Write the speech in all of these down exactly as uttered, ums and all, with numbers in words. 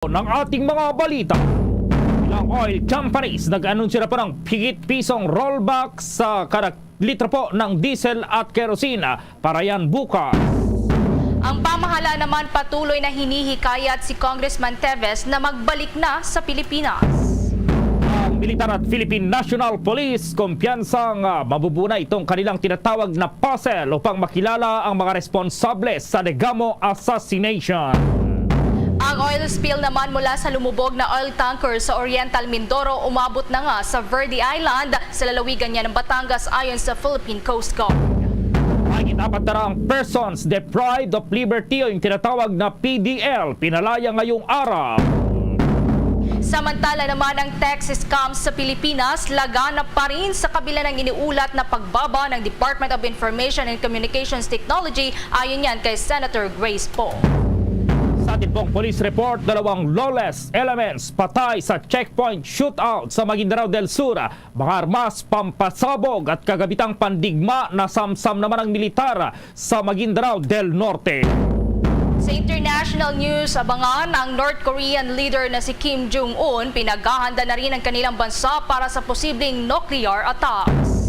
Ng ating mga balita. Ilang oil companies nag-anunsyo na po ng higit pisong rollback sa kada litro po ng diesel at kerosene para yan bukas. Ang pamahalaan naman patuloy na hinihikayat si Congressman Teves na magbalik na sa Pilipinas. Ang militar at Philippine National Police kumpiyansang, ah, mabubuo na itong kanilang tinatawag na puzzle upang makilala ang mga responsable sa Degamo assassination. Ang oil spill naman mula sa lumubog na oil tanker sa Oriental Mindoro umabot na nga sa Verde Island, sa lalawigan niya ng Batangas, ayon sa Philippine Coast Guard. Mahigit apat na raang persons deprived of liberty o yung tinatawag na P D L pinalaya ngayong araw. Samantala naman, ang tech scams sa Pilipinas laganap pa rin sa kabila ng iniulat na pagbaba ng Department of Information and Communications Technology, ayon yan kay Senator Grace Poe. Sa atin pong police report, dalawang lawless elements patay sa checkpoint shootout sa Maguindanao del Sur. Mga armas, pampasabog at kagamitang pandigma nasamsam naman ang militar sa Maguindanao del Norte. Sa international news, abangan, ang North Korean leader na si Kim Jong-un, pinaghahanda na rin ang kanilang bansa para sa posibleng nuclear attacks.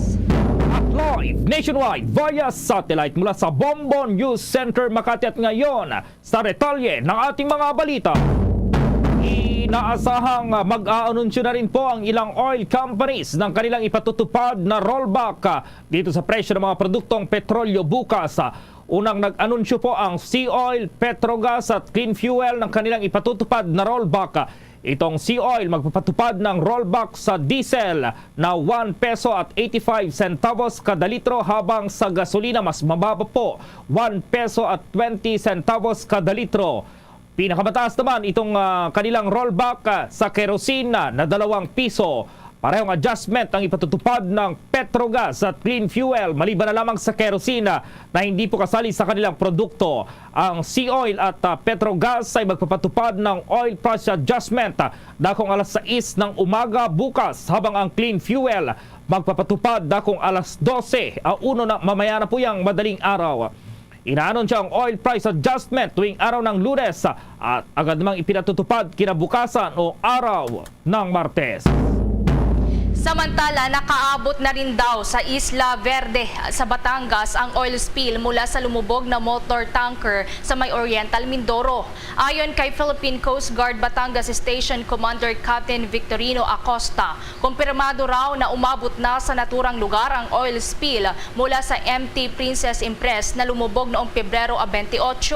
At live nationwide via satellite mula sa Bombo News Center Makati at ngayon, sa detalye ng ating mga balita, inaasahang mag-aanunsyo na rin po ang ilang oil companies ng kanilang ipatutupad na rollback, ah, dito sa presyo ng mga produktong petrolyo bukas. Ah, unang nag-anunsyo po ang Sea Oil, Petrogas at Clean Fuel ng kanilang ipatutupad na rollback. Itong Sea Oil magpapatupad ng rollback sa diesel na one peso at eighty-five centavos kada litro, habang sa gasolina mas mababa po, one peso at twenty centavos kada litro. Pinakamataas naman itong, ah, kanilang rollback, ah, sa kerosene na, na dalawang piso. Parehong adjustment ang ipatutupad ng Petrogas at Clean Fuel, maliban na lamang sa kerosene, ah, na hindi po kasali sa kanilang produkto. Ang Sea Oil at, ah, Petrogas ay magpapatupad ng oil price adjustment, ah, dakong alas sais ng umaga bukas, habang ang Clean Fuel magpapatupad dakong alas dose, ah, uno na mamaya na po yang madaling araw. Inaanunsyo ang oil price adjustment tuwing araw ng Lunes, ah, at agad namang ipinatutupad kinabukasan o araw ng Martes. Samantala, nakaabot na rin daw sa Isla Verde sa Batangas ang oil spill mula sa lumubog na motor tanker sa may Oriental Mindoro. Ayon kay Philippine Coast Guard Batangas Station Commander Captain Victorino Acosta, kumpirmado raw na umabot na sa naturang lugar ang oil spill mula sa M T Princess Empress na lumubog noong Pebrero a twenty-eight.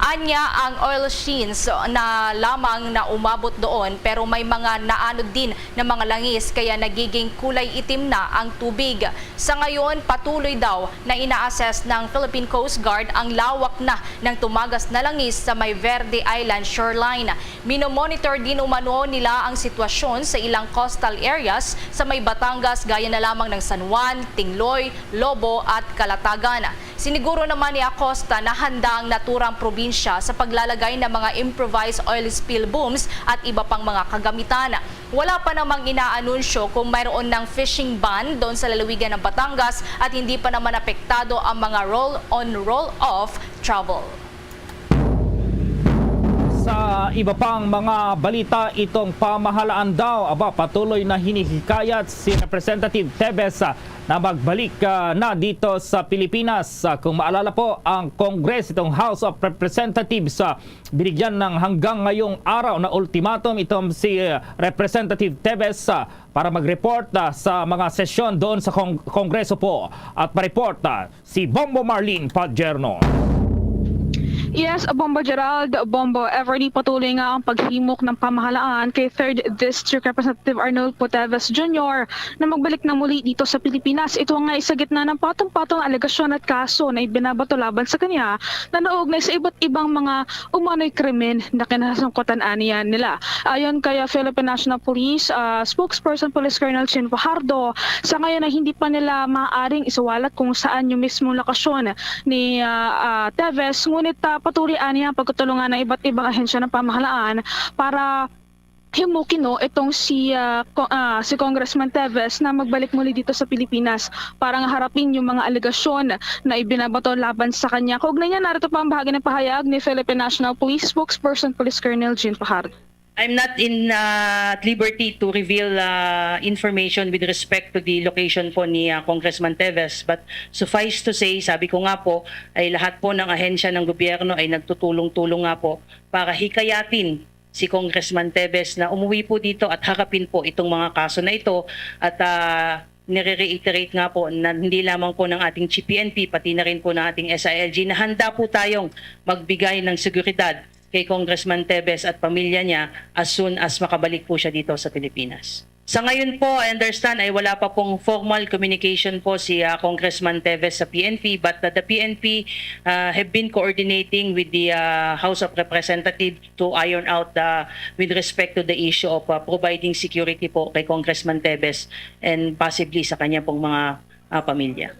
Anya, ang oil shins na lamang na umabot doon, pero may mga naanod din na mga langis, kaya nagiging kulay itim na ang tubig. Sa ngayon, patuloy daw na ina-assess ng Philippine Coast Guard ang lawak na ng tumagas na langis sa may Verde Island shoreline. Minomonitor din umano nila ang sitwasyon sa ilang coastal areas sa may Batangas, gaya na lamang ng San Juan, Tingloy, Lobo at Calatagan. Siniguro naman ni Acosta na handa ang naturang probinsya sa paglalagay ng mga improvised oil spill booms at iba pang mga kagamitan. Wala pa namang inaanunsyo kung mayroon ng fishing ban doon sa lalawigan ng Batangas at hindi pa naman apektado ang mga roll-on, roll-off travel. Sa iba pang mga balita, itong pamahalaan daw, aba, patuloy na hinihikayat si Representative Teves, ah, na magbalik, ah, na dito sa Pilipinas. Ah, kung maalala po, ang Congress, itong House of Representatives, ah, binigyan ng hanggang ngayong araw na ultimatum itong si, ah, Representative Teves, ah, para mag-report, ah, sa mga sesyon doon sa Kong-, Kongreso po at ma-report, ah, si Bombo Marlene Padierno. Yes, Bombo Gerald, Bombo Everly, patuloy nga ang paghimok ng pamahalaan kay Third District Representative Arnulfo Teves Junior na magbalik na muli dito sa Pilipinas. Ito nga isa gitna ng patong-patong na alegasyon at kaso na ibinabato laban sa kanya na naugnay sa iba't ibang mga umano'y krimen na kinasangkutan aniya nila. Ayon kay, ah, Philippine National Police, ah, spokesperson Police Colonel Chin Fajardo, sa ngayon ay hindi pa nila maaaring isiwalat kung saan yung mismong lokasyon ni, ah, ah, Teves, ngunit, ah, patuloy aniya ang pagtutulungan ng iba't ibang ahensya ng pamahalaan para himukin, no, itong si, ah, ko-, ah, si Congressman Teves na magbalik muli dito sa Pilipinas para nga harapin yung mga alegasyon na ibinabato laban sa kanya. Kaugnay niya, narito pa ang bahagi ng pahayag ni Philippine National Police spokesperson Police Colonel Jean Fajardo. I'm not in, ah, at liberty to reveal, ah, information with respect to the location po ni, ah, Congressman Teves, but suffice to say, sabi ko nga po, ay lahat po ng ahensya ng gobyerno ay nagtutulong-tulong nga po para hikayatin si Congressman Teves na umuwi po dito at harapin po itong mga kaso na ito at, ah, nire-reiterate nga po na hindi lamang po ng ating G P N P, pati na rin po ng ating S I L G na handa po tayong magbigay ng seguridad kay Congressman Teves at pamilya niya as soon as makabalik po siya dito sa Pilipinas. Sa ngayon po, I understand ay wala pa pong formal communication po si, ah, Congressman Teves sa P N P, but, ah, the P N P, ah, have been coordinating with the, ah, House of Representatives to iron out the, with respect to the issue of, ah, providing security po kay Congressman Teves and possibly sa kanya pong mga, ah, pamilya.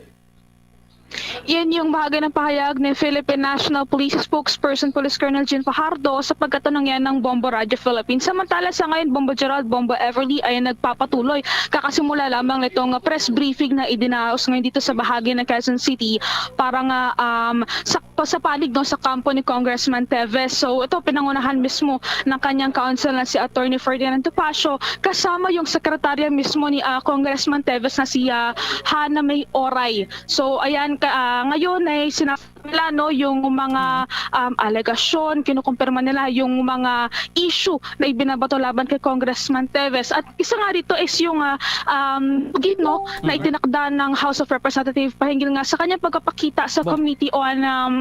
Yan yung bahagi ng pahayag ni Philippine National Police Spokesperson Police Colonel Jean Fajardo sa pagkatanong yan ng Bombo Radio Philippines. Samantala sa ngayon, Bombo Gerald, Bombo Everly ay nagpapatuloy. Kakasimula lamang nitong press briefing na idinaos ngayon dito sa bahagi ng Quezon City para nga um, sa, sa panig no, sa kampo ni Congressman Teves. So ito pinangunahan mismo ng kanyang counsel na si Attorney Ferdinand Topacio kasama yung sekretarya mismo ni ah, Congressman Teves na si ah, Hana May Oray. So ayan, ka, ah, ngayon ay sinabi nila no yung mga um, alegasyon, kinukumpirma nila yung mga issue na ibinabato laban kay Congressman Teves. At isa nga dito is yung ah, um, bugin no na itinakda ng House of Representatives pahinggil nga sa kanyang pagpapakita sa Committee on um,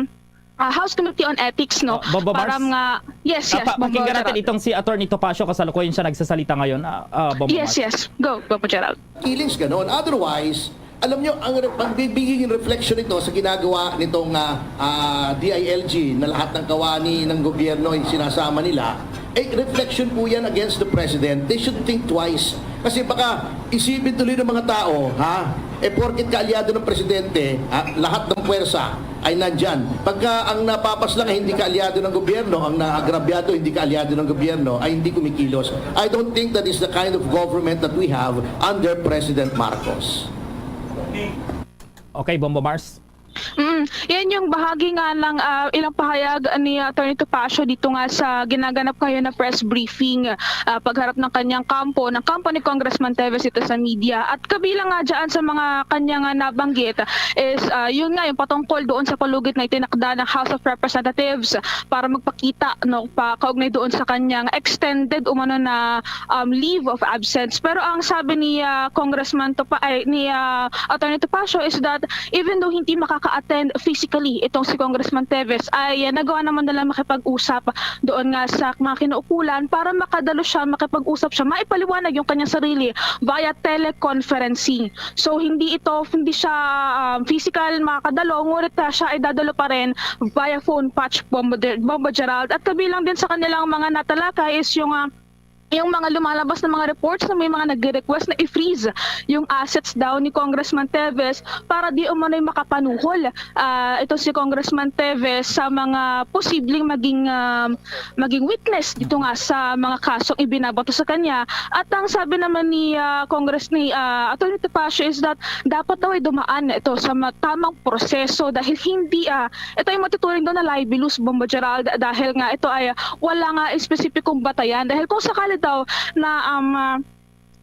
ah, House Committee on Ethics no. Ah, Bombo Para Mars? Nga, yes, Ah, yes, pa- Bombo pakinggan natin Gerald. Itong si Attorney Topacio, kasalukuyan siya nagsasalita ngayon. Ah, ah, Bombo Yes, Mars. Yes. Go, Bombo Gerald. Killings ganon. Otherwise, alam nyo, ang re- magbibiging reflection ito sa ginagawa nitong ah, ah, D I L G na lahat ng kawani ng gobyerno ay sinasama nila, eh, reflection po yan against the president. They should think twice. Kasi baka isipin tuloy ng mga tao, ha? Eh, porkit kaalyado ng presidente, ha? Lahat ng puwersa ay nandyan. Pagka ang napapas lang ay hindi kaalyado ng gobyerno, ang naagrabyado hindi kaalyado ng gobyerno, ay hindi kumikilos. I don't think that is the kind of government that we have under President Marcos. Okay, Bombo Mars. Mm, yan yung bahagi nga ng ah, ilang pahayag ni Attorney Topacio dito nga sa ginaganap kayo na press briefing ah, pagharap ng kanyang kampo, ng kampo ni Congressman Teves ito sa media. At kabilang nga dyan sa mga kanyang ah, nabanggit is ah, yun nga yung patungkol doon sa palugit na itinakda ng House of Representatives para magpakita no pa kaugnay doon sa kanyang extended umano na um, leave of absence. Pero ang sabi ni ah, Congressman Topa ay ni ah, Attorney Topacio is that even though hindi makaka-attend physically itong si Congressman Teves, ay ah, nagawa naman nila makipag-usap doon nga sa mga kinaukulan para makadalo siya, makipag-usap siya, maipaliwanag yung kanyang sarili via teleconferencing. So hindi ito, hindi siya um, physical makakadalo, ngunit ah, siya ay dadalo pa rin via phone patch, Bombo, Bombo Gerald. At kabilang din sa kanilang mga natalakay is yung ah, yung mga lumalabas na mga reports na may mga nagre-request na i-freeze yung assets daw ni Congressman Teves para di umano'y makapanuhol ah, ito si Congressman Teves sa mga posibleng maging ah, maging witness dito nga sa mga kasong ibinabato sa kanya. At ang sabi naman ni ah, Congress ni ah, Attorney Topacio is that dapat daw ay dumaan ito sa ma- tamang proseso dahil hindi ah, ito ay matuturing daw na libelous, Bombo Gerald, dahil nga ito ay wala nga espesipikong batayan. Dahil kung sakali daw na um, ah,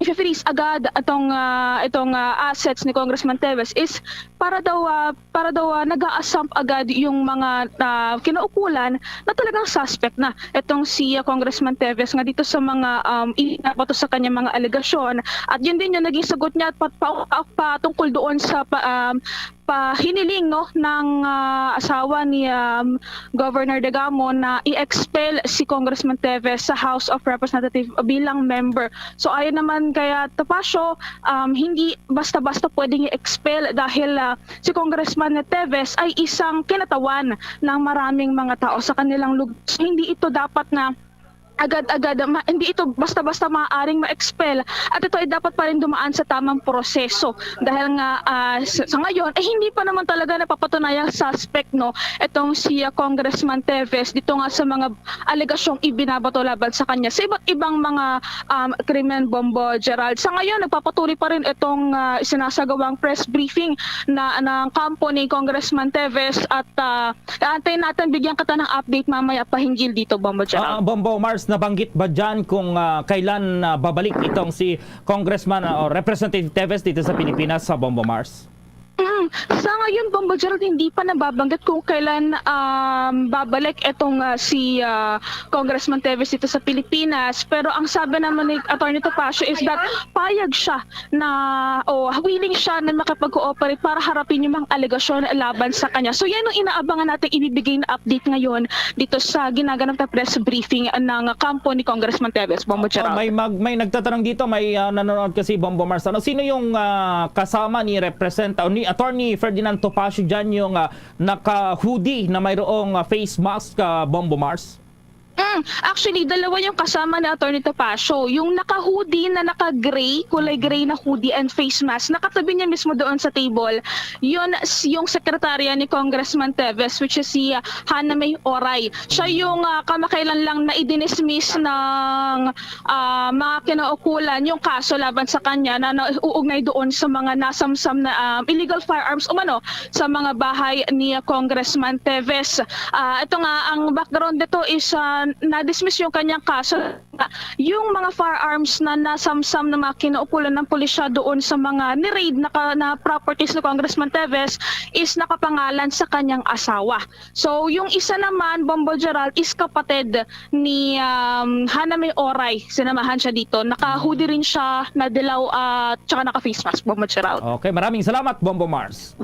i-freeze agad itong ah, itong ah, assets ni Congressman Teves is para daw ah, para daw ah, nag-a-assume agad yung mga ah, kinaukulan na talagang suspect na itong si ah, Congressman Teves nga dito sa mga um, inabato sa kanya mga alegasyon. At yun din yung naging sagot niya pat pa, pa, patungkol doon sa pa, um, pahiniling no ng ah, asawa ni um, Governor Degamo na i-expel si Congressman Teves sa House of Representatives bilang member. So ayon naman kay ah, Topacio, um, hindi basta-basta pwedeng i-expel dahil ah, si Congressman Teves ay isang kinatawan ng maraming mga tao sa kanilang lugar. So, hindi ito dapat na agad-agad, ma- hindi ito basta-basta maaaring ma-expel at ito ay dapat pa rin dumaan sa tamang proseso dahil nga ah, sa, sa ngayon eh hindi pa naman talaga napapatunayang suspect no itong si ah, Congressman Teves dito nga sa mga alegasyong ibinabato laban sa kanya sa iba't ibang mga um, krimen, Bombo Gerald. Sa ngayon nagpapatuloy pa rin itong ah, sinasagawang press briefing na ng kampo ni Congressman Teves at ah, aantayin natin bigyan kita ng update mamaya pahinggil dito, Bombo Gerald. Ah, Bombo Mars, Nabanggit ba dyan kung, ah, kailan, ah, babalik itong si Congressman, ah, o Representative Teves dito sa Pilipinas, sa Bombo Mars? Mm. Sa ngayon, Bombo Gerald, hindi pa nababanggit kung kailan, um, babalik itong, ah, si, ah, Congressman Teves dito sa Pilipinas. Pero ang sabi naman ni Attorney Topacio is that payag siya na, o willing siya na makipag-cooperate para harapin yung mga alegasyon laban sa kanya. So, yan ang inaabangan natin ibibigay na update ngayon dito sa ginaganap na press briefing ng kampo ni Congressman Teves, Bombo Oh, Gerald. may mag-, may nagtatanong dito, may, ah, nanonood kasi, Bombo Mars. Ano, sino yung, ah, kasama ni Represent-, o ni Attorney Ferdinand Topacio dyan, yung, ah, naka-hoodie na mayroong, ah, face mask, ah, Bombo Mars? Mm, actually, dalawa yung kasama ni Attorney Topacio. Yung naka-hoodie na naka-gray, kulay gray na hoodie and face mask, nakatabi niya mismo doon sa table. Yun s-, yung sekretarya ni Congressman Teves, which is si, ah, Hana May Oray. Siya yung, ah, kamakailan lang na idinismiss ng, ah, mga kinaukulan yung kaso laban sa kanya na nauugnay doon sa mga nasamsam na, um, illegal firearms umano sa mga bahay ni Congressman Teves. Ah, ito nga, ang background nito is, ah, na-dismiss yung kanyang kaso. Yung mga firearms na nasamsam ng mga kinaukulan ng pulisya doon sa mga ni-raid na ka-, na properties ni Congressman Teves is nakapangalan sa kanyang asawa. So, yung isa naman, Bombo Gerald, is kapatid ni, um, Hana May Oray. Sinamahan siya dito. Naka-hoodie rin siya, na dilaw at tsaka naka-face mask, Bombo Gerald. Okay, maraming salamat, Bombo Mars.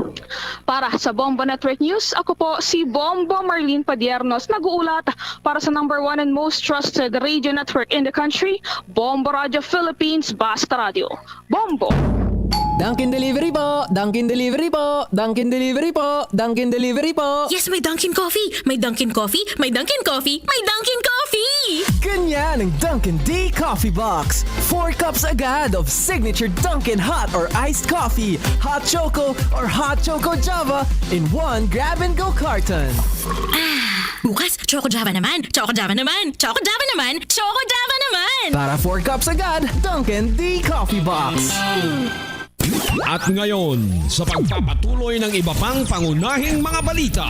Para sa Bombo Network News, ako po si Bombo Marlene Padiernos, nag-uulat para sa number one and most trusted radio network in the country, Bombo Radio Philippines, Basta Radio. Bombo! Dunkin Delivery po! Dunkin Delivery po! Dunkin Delivery po! Dunkin Delivery po! Yes, may Dunkin Coffee! May Dunkin Coffee! May Dunkin Coffee! May Dunkin Coffee! Ganyan ang Dunkin D Coffee Box. Four cups agad of signature Dunkin hot or iced coffee, hot choco or hot choco Java in one grab-and-go carton. Ah, bukas, Choco Java naman! Choco Java naman! Choco Java naman! Choco Java naman! Para four cups agad, Dunkin D Coffee Box. At ngayon, sa pagpapatuloy ng iba pang pangunahing mga balita.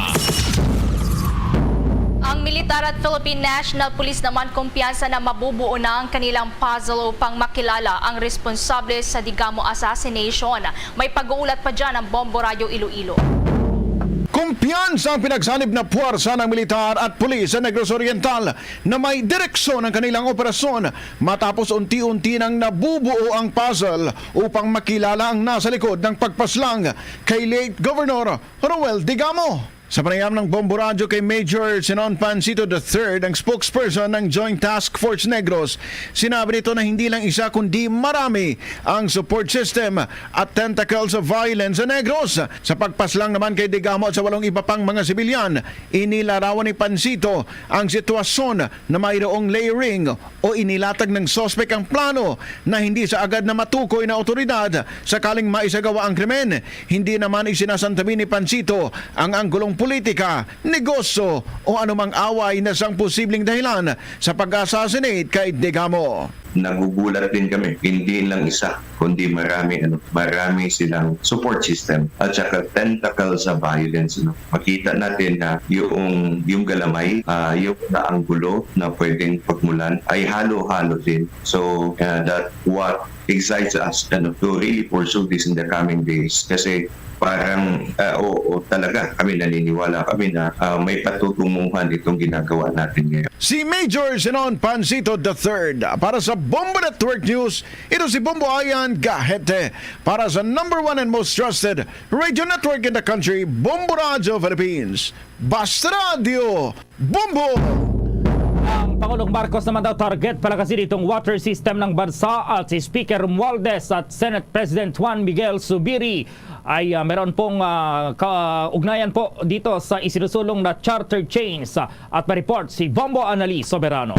Ang militar at Philippine National Police naman kumpiyansa na mabubuo na ang kanilang puzzle upang makilala ang responsable sa Digamo assassination. May pag-uulat pa dyan ang Bombo Radyo Iloilo. Kumpiyansa ang pinagsanib na puwersa ng militar at pulis sa Negros Oriental na may direksyon ang kanilang operasyon matapos unti-unti nang nabubuo ang puzzle upang makilala ang nasa likod ng pagpaslang kay late Governor Roel Digamo. Sa panayam ng Bombo Radyo kay Major Zenon Pancito the third, ang spokesperson ng Joint Task Force Negros, sinabi nito na hindi lang isa kundi marami ang support system at tentacles of violence sa Negros. Sa pagpaslang naman kay Digamo at sa walong iba pang mga sibilyan, inilarawan ni Pancito ang sitwasyon na mayroong layering o inilatag ng suspek ang plano na hindi sa agad na matukoy na awtoridad sakaling maisagawa ang krimen. Hindi naman isinasantabi ni Pancito ang anggulong politika, negosyo o anumang away na sang posibleng dahilan sa pag-assassinate kay Digamo. Nagugulat din kami, hindi lang isa, kundi marami, ano, marami silang support system at saka tentacle sa violence, ano. Makita natin na yung, yung galamay, ah, yung na anggulo na pwedeng pagmulan ay halo-halo din. So, uh, that what excites us, ano, to really pursue this in the coming days. Kasi parang, ah, oo, talaga, kami, naniniwala kami na, ah, may patutunguhan itong ginagawa natin ngayon. Si Major Zenon Pancito the third para sa Bombo Network News. Ito si Bombo Ayan Gahete para sa number one and most trusted radio network in the country, Bombo Radyo Philippines. Basta Radyo, Bombo! Ang Pangulong Marcos naman daw target palakasin itong water system ng bansa at si Speaker Romualdez at Senate President Juan Miguel Zubiri ay, ah, meron pong, ah, kaugnayan po dito sa isinusulong na charter chains, ah, at may report si Bombo Annalise Soberano.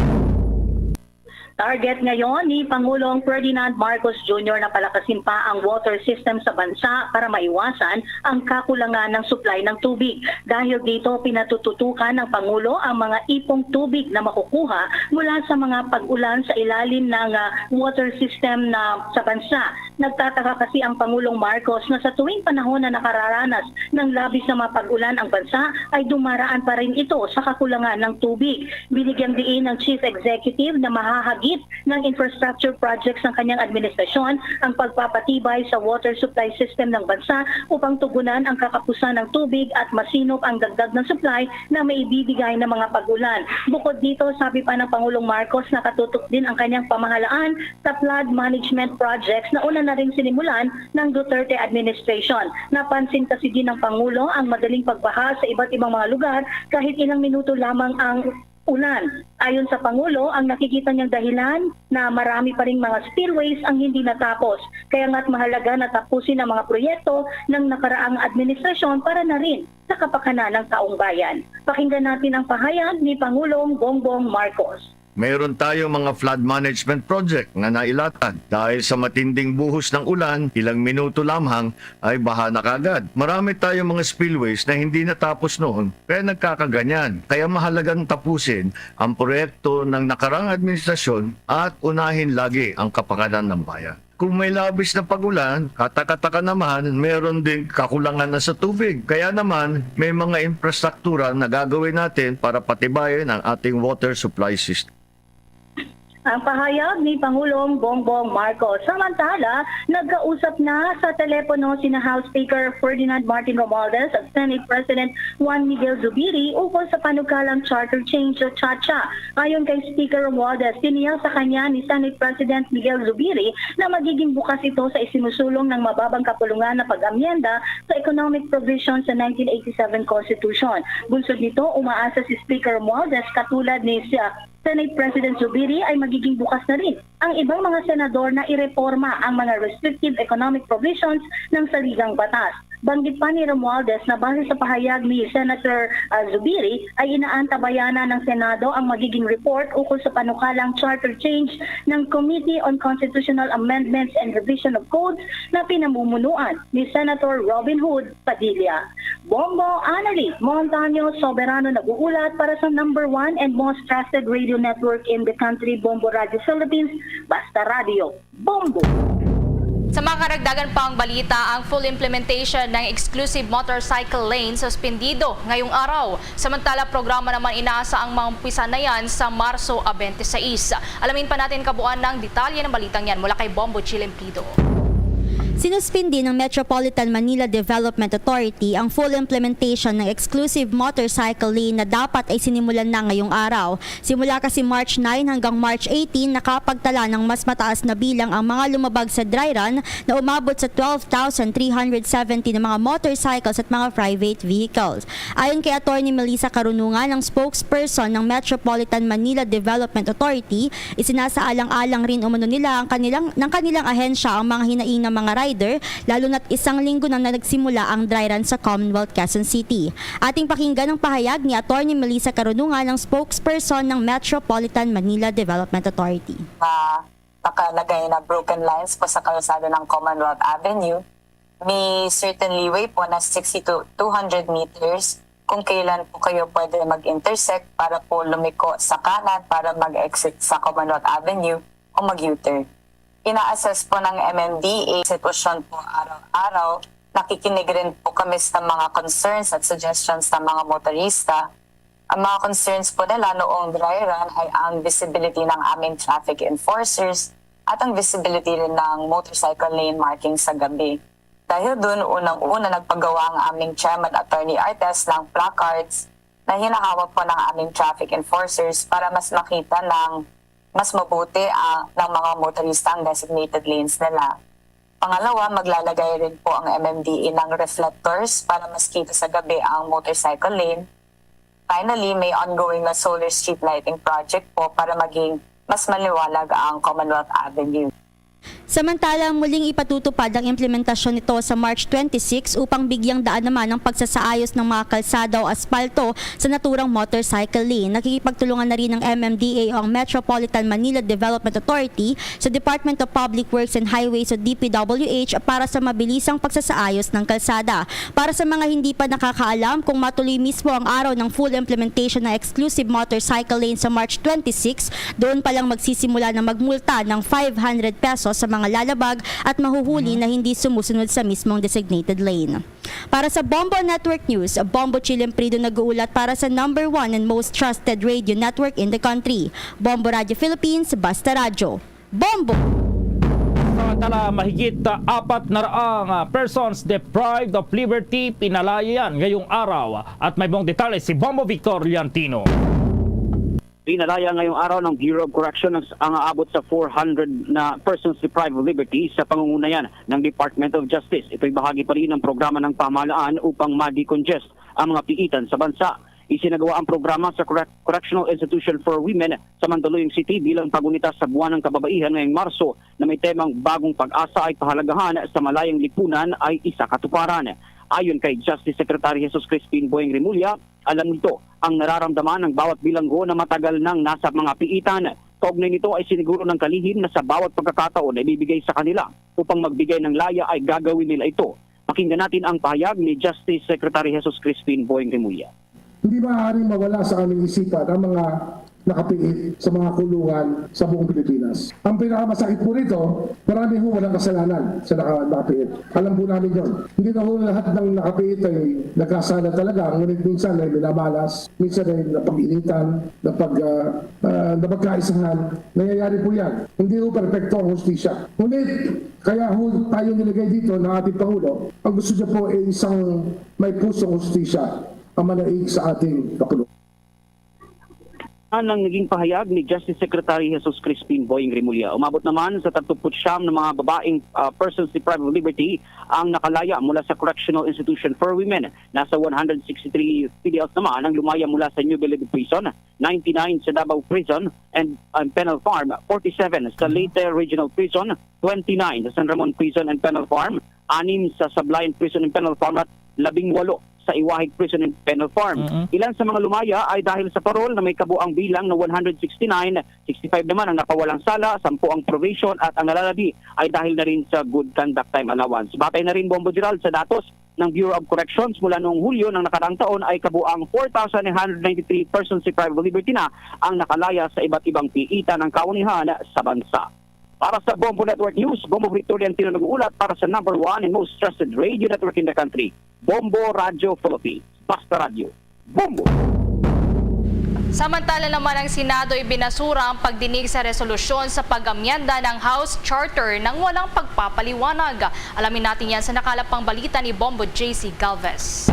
Target ngayon ni Pangulong Ferdinand Marcos Junior na palakasin pa ang water system sa bansa para maiwasan ang kakulangan ng supply ng tubig. Dahil dito, pinatututukan ng Pangulo ang mga ipong tubig na makukuha mula sa mga pag-ulan sa ilalim ng, ah, water system na sa bansa. Nagtataka kasi ang Pangulong Marcos na sa tuwing panahon na nakararanas ng labis na mga pag-ulan ang bansa, ay dumaraan pa rin ito sa kakulangan ng tubig. Binigyang diin ng Chief Executive na mahahagip ng infrastructure projects ng kanyang administrasyon ang pagpapatibay sa water supply system ng bansa upang tugunan ang kakapusan ng tubig at masinop ang dagdag ng supply na maibibigay ng mga pag-ulan. Bukod dito, sabi pa ng Pangulong Marcos, nakatutok din ang kanyang pamahalaan sa flood management projects na una na ring sinimulan ng Duterte administration. Napansin kasi din ng Pangulo ang madaling pagbaha sa iba't ibang mga lugar kahit ilang minuto lamang ang ulan. Ayon sa Pangulo, ang nakikita niyang dahilan na marami pa ring mga spillways ang hindi natapos. Kaya nga't mahalaga na tapusin ang mga proyekto ng nakaraang administrasyon para na rin sa kapakanan ng taong bayan. Pakinggan natin ang pahayag ni Pangulong Bongbong Marcos. Mayroon tayong mga flood management project na nailatan. Dahil sa matinding buhos ng ulan, ilang minuto lamang ay baha na kagad. Marami tayong mga spillways na hindi natapos noon, kaya nagkakaganyan. Kaya mahalagang tapusin ang proyekto ng nakarang administrasyon at unahin lagi ang kapakanan ng bayan. Kung may labis na pag-ulan, kataka-taka naman, meron ding kakulangan na sa tubig. Kaya naman, may mga infrastruktura na gagawin natin para patibayin ang ating water supply system. Ang pahayag ni Pangulong Bongbong Marcos. Samantala, nagkausap na sa telepono sina House Speaker Ferdinand Martin Romualdez at Senate President Juan Miguel Zubiri ukol sa panukalang charter change o CHACHA. Ayon kay Speaker Romualdez, tiniyak sa kanya ni Senate President Miguel Zubiri na magiging bukas ito sa isinusulong ng mababang kapulungan na pag-amyenda sa economic provision sa nineteen eighty-seven Constitution. Bunsod nito, umaasa si Speaker Romualdez, katulad ni, ah, Senate President Zubiri, ay magiging bukas na rin ang ibang mga senador na ireporma ang mga restrictive economic provisions ng saligang batas. Banggit pa ni Romualdez na base sa pahayag ni Senator, ah, Zubiri, ay inaantabayanan ng Senado ang magiging report ukol sa panukalang charter change ng Committee on Constitutional Amendments and Revision of Codes na pinamumunuan ni Senator Robin Hood Padilla. Bombo Annalie Montaño Soberano nag-uulat para sa number one and most trusted radio network in the country, Bombo Radio Philippines, Basta Radio. Bombo. Sa mga karagdagan pang balita, ang full implementation ng exclusive motorcycle lane suspendido ngayong araw. Samantala, programa naman inaasa ang maumpisa na yan sa Marso a twenty-six. Alamin pa natin kabuuan ng detalye ng balitang yan mula kay Bombo Chilimpido. Sinuspindi ng Metropolitan Manila Development Authority ang full implementation ng exclusive motorcycle lane na dapat ay sinimulan na ngayong araw. Simula kasi March nine hanggang March eighteen, nakapagtala ng mas mataas na bilang ang mga lumabag sa dry run na umabot sa twelve thousand three hundred seventy na mga motorcycles at mga private vehicles. Ayon kay Attorney Melissa Carunungan, ang spokesperson ng Metropolitan Manila Development Authority, isinasaalang-alang rin umano nila ang kanilang, ng kanilang ahensya ang mga hinaing ng mga rider, lalo na't isang linggo nang nagsimula ang dry run sa Commonwealth Quezon City. Ating pakinggan ang pahayag ni Attorney Melissa Carunungan, ang spokesperson ng Metropolitan Manila Development Authority. Ah, nakalagay na broken lines po sa kalsada ng Commonwealth Avenue. May certain leeway po na sixty to two hundred meters kung kailan po kayo pwede mag-intersect para po lumiko sa kanan para mag-exit sa Commonwealth Avenue o mag-U-turn. Ina-assess po ng M M D A ang sitwasyon po araw-araw. Nakikinig rin po kami sa mga concerns at suggestions ng mga motorista. Ang mga concerns po nila noong dry run ay ang visibility ng aming traffic enforcers at ang visibility rin ng motorcycle lane marking sa gabi. Dahil dun, unang-una nagpagawa ang aming chairman, Attorney Artes, ng placards na hinahawak po ng aming traffic enforcers para mas makita ng mas mabuti, ah, ng mga motorista ang designated lanes nila. Pangalawa, maglalagay rin po ang M M D A ng reflectors para mas kita sa gabi ang motorcycle lane. Finally, may ongoing na solar street lighting project po para maging mas maliwanag ang Commonwealth Avenue. Samantala, muling ipatutupad ang implementasyon nito sa March twenty-six upang bigyang daan naman ang pagsasaayos ng mga kalsada o aspalto sa naturang motorcycle lane. Nakikipagtulungan na rin ng M M D A o ang Metropolitan Manila Development Authority sa Department of Public Works and Highways o D P W H para sa mabilisang pagsasaayos ng kalsada. Para sa mga hindi pa nakakaalam, kung matuloy mismo ang araw ng full implementation ng exclusive motorcycle lane sa March twenty-six, doon pa lang magsisimula na magmulta ng five hundred pesos sa mga lalabag at mahuhuli na hindi sumusunod sa mismong designated lane. Para sa Bombo Network News, Bombo Chilimprido nag-uulat para sa number one and most trusted radio network in the country, Bombo Radio Philippines, Basta Radyo. Bombo! Samantala, mahigit, ah, apat na raang, ah, persons deprived of liberty pinalaya yan ngayong araw. At may buong detalye si Bombo Victor Liantino. Pinalaya ngayong araw ng Bureau of Correction ang, ang aabot sa four hundred na persons deprived of liberty sa pangunguna yan ng Department of Justice. Ito'y bahagi pa rin ng programa ng pamahalaan upang ma-decongest ang mga piitan sa bansa. Isinagawa ang programa sa Correc-, Correctional Institution for Women sa Mandaluyong City bilang pagunita sa Buwan ng Kababaihan ngayong Marso na may temang Bagong Pag-asa ay pahalagahan sa malayang lipunan ay isa katuparan. Ayon kay Justice Secretary Jesus Crispin Boying Remulla, alam nito ang nararamdaman ng bawat bilanggo na matagal nang nasa mga piitan. Kaugnay nito ay siniguro ng kalihim na sa bawat pagkakataon na ibibigay sa kanila upang magbigay ng laya ay gagawin nila ito. Pakinggan natin ang pahayag ni Justice Secretary Jesus Crispin Boying Remulla. Hindi maaaring mawala sa aming isipan ang mga nakapiit sa mga kulungan sa buong Pilipinas. Ang pinakamasakit po rito, marami ho walang kasalanan sa naka-, nakapiit. Alam po namin yon. Hindi na ho lahat ng nakapiit ay nagkasala talaga, ngunit minsan ay minamalas, minsan ay napag-initan, napag, ah, ah, napagkaisahan. Nangyayari po yan. Hindi ho perpekto ang hustisya. Ngunit, kaya ho tayo nilagay dito ng ating Pangulo, ang gusto niya po ay isang may pusong hustisya ang manaig sa ating kapulungan. Ang naging pahayag ni Justice Secretary Jesus Crispin Boying Remulla. Umabot naman sa tagtupot siyam na mga babaeng, ah, persons deprived of liberty ang nakalaya mula sa Correctional Institution for Women. Nasa one hundred sixty-three P D Ls naman ang lumaya mula sa New Bilibid Prison, ninety-nine sa Davao Prison and, and Penal Farm, forty-seven sa Leyte Regional Prison, twenty-nine sa San Ramon Prison and Penal Farm, anim sa Sablayan Prison and Penal Farm, at labing walo sa Iwahig Prison and Penal Farm. Mm-mm. Ilan sa mga lumaya ay dahil sa parol na may kabuang bilang na one hundred sixty-nine, sixty-five naman ang napawalang sala, sampu ang probation, at ang nalalabi ay dahil na rin sa good conduct time allowance. Batay na rin, Bombo Gerald, sa datos ng Bureau of Corrections, mula noong Hulyo ng nakaraang taon ay kabuang four thousand nine hundred ninety-three persons deprived of liberty na ang nakalaya sa iba't ibang piitan ng kaunihan sa bansa. Para sa Bombo Network News, Bombo Victorian Tino nag-uulat para sa number one and most trusted radio network in the country, Bombo Radio Philippines. Basta Radyo, Bombo! Samantala naman, ang Senado ibinasura ang pagdinig sa resolusyon sa pag-amyenda ng House Charter nang walang pagpapaliwanag. Alamin natin yan sa nakalap pang balita ni Bombo J C Galvez.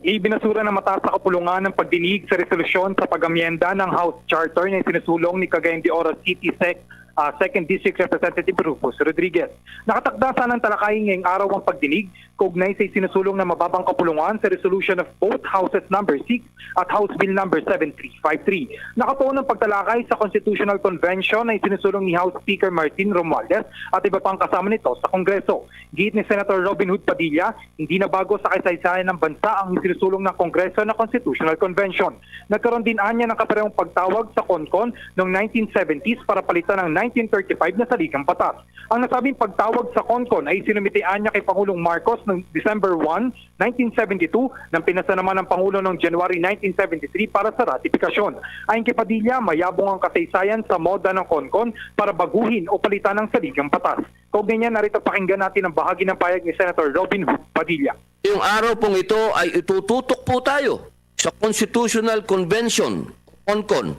Ibinasura ng mataas na kapulungan ang pagdinig sa resolusyon sa pag-amyenda ng House Charter na isinusulong ni Cagayan de Oro City Sec, ah, Second District Representative Rufus Rodriguez. Nakatakda sana ng talakayan ngayong araw ang pagdinig kaugnay sa isinusulong na mababang kapulungan sa Resolution of both Houses Number six at House Bill Number seven three five three. Nakatuon ang pagtalakay sa Constitutional Convention na isinusulong ni House Speaker Martin Romualdez at iba pang kasama nito sa Kongreso. Giit ni Senator Robin Hood Padilla, hindi na bago sa kasaysayan ng bansa ang isinusulong ng Kongreso na Constitutional Convention. Nagkaroon din anya ng kaparehong pagtawag sa CONCON noong nineteen seventies para palitan ang nineteen thirty-five na saligang batas. Ang nasabing pagtawag sa CONCON ay isinumite anya kay Pangulong Marcos noong December one, nineteen seventy-two, nang pinasa naman ng Pangulo noong January nineteen seventy-three para sa ratifikasyon. Ayon kay Padilla, mayabong ang kasaysayan sa MODA ng CONCON para baguhin o palitan ang saligang batas. Kaugnay niyan, narito pakinggan natin ang bahagi ng pahayag ni Senator Robin Hood Padilla. Ngayong araw pong ito ay itututok po tayo sa Constitutional Convention, CONCON.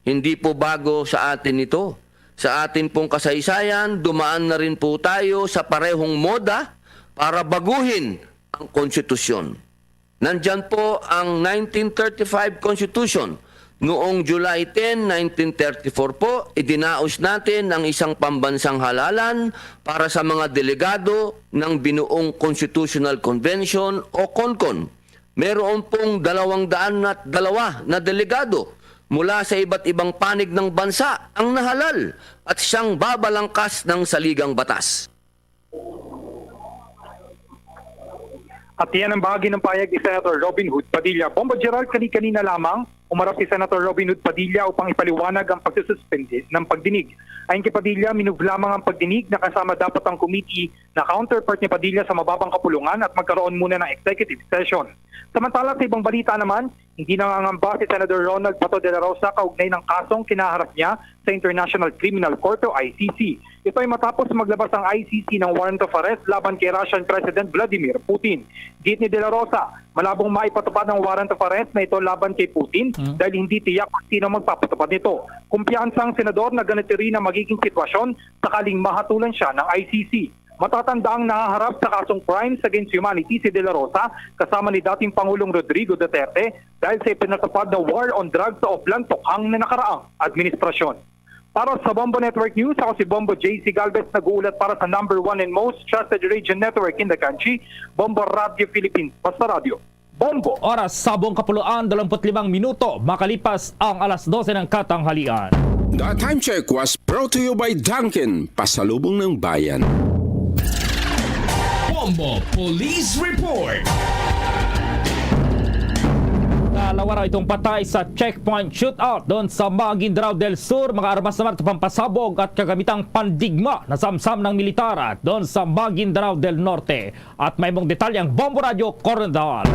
Hindi po bago sa atin ito. Sa atin pong kasaysayan, dumaan na rin po tayo sa parehong MODA para baguhin ang konstitusyon. Nandyan po ang nineteen thirty-five Constitution. Noong July ten, nineteen thirty-four po, idinaos natin ang isang pambansang halalan para sa mga delegado ng binuong Constitutional Convention o CONCON. Meron pong dalawang daan at dalawa na delegado mula sa iba't ibang panig ng bansa ang nahalal at siyang babalangkas ng saligang batas. At iyan ang bahagi ng pahayag ni Senator Robin Hood Padilla. Bombo Gerald, kani-kanina lamang Umarap si Senator Robin Hood Padilla upang ipaliwanag ang pagsususpende ng pagdinig. Ayon kay Padilla, minove lamang ang pagdinig na kasama dapat ang committee na counterpart ni Padilla sa mababang kapulungan at magkaroon muna ng executive session. Samantala, sa ibang balita naman, hindi nangangamba si Senador Ronald Bato de la Rosa kaugnay ng kasong kinaharap niya sa International Criminal Court o I C C. Ito ay matapos maglabas ang I C C ng warrant of arrest laban kay Russian President Vladimir Putin. Giit ni De La Rosa, malabong maipatupad ang warrant of arrest na ito laban kay Putin Hmm. dahil hindi tiyak kung sino magpapatupad nito. Kumpiyansa ang senador na ganito rin ang magiging sitwasyon sakaling mahatulan siya ng I C C. Matatanda ang nahaharap sa kasong crimes against humanity si De La Rosa kasama ni dating Pangulong Rodrigo Duterte dahil sa ipinatupad na war on drugs sa Oplan Tokhang na nakaraang administrasyon. Para sa Bombo Network News, ako si Bombo J C Galvez, nag-uulat para sa number one and most trusted radio network in the country, Bombo Radio Philippines. Basta Radio, Bombo. Oras, sabong kapuluan, dalawampu't limang minuto, makalipas ang alas dose ng katanghalian. The time check was brought to you by Dunkin, pasalubong ng bayan. Bombo Police Report. Dalawa raw itong patay sa checkpoint shootout doon sa Maguindanao del Sur. Mga armas naman at pampasabog at kagamitang pandigma na samsam ng militar doon sa Maguindanao del Norte. At may mong detalye ang Bombo Radyo Coronadal.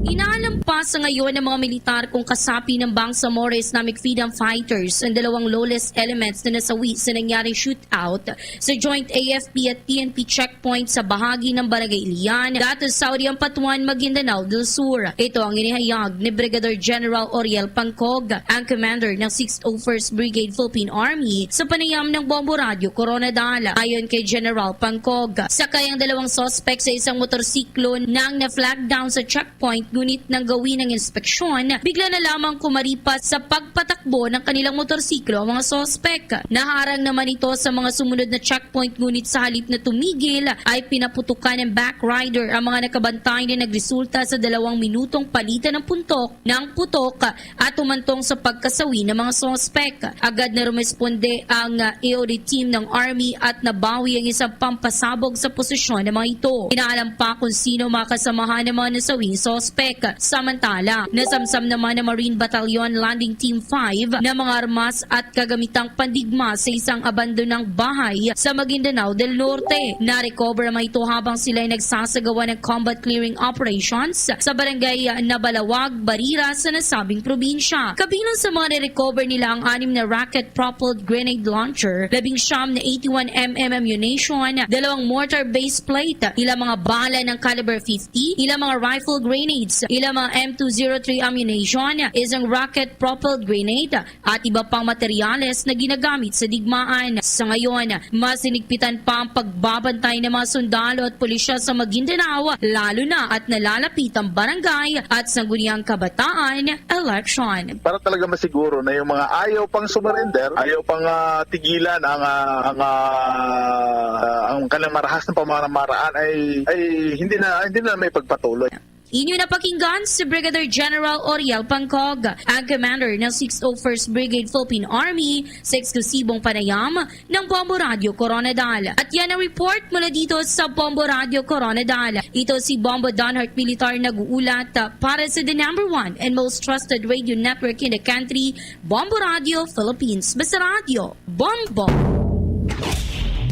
Inaalam pa sa ngayon ng mga militar kung kasapi ng Bangsamoro Islamic Freedom Fighters ang dalawang lawless elements na nasawi sa nangyaring shootout sa joint A F P at P N P checkpoint sa bahagi ng Barangay Ilian, Gatos Saudi, Ampatuan, Maguindanao del Sur. Ito ang inihayag ni Brigadier General Oriel Pangcog, ang commander ng sixth oh first Brigade Philippine Army, sa panayam ng Bombo Radyo Coronadal. Ayon kay General Pangcog, sakay ang dalawang suspect sa isang motorsiklo nang na-flag down sa checkpoint, ngunit nang gawin ang inspeksyon, bigla na lamang kumaripas sa pagpatakbo ng kanilang motorsiklo ang mga suspect. Naharang naman ito sa mga sumunod na checkpoint, ngunit sa halip na tumigil, ay pinaputukan ng back rider ang mga nakabantay na nagresulta sa dalawang minutong palitan ng puntok ng putok at humantong sa pagkasawi ng mga suspek. Agad na rumesponde ang, ah, A O D team ng Army at nabawi ang isang pampasabog sa posisyon ng mga ito. Inaalam pa kung sino mga kasamahan ng mga nasawing suspek. Samantala, nasamsam naman ng Marine Battalion Landing Team five ng mga armas at kagamitang pandigma sa isang abandonang bahay sa Maguindanao del Norte. Na-recover ang mga ito habang sila ay nagsasagawa ng combat clearing operations sa barangay Nabalawag, Barira, sa nasabing probinsya. Kabilang sa mga na-recover nila ang anim na rocket-propelled grenade launcher, labing siyam na eighty-one M M ammunition, dalawang mortar base plate, ilang mga bala ng caliber fifty, ilang mga rifle grenades, ilang mga M two zero three ammunition, isang rocket-propelled grenade, at iba pang materyales na ginagamit sa digmaan. Sa ngayon, mas hinigpitan pa ang pagbabantay ng mga sundalo at pulisya sa Maguindanao, lalo na at nalalapit ang barangay at sangguniang kabataan election. Para talaga masiguro na yung mga ayaw pang sumurrender, ayaw pang, ah, tigilan ang, ah, ang, ah, ang kanilang marahas na pamamaraan ay, ay hindi na, hindi na may pagpatuloy. Inyo napakinggan si Brigadier General Oriel Pangcog, ang commander ng sixth oh first Brigade Philippine Army, sa eksklusibong panayam ng Bombo Radyo Coronadal. At yan ang report mula dito sa Bombo Radyo Coronadal. Ito si Bombo Don Hart Militar nag-uulat, ah, para sa the number one and most trusted radio network in the country, Bombo Radyo Philippines. Basta Radyo, Bombo!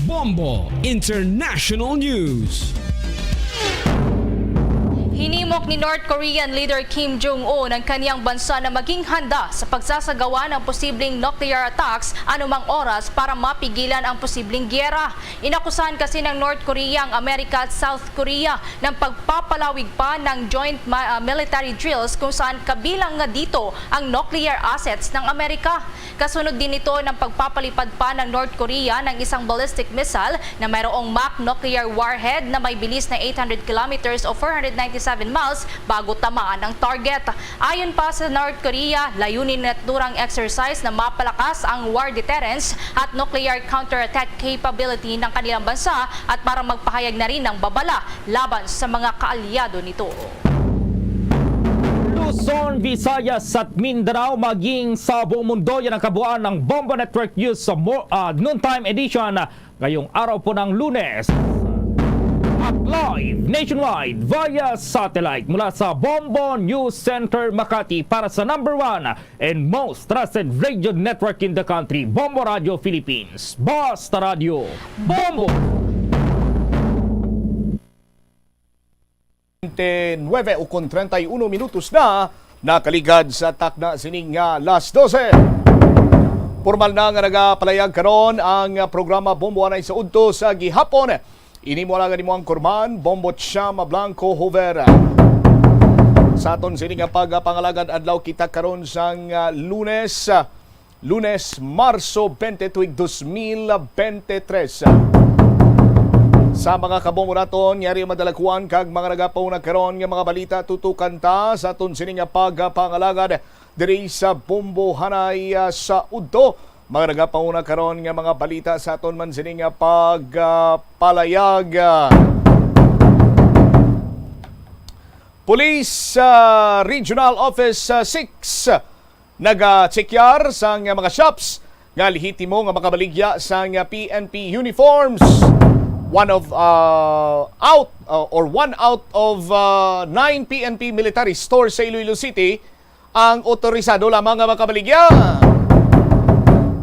Bombo International News. Hinimok ni North Korean Leader Kim Jong-un ang kaniyang bansa na maging handa sa pagsasagawa ng posibleng nuclear attacks anumang oras para mapigilan ang posibleng giyera. Inakusahan kasi ng North Korea ang Amerika at South Korea ng pagpapalawig pa ng joint ma-, ah, military drills, kung saan kabilang nga dito ang nuclear assets ng Amerika. Kasunod din nito ng pagpapalipad pa ng North Korea ng isang ballistic missile na mayroong Mach nuclear warhead na may bilis na eight hundred kilometers o four hundred ninety-seven miles bago tamaan ang target. Ayon pa sa North Korea, layunin ng naturang exercise na mapalakas ang war deterrence at nuclear counterattack capability ng kanilang bansa at para magpahayag na rin ng babala laban sa mga kaalyado nito. Luzon, Visayas at Mindanao, maging sa buong mundo, yan ang kabuuan ng Bombo Network News sa mo-, ah, noontime edition ngayong araw po ng Lunes. At Live nationwide via satellite mula sa Bombo News Center, Makati, para sa number one and most trusted radio network in the country, Bombo Radio Philippines. Basta Radio, Bombo! Twenty-nine ukon treinta y uno minutos na nakaligad sa takna sining, ah, las dose. Pormal na nga nagapalayag karon ang, ah, programa Bombo Anay sa Udto sa Gihapon. Ini mo lang ang imuang kurman, Bombo Chama Blanco Hoover. Sa aton sini nga pagpangalagad, adlaw kita karon sang, ah, Lunes, ah, Lunes, Marso twenty, tuig dos mil bente tres. Sa mga kabombo naton, yari madalakuan kag mga nagapauna karon nga mga balita, tutukan ta sa aton sini nga pagpangalagad diri sa Bombo Hanay, ah, sa Udto. Mga nagapauna karon nga mga balita sa aton man sini nga pagpalayag. Police, ah, Regional Office, ah, six, nagatsekyar sang mga shops nga lehitimo nga makabaligya sang P N P uniforms. One of, ah, out, ah, or one out of, ah, nine P N P military stores sa Iloilo City ang otorisado lamang nga makabaligya.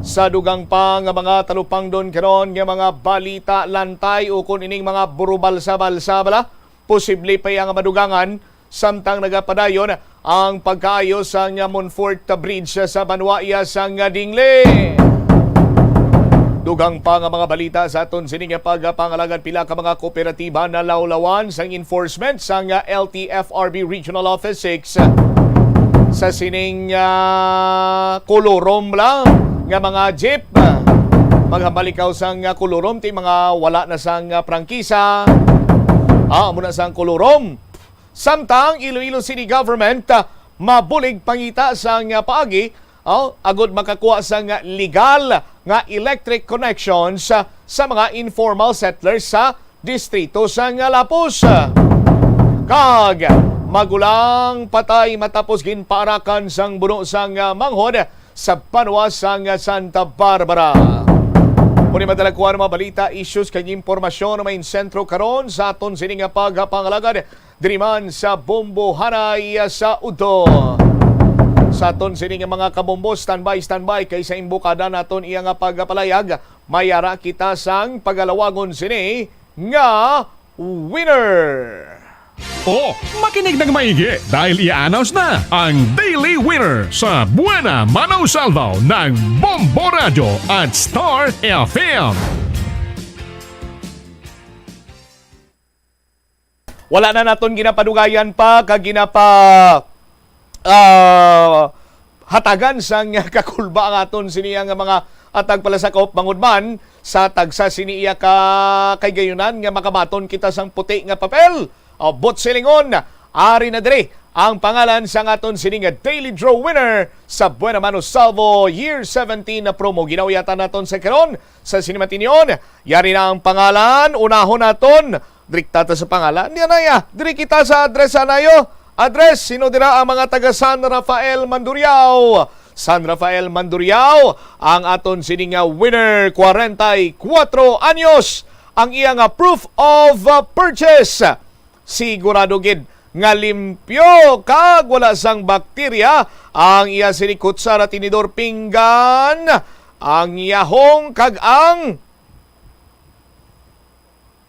Sa dugang pa nga mga talupangdon karon nga mga balita, lantay ukon ining mga burubalsa-balsa bala, posible pa iya nga madugangan samtang nagapadayon ang pagkaayo sang Monfort Bridge sa banwa iya sang Dingle. Dugang pa nga mga balita sa aton sini nga pagpangalagad, pila ka mga kooperatiba nalawlawan sang enforcement sang L T F R B Regional Office six sa sining, ah, kolorom lang nga mga jeep. Maghambal ikaw sang, ah, kolorom, ti mga wala na sang, ah, prangkisa. Ah, amo na sang kolorom. Samtang Iloilo City Government, ah, mabulig pangita sang, ah, paagi, oh, agud makakuha sang, ah, legal nga electric connections, ah, sa mga informal settlers sa distrito sang, ah, Lapus. Kag magulang patay matapos ginpaarakan sang buno sang, ah, manghod sa banwa sang Santa Barbara. Muni madala kuha nga mga balita, issues kag impormasyon nga may sentro karon sa aton sini nga pagpangalagad diri man sa Bombo Hanay sa Udto. Sa aton sini nga mga kabombo, standby, standby, kay sa imbukada naton iya nga pagpalayag, may ara kita sang pagalawagon sini nga winner. O, makinig ng maigi dahil i-announce na ang Daily Winner sa Buena Mano Salvo ng Bombo Radyo at Star F M. Wala na naton ginapadugayan pa kag ginapa, ah, hatagan sang kakulba ang aton sini nga mga atag palasakop, bangod man sa tagsa sini iya ka kahigayonan nga makabaton kita sang puti nga papel. O, buot silingon, ari na diri ang pangalan sang aton sini nga Daily Draw winner sa Buena Mano Salvo Year seventeen na promo. Ginauyatan naton sa karon sa sini matinyon. Yari na ang pangalan, unahon naton. Diri kita sa pangalan. Di na ya. Diri kita sa address, anayo. Address, sino dira ang mga taga San Rafael, Mandurriao? San Rafael, Mandurriao, ang aton sini nga winner, kwarenta y kuwatro anyos. Ang iya nga proof of, uh, purchase, sigurado gid nga limpyo kag wala sang bakterya ang iya sini kutsara, tinidor, pinggan, ang yahong kag ang,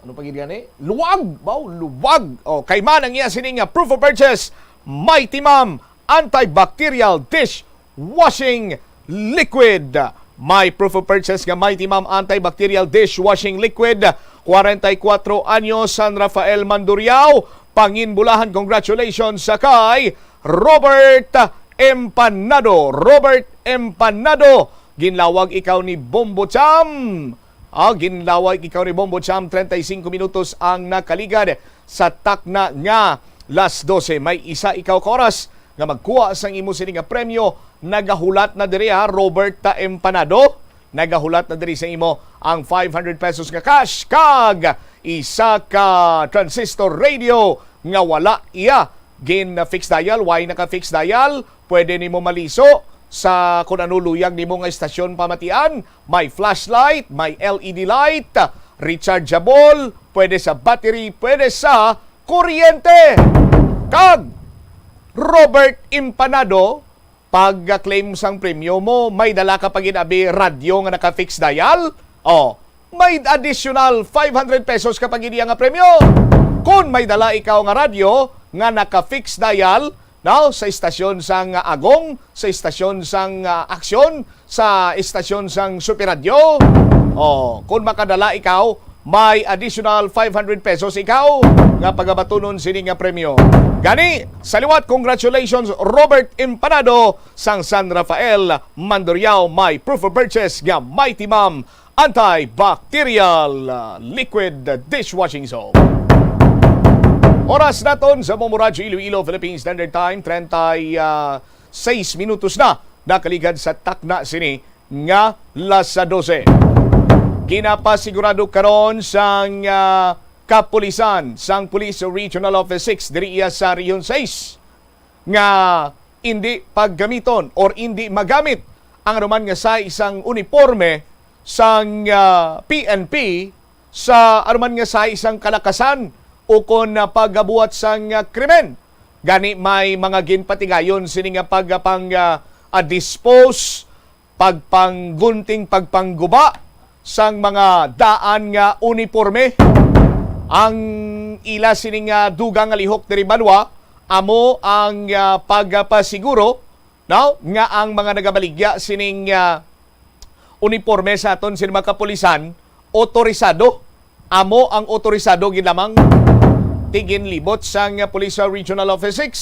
ano pa gid gani? Luwag! Baw, luwag! O, kay man ang iya sini nga proof of purchase, Mighty Mom Antibacterial Dish Washing Liquid. May proof of purchase nga Mighty Mom Antibacterial Dish Washing Liquid, kwarenta y kuwatro anyos, San Rafael, Mandurriao. Panginbulahan, congratulations sa kay Robert Empanado. Robert Empanado, ginlawag ikaw ni Bombo Cham. Ah, ginlawag ikaw ni Bombo Cham, treinta y cinco minutos ang nakaligad sa takna nga las doce. May isa ikaw ka oras nga magkuha sang imo sini nga premyo. Nagahulat na diri, ha, Robert, ah, Empanado. Nagahulat na diri sa imo ang five hundred pesos nga cash kag isa ka transistor radio nga wala iya gin fix dial. Why naka fix dial? Pwede nimo maliso sa kun ano luyag nimo nga istasyon pamatian. May flashlight, may L E D light, rechargeable, pwede sa battery, pwede sa kuryente. Kag Robert Empanado, pag-claim sang premyo mo, may dala ka pa gid abi radyo nga naka-fix dial? Oh, may additional five hundred pesos ka pa gid iya nga premyo. Kung may dala ikaw nga radyo nga naka-fix dial, no, sa istasyon sang Agong, sa istasyon sang, ah, Aksyon, sa istasyon sang Super Radio, oh, kung makadala ikaw, may additional five hundred pesos ikaw nga pagabatunon sini nga premyo. Gani, sa liwat, congratulations, Robert Empanado sang San Rafael, Mandurriao, may proof of purchase nga Mighty Mom antibacterial, ah, liquid dishwashing soap. Oras naton sa Bombo Radyo Iloilo, Philippine Standard Time, treinta y seis minutos na nakaligad sa takna sini nga las dose. Ginapasigurado karon sang, ah, kapulisan sang Police Regional Office six diri iya sa Region six nga indi paggamiton or indi magamit ang anuman nga size sang uniporme sang, ah, P N P sa anuman nga size sang kalakasan ukon, ah, pagkabuhat sang, ah, krimen. Gani may mga ginpatigayon sini nga pagpang, ah, ah, dispose, pagpanggunting, pagpangguba sang mga daan nga uniporme. Ang ila sini nga dugang nga lihok diri banwa amo ang, ah, pagpasiguro, no, nga ang mga nagabaligya sining, ah, uniporme sa aton sini mga kapulisan otorisado. Amo ang otorisado gid lamang. Ti ginlibot sang Police Regional Office six,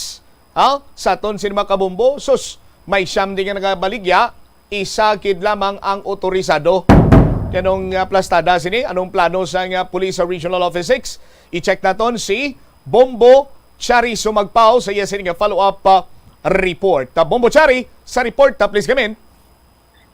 ha? Sa aton sini mga kabombo, sus, may siyam di nga nagabaligya, isa gid lamang ang otorisado. Kanong, ah, plastada sini, anong plano sang, ah, Police Regional Office six? I-check naton si Bombo Chari Sumagpao sa iya sini nga follow-up, ah, report. Ah, Bombo Chari, sa report, ah, please come in.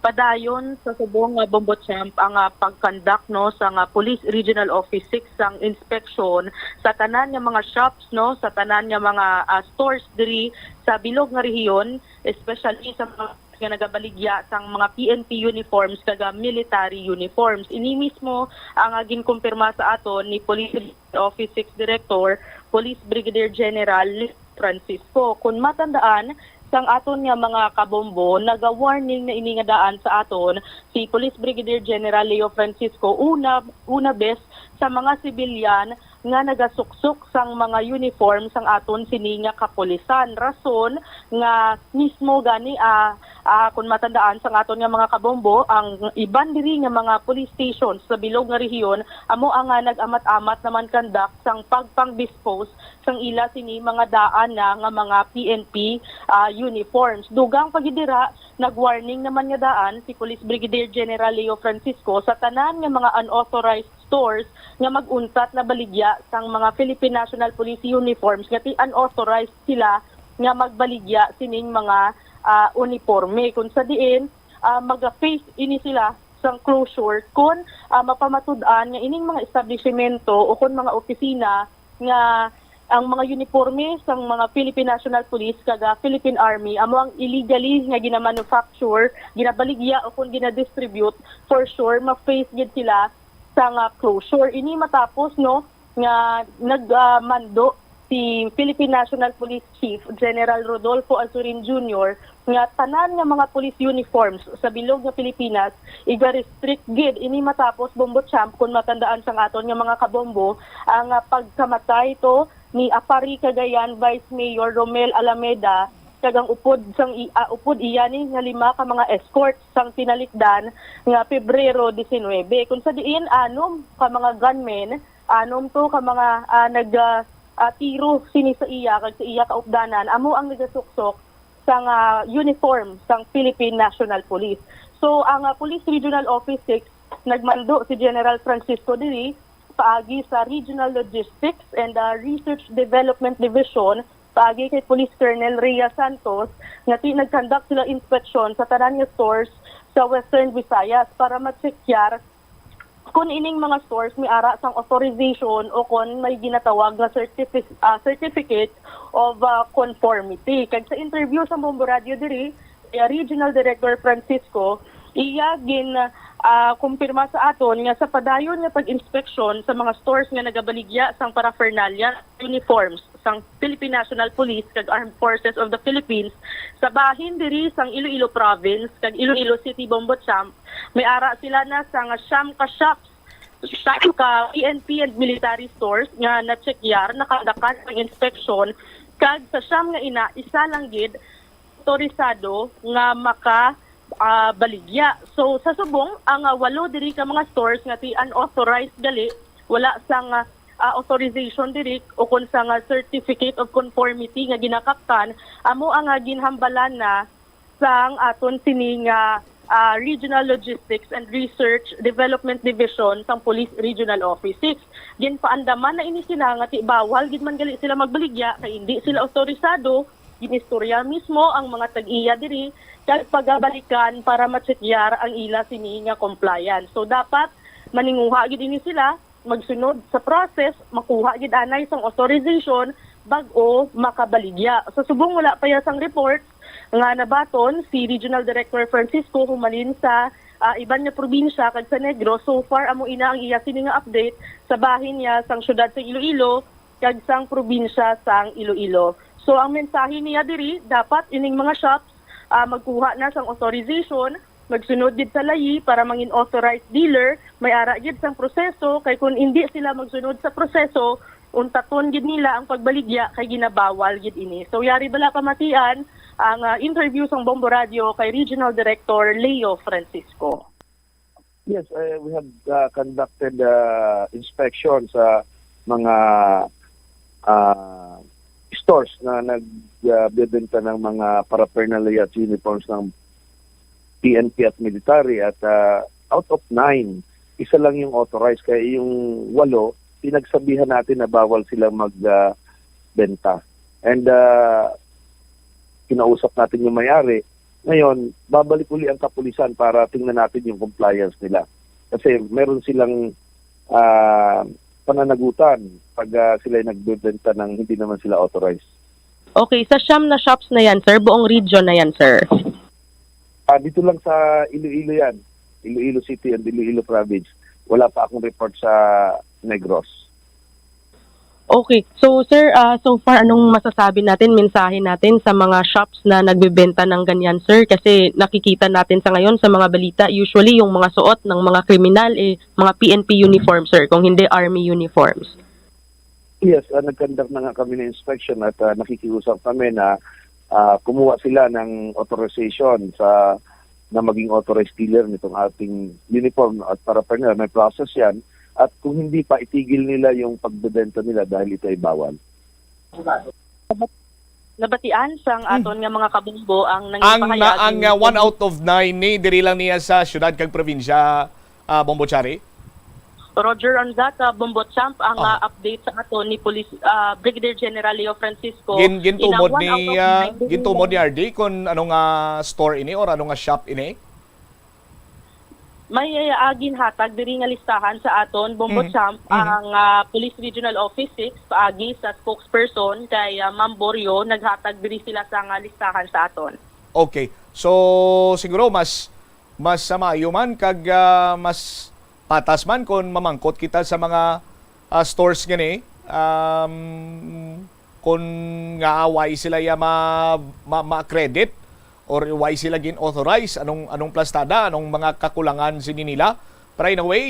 Padayon sa subong nga Bombo Champ ang, ah, pag-conduct, no, sa nga Police Regional Office six sang inspeksyon sa tanan nga mga shops, no, sa tanan nga mga, ah, stores diri sa bilog nga rehiyon, especially sa mga nga nagabaligya sang mga P N P uniforms kag, ah, military uniforms. Ini mismo ang, ah, ginkumpirma sa aton ni Police Office six Director, Police Brigadier General Francisco. Kung matandaan, sang aton nga mga kabombo, naga-warning na ini nga daan sa aton si Police Brigadier General Leo Francisco una, una bes sa mga sibilyan nga nagasuksok sang mga uniform sang aton sini nga kapulisan. Rason nga mismo gani, ah, ah, kung matandaan sang aton nga mga kabombo, ang iban diri nga mga police stations sa bilog nga rehiyon amo ang, ah, nag-amat-amat naman conduct sang pagpang-dispose sang ila sini mga daan na nga mga P N P, ah, uniforms. Dugang pa gid dira, nag-warning naman nga daan si Police Brigadier General Leo Francisco sa tanan nga mga unauthorized stores nga mag-untat na baligya sang mga Philippine National Police uniforms nga ti-unauthorized sila nga magbaligya sining mga, ah, uniporme. Kung sa diin, ah, maga-face ini sila sang closure kung, ah, mapamatud-an nga ining mga establishmento o kon mga opisina nga ang mga uniporme sang mga Philippine National Police kag, ah, Philippine Army amo ang illegally nga ginamanufacture, ginabaligya o kon ginadistribute, for sure ma-face gid sila sang, ah, closure. Ini matapos, no, nga nag, ah, mando si Philippine National Police Chief General Rodolfo Azurin Junior nga tanan nga mga police uniforms sa bilog nga Pilipinas iga-restrict gid. Ini matapos, Bombo Champ, kung matandaan sang aton nga mga kabombo, ang, ah, pagkamatay to ni Aparri, Cagayan Vice Mayor Romel Alameda kag ang upod sang i-, ah, upod iya ni nga lima ka mga escort sang tinalikdan nga Pebrero diecinuebe, kung sa diin anom ka mga gunmen, anom to ka mga, ah, nag, ah, ah, tiro sini sa iya kag sa iya kaupdanan amo ang nagasuksok sang, ah, uniform sang Philippine National Police. So, ang, ah, Police Regional Office six, nagmando si General Francisco diri paagi sa Regional Logistics and, ah, Research Development Division, paagi kay Police Colonel Rhea Santos, nga ti-, nag-conduct sila inspection sa tanan nga stores sa Western Visayas para ma-check kon ining mga stores may ara sang authorization o kon may ginatawag nga certifi-, ah, certificate of, ah, conformity. Kag sa interview sa Bombo Radio diri, iya Regional Director Francisco, iya gin, Ah, kumpirma sa aton nga sa padayon nga pag-inspeksyon sa mga stores nga nagabaligya sang paraphernalia, uniforms sang Philippine National Police kag Armed Forces of the Philippines sa bahin diri sang Iloilo Province kag Iloilo City Bombo Champ, may ara sila na sa nga siyam ka shops, siyam ka P N P and military stores nga na-checkyar, nakandakan ang inspeksyon, kag sa siyam nga ina, isa lang gid otorisado nga maka, ah, baligya. So, sa subong, ang, ah, walo diri ka mga stores nga ti-, unauthorized gali, wala sang, ah, authorization diri o kon sang, ah, certificate of conformity nga ginakaptan, amo ang, ah, ginhambalan na sang aton sini nga, ah, Regional Logistics and Research Development Division sang Police Regional Office six. Ginpaandaman na ini sila nga ti-, bawal gid man gali sila magbaligya kay indi sila otorisado. Ginistorya mismo ang mga tag-iya diri kag pagabalikan para matsekyar ang ila sini nga compliance. So, dapat maninguha gid ini sila, magsunod sa process, makuha gid anay sang authorization bag-o makabaligya. Sa subong wala pa ya sang report nga nabaton si Regional Director Francisco humalin sa, ah, iban nga probinsya kag sa Negros. So far, amo ina ang iya sini nga update sa bahin niya sang siyudad sa Iloilo kag sang probinsya sang Iloilo. So, ang mensahe niya diri, dapat ining mga shops, ah, magkuha na sang authorization, magsunod gid sa layi para mangin authorized dealer, may ara gid sang proseso, kay kun indi sila magsunod sa proseso, untaton gid nila ang pagbaligya kay ginabawal gid ini. So, yari bala pamatian ang, ah, interview sang Bombo Radio kay Regional Director Leo Francisco. Yes, uh, we have, uh, conducted, uh, inspection sa mga, uh, stores na nagbebenta ng mga paraphernalia at uniforms ng P N P at military at, uh, out of nine, isa lang yung authorized. Kaya yung walo, pinagsabihan natin na bawal silang mag, uh, benta. And, uh, kinausap natin yung may-ari. Ngayon, babalik uli ang kapulisan para tingnan natin yung compliance nila. Kasi meron silang, ah, pananagutan pag, ah, sila'y nagbebenta ng hindi naman sila authorized. Okay, sa siyam na shops na yan, sir, buong region na yan, sir? Ah, dito lang sa Iloilo yan. Iloilo City and Iloilo Province. Wala pa akong report sa Negros. Okay. So, sir, ah, so far, anong masasabi natin, mensahe natin sa mga shops na nagbebenta ng ganyan, sir? Kasi nakikita natin sa ngayon sa mga balita, usually yung mga suot ng mga kriminal, eh, mga P N P uniform, sir, kung hindi army uniforms. Yes, ah, nag-conduct na nga kami ng inspection at, ah, nakikiusap kami na, ah, kumuha sila ng authorization sa, na maging authorized dealer nitong ating uniform at paraphernalia. May process yan. At kung hindi pa, itigil nila yung pagbebenta nila dahil ito ay bawal. Nabatian sang aton nga mga kabombo ang nangin Ang na, pahayag ang, ni uh, one out of nine ni diri lang niya sa syudad kag probinsya, uh, Bombo Chari? Roger Anzata, Bombo Champ, ang, Ah. uh, update sa aton ni Police, uh, Brigadier General Leo Francisco. Gin-, gintumod Inang one ni, out of uh, nine diri gintumod ni lang. R D kung ano nga store ini or ano nga shop ini? May, ah, ginhatag diri nga listahan sa aton, Bombo Mhm. Champ, Mhm. ang, ah, Police Regional Office six, paagi sa spokesperson kay, ah, Ma'am Borio, naghatag diri sila sa nga listahan sa aton. Okay. So, siguro mas, mas, ah, maayo man kag, ah, mas patas man kung mamangkot kita sa mga, ah, stores gani, um, kung nga why sila ya ma-, ma-, ma-credit or why sila gin-authorize, anong, anong plastada, anong mga kakulangan sini nila. Pero in a way,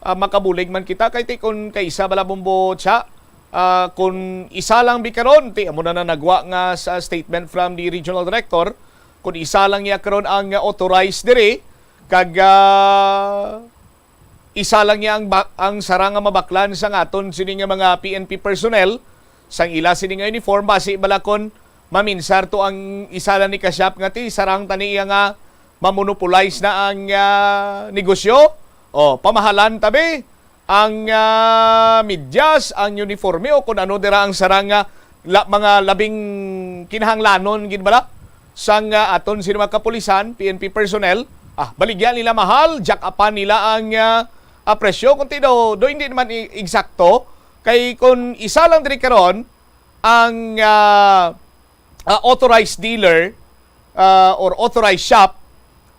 ah, makabulig man kita kay ti kun kaisa bala, Bombo Cha, ah, kun isa lang bi karon, ti amo na na nagwa nga sa statement from the regional director, kun isa lang niya karon ang authorized diri, kag, ah, isa lang niya ang ba-, ang sarang nga mabaklan sa ngaton sini nga mga P N P personnel, sang ila sini nga uniform, basi bala kon maminsar to ang isa lang ni ka shop nga ti sarang tani iya nga mamonopolize na ang, ah, negosyo. O, pamahalan tabi ang, ah, medyas, ang uniforme, o kun ano dira ang sarang nga la-, mga labing kinahanglanon gid bala sang, ah, aton sini mga kapulisan, P N P personnel. Ah, baligyan nila mahal, jack upan nila ang, ah, ah, presyo. Kung ti daw, do hindi naman i-, eksakto. Kay kung isa lang diri karon ang, ah, ah, authorized dealer, ah, or authorized shop,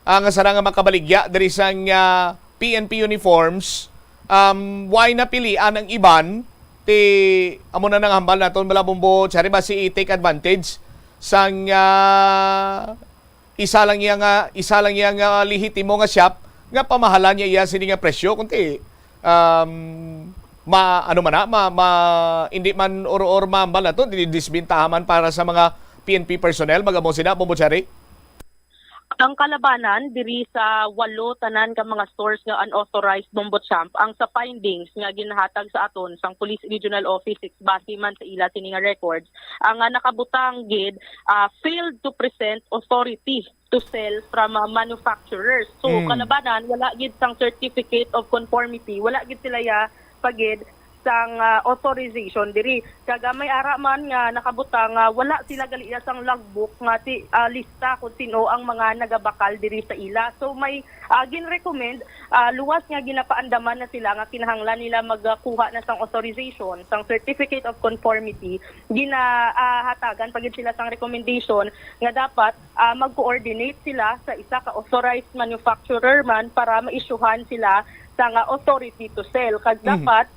ang sara nga makabaligya diri sang, ah, P N P uniforms, um, why napilian ang iban? Ti, amo na nang hambal naton, bala, Bombo Chari, basi i-take advantage sang, ah, isa lang iya nga, isa lang iya nga lehitimo nga shop nga pamahalan niya iya sini nga presyo, kunti, um, ma-, ano man na, ma-, ma-, hindi man or, or maambal naton, di disbentaha man para sa mga P N P personnel, magamo sina, Bombo Chari? Ang kalabanan diri sa walo tanan ka mga stores nga unauthorized, Bombo Champ, ang sa findings nga ginhatag sa aton sang Police Regional Office six, base man sa ila sini nga records, ang, ah, nakabutang gid, ah, failed to present authority to sell from, ah, manufacturers. So, Mm. kalabanan, wala gid sang certificate of conformity, wala gid sila ya pa gid sang, ah, authorization diri. Kag, ah, may ara man nga nakabutang nga wala sila gali iya sang logbook nga ti-, ah, lista kung sino ang mga nagabakal diri sa ila. So, may, ah, gin-recommend, ah, luwas nga ginapaandaman na sila nga kinahanglan nila magkuha na sang authorization, sang certificate of conformity, gina-, ah, hatagan pa gid sila sang recommendation nga dapat, ah, mag-coordinate sila sa isa ka authorized manufacturer man para ma-issuehan sila sang, ah, authority to sell. Kag Mhm. dapat, ah,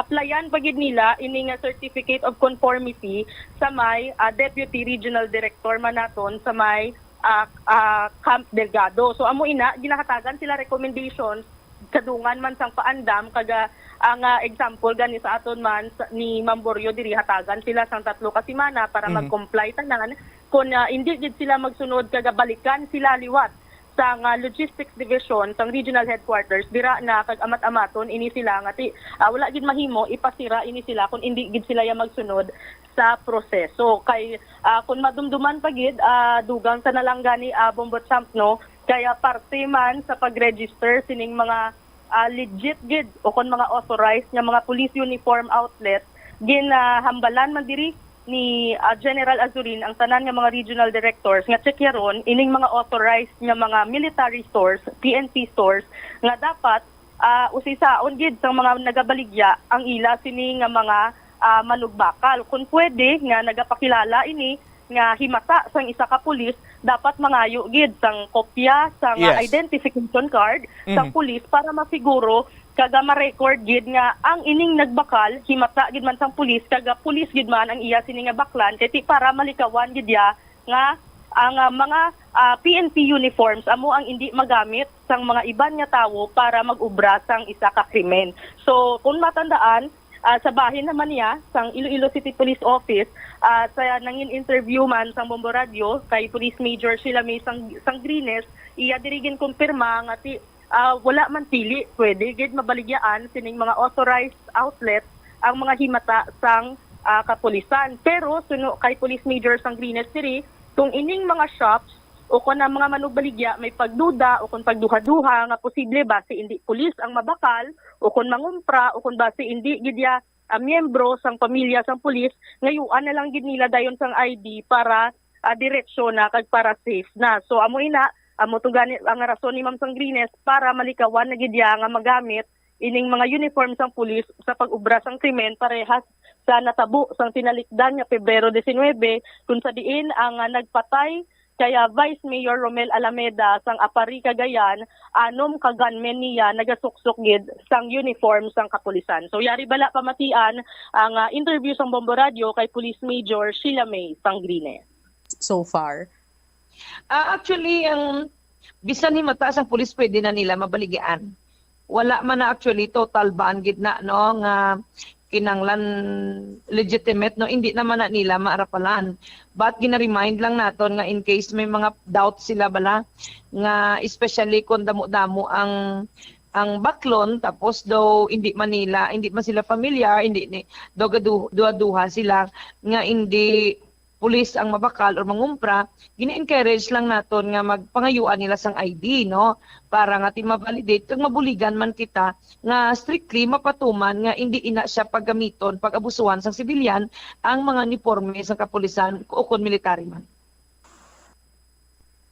applyan pa gid nila ini nga certificate of conformity sa may, ah, Deputy Regional Director man naton sa may, ah, ah, Camp Delgado. So, amo ina, ginahatagan sila recommendations kadungan man sang paandam, kag, ah, ang, ah, example gani sa aton man sa, ni Ma'am Borio diri, hatagan sila sang tatlo ka semana para Mhm. mag-comply tanan. Kon, ah, indi gid sila magsunod, kag balikan sila liwat sang, ah, Logistics Division sang Regional Headquarters, dira na kag amat-amaton ini sila nga ti-, ah, wala gid mahimo, ipasira ini sila kon indi gid sila ya magsunod sa proseso. Kay, ah, kon madumduman pa gid, ah, dugang ta na lang gani, ah, Bombo Champ, no, kaya parte man sa pag-register sining mga, ah, legit gid o kon mga authorized nga mga police uniform outlet, ginahambalan man diri ni, ah, General Azurin ang tanan nga mga regional directors nga tsekyaron ining mga authorized nga mga military stores, P N P stores, nga dapat, ah, usisaon gid sang mga nagabaligya ang ila sini nga mga, ah, manugbakal. Kung pwede nga nagapakilala ini nga himata sang isa ka pulis, dapat mangayo gid sang kopya sang, ah, Yes. identification card sang Mhm. pulis para masiguro kag, ah, ma-record gid nga ang ining nagbakal himata gid man sang pulis, kag, ah, pulis gid man ang iya sini nga baklan, kay ti para malikawan gid ya nga ang, ah, mga, ah, P N P uniforms amo ang indi magamit sang mga iban nga tawo para mag-ubra sang isa ka krimen. So, kung matandaan, ah, sa bahin naman niya sang Iloilo City Police Office, ah, sa nangin interview man sang Bombo Radio kay Police Major Sheila May Sang-, Sangrines, iya diri ginkumpirma nga ti-, ah, wala man pili, pwede gid mabaligyaan sining mga authorized outlet ang mga himata sang, ah, kapulisan. Pero suno kay Police Major Sangrines diri, kung ining mga shops o kon ang mga manugbaligya may pagduda o kon pagduha-duha nga posible basi indi pulis ang mabakal o kon mangumpra o kon basi indi gid ya, ah, miyembro sang pamilya sang pulis, ngayuan na lang gid nila dayon sang I D para, ah, diretsyo na kag para safe na. So, amo ina, amo to gani ang rason ni Ma'am Sangrines para malikawan na gid ya nga magamit ining mga uniform sang pulis sa pag-ubra sang krimen, parehas sa natabo sang tinalikdan nga Pebrero diecinuebe, kung sa diin ang, ah, nagpatay kay, ah, Vice Mayor Romel Alameda sang Aparri, Cagayan, anom ka gunmen niya nagasuksok gid sang uniform sang kapulisan. So, yari bala pamatian ang, ah, interview sang Bombo Radio kay Police Major Sheila May Sangrines. So far? Ah, actually, ang bisan himata sang pulis, pwede na nila mabaligyaan. Wala man na actually total ban gid na, no, nga kinanglan legitimate, no, hindi naman na nila maarapalan. But gina-remind lang naton nga in case may mga doubt sila bala, nga especially kung damo-damo ang, ang baklon, tapos daw hindi man nila, hindi man sila familiar, hindi ni, daw gadu-, duha-duha sila nga hindi pulis ang mabakal or mangumpra, gina-encourage lang naton nga magpangayuan nila sang I D, no? Para nga ti ma-validate kag mabuligan man kita nga strictly mapatuman nga indi ina siya paggamiton, pag-abusuhan sang sibilyan ang mga uniporme sang kapulisan o kon military man.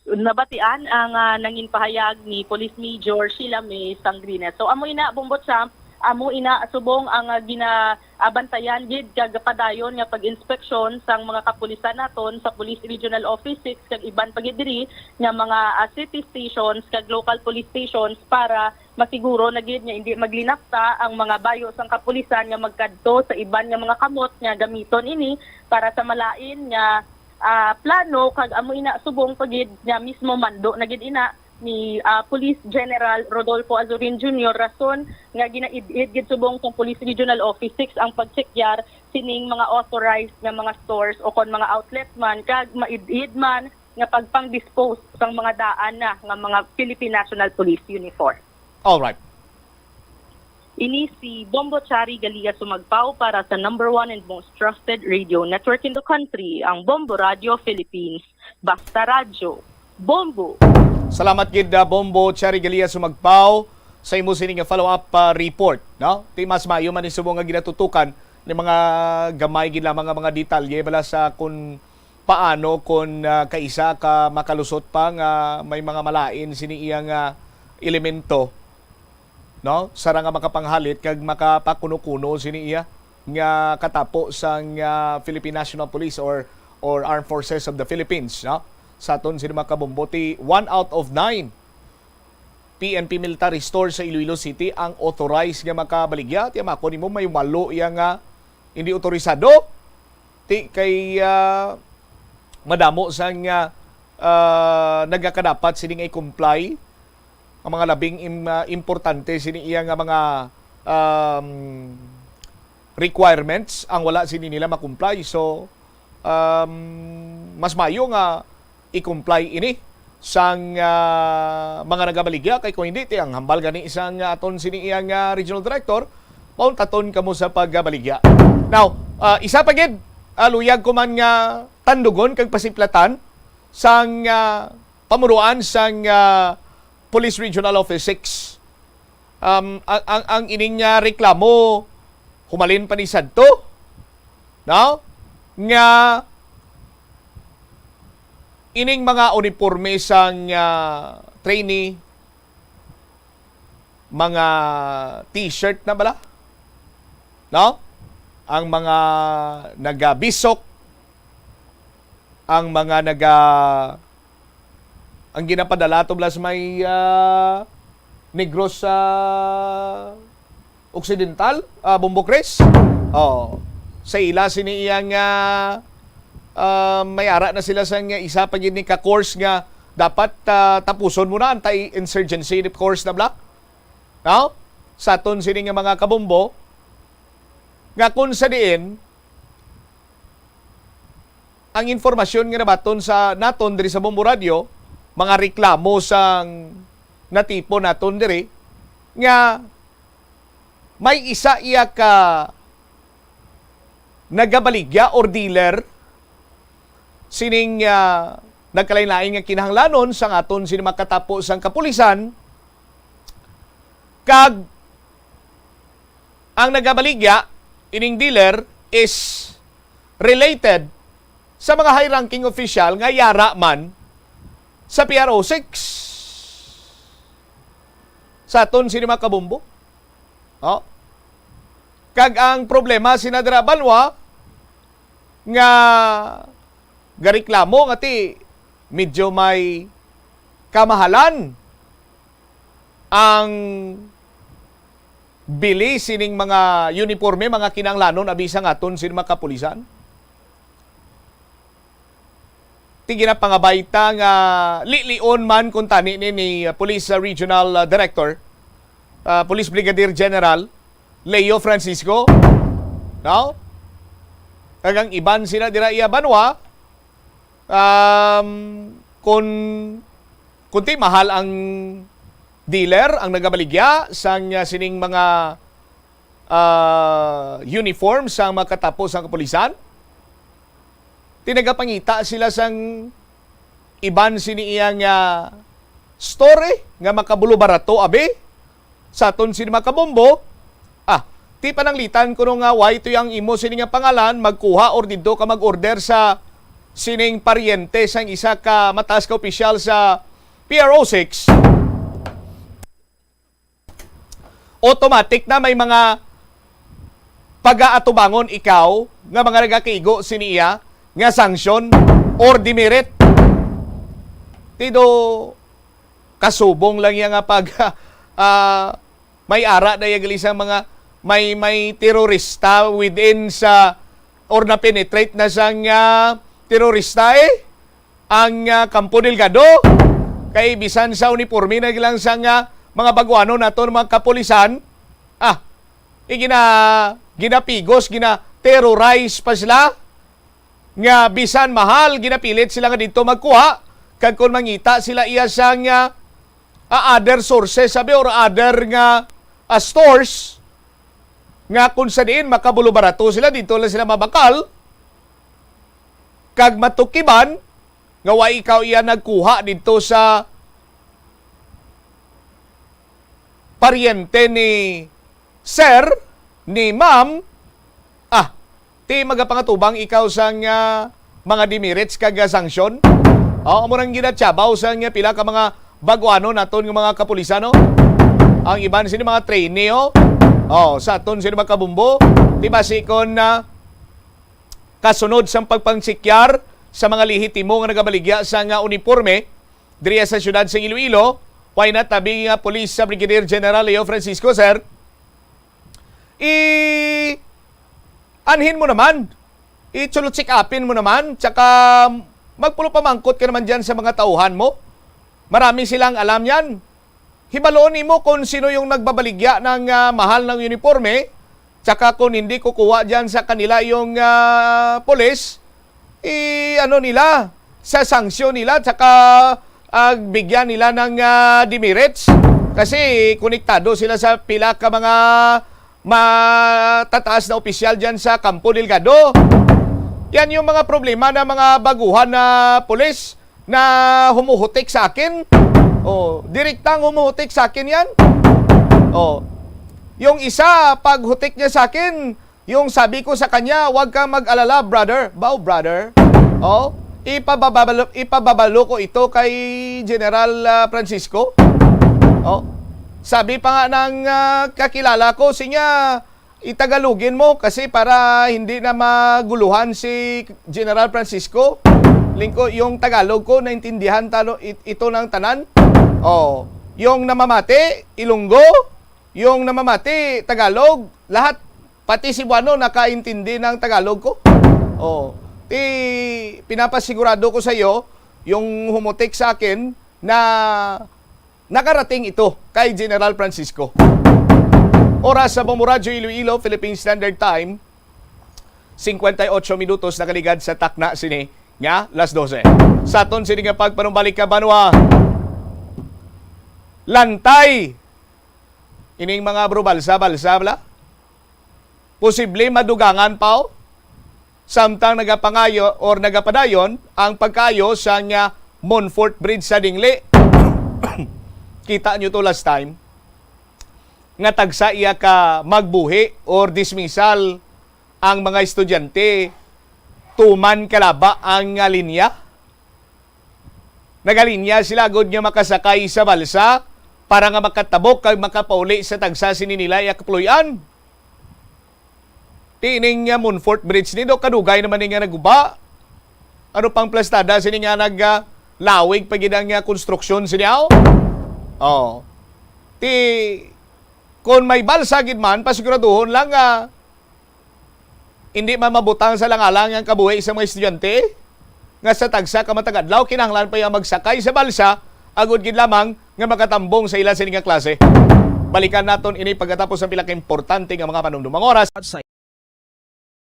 Nabatian ang, ah, nangin pahayag ni Police Major Sheila May Sangrines. So, amo ina, Bombo Champ, Amo ina subong ang, ah, ginaabantayan gid kag padayon nga pag-inspeksyon sang mga kapulisan naton sa Police Regional Office six kag iban pa gid diri nga mga, ah, city stations kag local police stations para masiguro na gid nga hindi maglinakta ang mga bayo sang kapulisan nga magkadto sa iban nga mga kamot nga gamiton ini para sa malain nga, ah, plano, kag amo ina subong pa gid nga mismo mando na gid ina ni, ah, Police General Rodolfo Azurin Junior, rason nga ginaid-id gid subong sang Police Regional Office six ang pagtsekyar sining mga authorized nga mga stores o kon mga outlet man, kag maid-id man nga pagpang-dispose sang mga daan na nga mga Philippine National Police uniform. Alright. Ini si Bombo Chari Galia Sumagpao para sa number one and most trusted radio network in the country, ang Bombo Radio Philippines. Basta Radyo, Bombo! Salamat gid, ah, Bombo Chari Galia Sumagpao, sa imo sini nga follow-up, ah, report, no? Ti mas maayo man ni subong nga ginatutukan ni mga gamay gid lamang nga mga detalye bala sa kung paano kung, ah, kaisa ka makalusot pa nga may mga malain sini iya nga elemento, no? Sara nga makapanghalit kag makapakuno-kuno sini iya nga katapo sang, ah, Philippine National Police or or Armed Forces of the Philippines, no? Sa aton sini mga kabombo, ti one out of nine P N P military store sa Iloilo City ang authorized nga makabaligya. Ti mako nimo may walo iya nga hindi otorisado. Ti kay, ah, madamo sang, ah, ah, nagakadapat sini nga i-comply ang mga labing im-, ah, importante sini iya nga mga, um, requirements ang wala sini nila ma-comply. So, um, mas mayo nga i-comply ini sang, ah, mga nagabaligya, kay kung hindi, ti ang hambal gani sang, ah, aton sini iya nga regional director, pauntaton kamo sa pagbaligya. Now, ah, isa pa gid, ah, luyag ko man nga tandugon kag pasiplatan sang, ah, pamuruan sang, ah, Police Regional Office six. Um, ang, ang, ang ining, ah, reklamo humalin pa ni sadto, no? Nga ining mga uniporme sang, ah, trainee, mga t-shirt na bala, no? Ang mga nagabisok, ang mga naga ang ginapadala to blas may, ah, Negros sa Occidental, ah, Bombo Chris. Oh, sa ila sini iyang, ah, ah, may ara na sila sa nga isa pa gid ni ka course nga dapat, ah, tapuson mo na, anti-insurgency course na bala. No? Sa aton sini nga mga kabombo, nga kung sa diin ang informasyon nga nabaton sa naton diri sa Bombo Radio, mga reklamo sang natipon naton diri nga may isa iya ka nagabaligya or dealer sining, ah, nagkalain-lain nga kinahanglanon sang aton sini makatapo sang kapulisan, kag ang nagabaligya ining dealer is related sa mga high-ranking official nga yara man sa P R O six. Sa aton sini mga kabombo. Oh. Kag ang problema sina dira banwa nga gareklamo nga ti medyo may kamahalan ang bili sining mga uniforme, mga kinahanglanon abi sa aton sini mga kapulisan. Ti ginapangabay ta nga lilion man kuntani ni, ni, uh, Police, uh, Regional, uh, Director, uh, Police Brigadier General Leo Francisco, no? Kag ang iban sila dira iya banwa, um, kun, kun ti mahal ang dealer, ang nagabaligya sang, uh, sining mga, uh, uniform sang mga katapo sang kapulisan, ti nagapangita sila sang iban sini iya nga store nga makabulo barato abi sa aton sini mga kabombo. Ah, ti pananglitan kuno nga wala to ang imo sini nga pangalan, magkuha or didto ka mag-order sa sining paryente sang isa ka mataas ka opisyal sa P R O six. automatic na may mga pagaatubangon ikaw nga mga nagakigo sini iya nga sanction or demerit. Tido kasubong lang iya nga pag, ah, may ara na iya gali sa mga may, may terorista within sa or na-penetrate na sang, ah, terorista, eh, ang, ah, Campo Delgado. Kay bisan sa uniporme na lang sang, ah, mga baguanon naton, mga kapulisan, ah, igina-, ginapigos, gina-terrorize pa sila nga bisan mahal, ginapilit sila nga didto magkuha, kag kon mangita sila iya sang, ah, ah, other sources, sabi, or other nga, ah, stores, nga kung sa diin makabulubarato sila, didto lang sila mabakal, kag matukiban nga wa ikaw iya nagkuha didto sa paryente ni sir, ni ma'am, ah, ti magapangatubang ikaw sang, ah, mga demerits kag, ah, sanction? Oh, amo nang ginatyabaw sang, ah, pila ka mga baguanon naton nga mga kapulisan, no? Ang iban sini mga trainee, oh. Oh, sa aton sini mga kabumbo, ti basi kon, ah, kasunod sang pagpangsikyar sa mga lehitimo nga nagabaligya sang, ah, uniporme diri sa siyudad sa Iloilo, why not tabi nga Police sa Brigadier General Leo Francisco, sir? I-anhin mo naman. I-check-upin mo naman. Tsaka magpulong pamangkot ka naman dyan sa mga tauhan mo. Marami silang alam yan. Hibaluon nimo kung sino yung nagbabaligya ng, ah, mahal ng uniforme. Tsaka kung hindi kukuha dyan sa kanila yung, ah, pulis, i-ano nila, sa sanksyon nila, tsaka, ah, bigyan nila ng, ah, demerits. Kasi konektado sila sa pila ka mga matataas na opisyal dyan sa Campo Delgado. Yan yung mga problema ng mga baguhan na pulis na humuhutik sa akin. Oh, direktang humuhutik sa akin yan. Oh. Yung isa, paghutik niya sa akin, yung sabi ko sa kanya, "Huwag kang mag-alala, brother." Bao, brother. Oh, ipababalo, ipababalo ko ito kay General, ah, Francisco. Oh, sabi pa nga ng, ah, kakilala ko, sinya, itagalugin mo kasi para hindi na maguluhan si General Francisco. Lingko, yung Tagalog ko, naintindihan talo, it-, ito ng tanan. Oh, yung namamati, Ilonggo, yung namamati, Tagalog, lahat, pati Cebuano, nakaintindi ng Tagalog ko. Oh, ti, pinapasigurado ko sa iyo, yung humutik sa akin na nakarating ito kay General Francisco. Oras sa Bombo Radyo Iloilo, Philippine Standard Time, singkwenta y ocho minutos nakaligad sa takna sini nga las dose. Sa aton sini nga pagpanumbalik ka banwa, lantay ining mga bro balsa-balsa bala. Posible madugangan pa, oh. Samtang nagapangayo or nagapadayon ang pagkaayo sang, ah, Monfort Bridge sa Dingli. Kita nyo to last time, nga tagsa iya ka magbuhi or dismissal ang mga estudyante tuman kalaba ang, ah, linya. Nagalinya sila gud nga makasakay sa balsa para nga makatabok kag makapauli sa tagsa sini nila iya kapuloy-an. Ti ining, ah, Monfort Bridge ni do kadugay naman ni nga naguba. Ano pang plastada sini nga nag, ah, lawig pa gid ang, ah, konstruksyon sini, aw? Oh. Ti kon may balsa gid man, pasiguraduhon lang nga hindi man mabutang sa langalang ang kabuhi sa mga estudyante nga sa tagsa ka matag adlaw kinahanglan pa iya magsakay sa balsa agud gid lamang nga makatambong sa ila sini nga klase. Balikan naton ini pagkatapos ang pila ka importante nga mga panumdum. Ang oras sa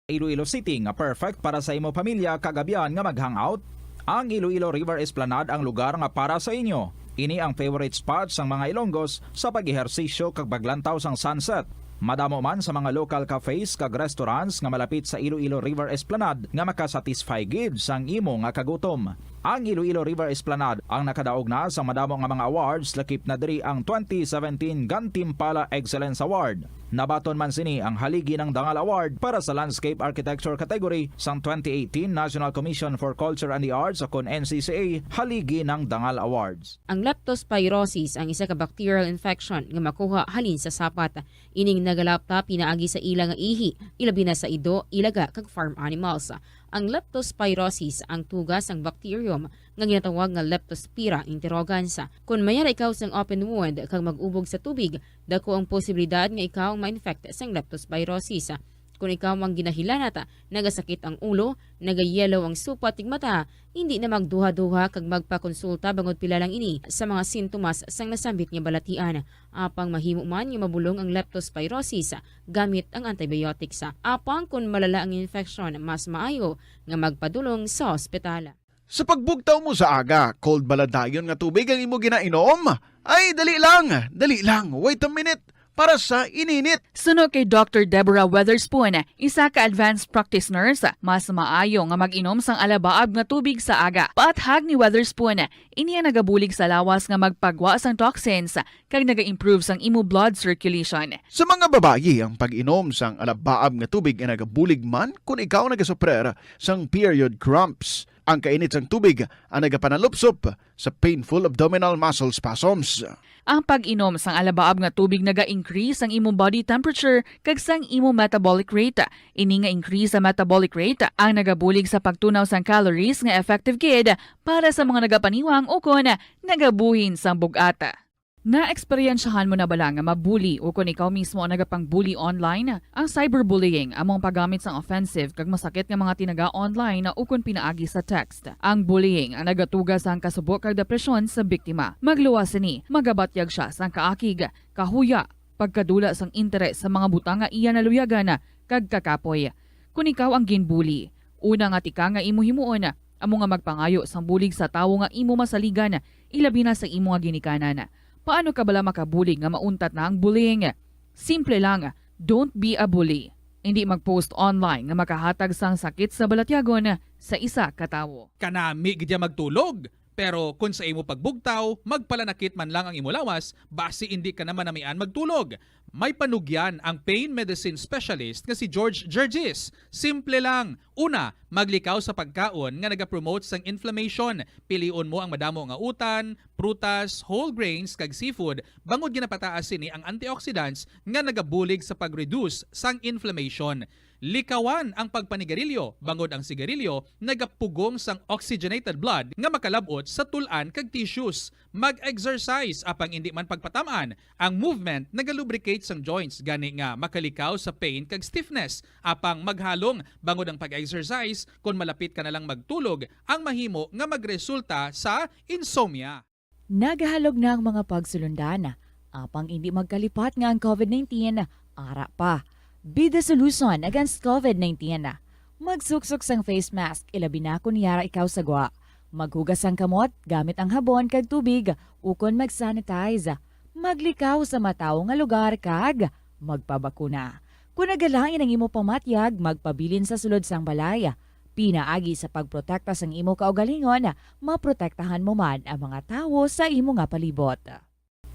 Iloilo City nga perfect para sa imo pamilya kag abyan nga mag-hangout. Ang Iloilo River Esplanade ang lugar nga para sa inyo. Ini ang favorite spot sang mga Ilonggos sa pag-ehersisyo kag paglantaw sang sunset. Madamo man sa mga local cafes kag restaurants nga malapit sa Iloilo River Esplanade nga makasatisfy gid sang imo nga kagutom. Ang Iloilo River Esplanade ang nakadaog na sang madamo nga mga awards, lakip na diri ang twenty seventeen Gantimpala Excellence Award. Nabaton man sini ang Haligi ng Dangal Award para sa Landscape Architecture category sang twenty eighteen National Commission for Culture and the Arts, o kon N C C A Haligi ng Dangal Awards. Ang leptospirosis ang isa ka bacterial infection nga makuha halin sa sapat. Ining nagalapta pinaagi sa ila nga ihi, ilabi na sa ido, ilaga, kag farm animals. Ang leptospirosis ang tuga sang bacterium nga ginatawag nga Leptospira interrogans. Kon mayara ikaw sang open wound kag mag-ubog sa tubig, dako ang posibilidad nga ikaw ma-infect sang leptospirosis. Kon ikaw ang ginahilanat, nagasakit ang ulo, nagayellow ang supat ning mata, hindi na magduha-duha kag magpakonsulta bangod pila lang ini sa mga sintomas sang nasambit nga balatian. Apang mahimo man nga mabulong ang leptospirosis gamit ang antibiotics. Apang kon malala ang infeksyon, mas maayo nga magpadulong sa ospital. Sa pagbugtaw mo sa aga, cold bala dayon nga tubig ang imo ginainom? Ay, dali lang, dali lang, wait a minute, para sa ininit. Suno kay Doctor Deborah Weatherspoon, isa ka advanced practice nurse, mas maayo nga mag-inom sang alabaab nga tubig sa aga. Paathag ni Weatherspoon, ini ang nagabulig sa lawas nga magpagwa sang toxins kag naga-improve sang imo blood circulation. Sa mga babayi, ang pag-inom sang alabaab nga tubig ay nagabulig man kon ikaw nagasuprer sang period cramps. Ang kainit sang tubig ang nagapanalupsop sa painful abdominal muscle spasms. Ang pag-inom sang alabaab nga tubig naga-increase sang imong body temperature kag sang imong metabolic rate. Ini nga increase sa metabolic rate ang nagabulig sa pagtunaw sang calories nga effective gid para sa mga nagapaniwang ukon nagabuhin sang bug-at. Naeksperyensyahan mo na bala nga mabuli ukon ikaw mismo ang nagapang-bully online? Ang cyberbullying amo ang paggamit sang offensive kag masakit nga mga tinaga online ukon pinaagi sa text. Ang bullying ang nagatuga sang kasubo kag depresyon sa biktima. Magluwas sini, magabatyag sia sang kaakig, kahuya, pagkadula sang interes sa mga butang nga iya naluyagan, kag kakapoy. Kon ikaw ang ginbully, una nga tikang nga imo himuon amo nga magpangayo sang bulig sa tawo nga imo masaligan, ilabi na sa imo nga ginikanan. Paano ka bala makabulig nga mauntat na ang bullying? Simple lang, don't be a bully. Indi mag-post online nga makahatag sang sakit sa balatyagon sa isa ka tawo. Kanami gid ya magtulog. Pero kon sa imo pagbugtaw, magpalanakit man lang ang imo lawas, basi indi ka na manamian magtulog. May panugyan ang pain medicine specialist nga si George Gergis. Simple lang. Una, maglikaw sa pagkaon nga nagapromote sang inflammation. Pilion mo ang madamo nga utan, prutas, whole grains, kag seafood, bangod ginapataas sini ang antioxidants nga nagabulig sa pag-reduce sang inflammation. Likawan ang pagpanigarilyo, bangod ang sigarilyo nagapugong sang oxygenated blood nga makalab-ot sa tul-an kag tissues. Mag-exercise, apang indi man pagpatam-an. Ang movement nagalubricate sang joints, gani nga makalikaw sa pain kag stiffness. Apang maghalong, bangod ang pag-exercise, kon malapit ka na lang magtulog, ang mahimo nga magresulta sa insomnia. Nagahalog na ang mga pagsulundan, apang indi magkalipat nga ang covid nineteen ara pa. Be the solution against covid nineteen. Magsuksok sang face mask, ilabi na kon yara ikaw sa gwa. Maghugas sang kamot gamit ang habon kag tubig, ukon mag-sanitize. Maglikaw sa matawo nga lugar kag magpabakuna. Kon nagalain ang imo pamatyag, magpabilin sa sulod sang balay. Pinaagi sa pagprotekta sang imo kaugalingon, maprotektahan mo man ang mga tawo sa imo nga palibot.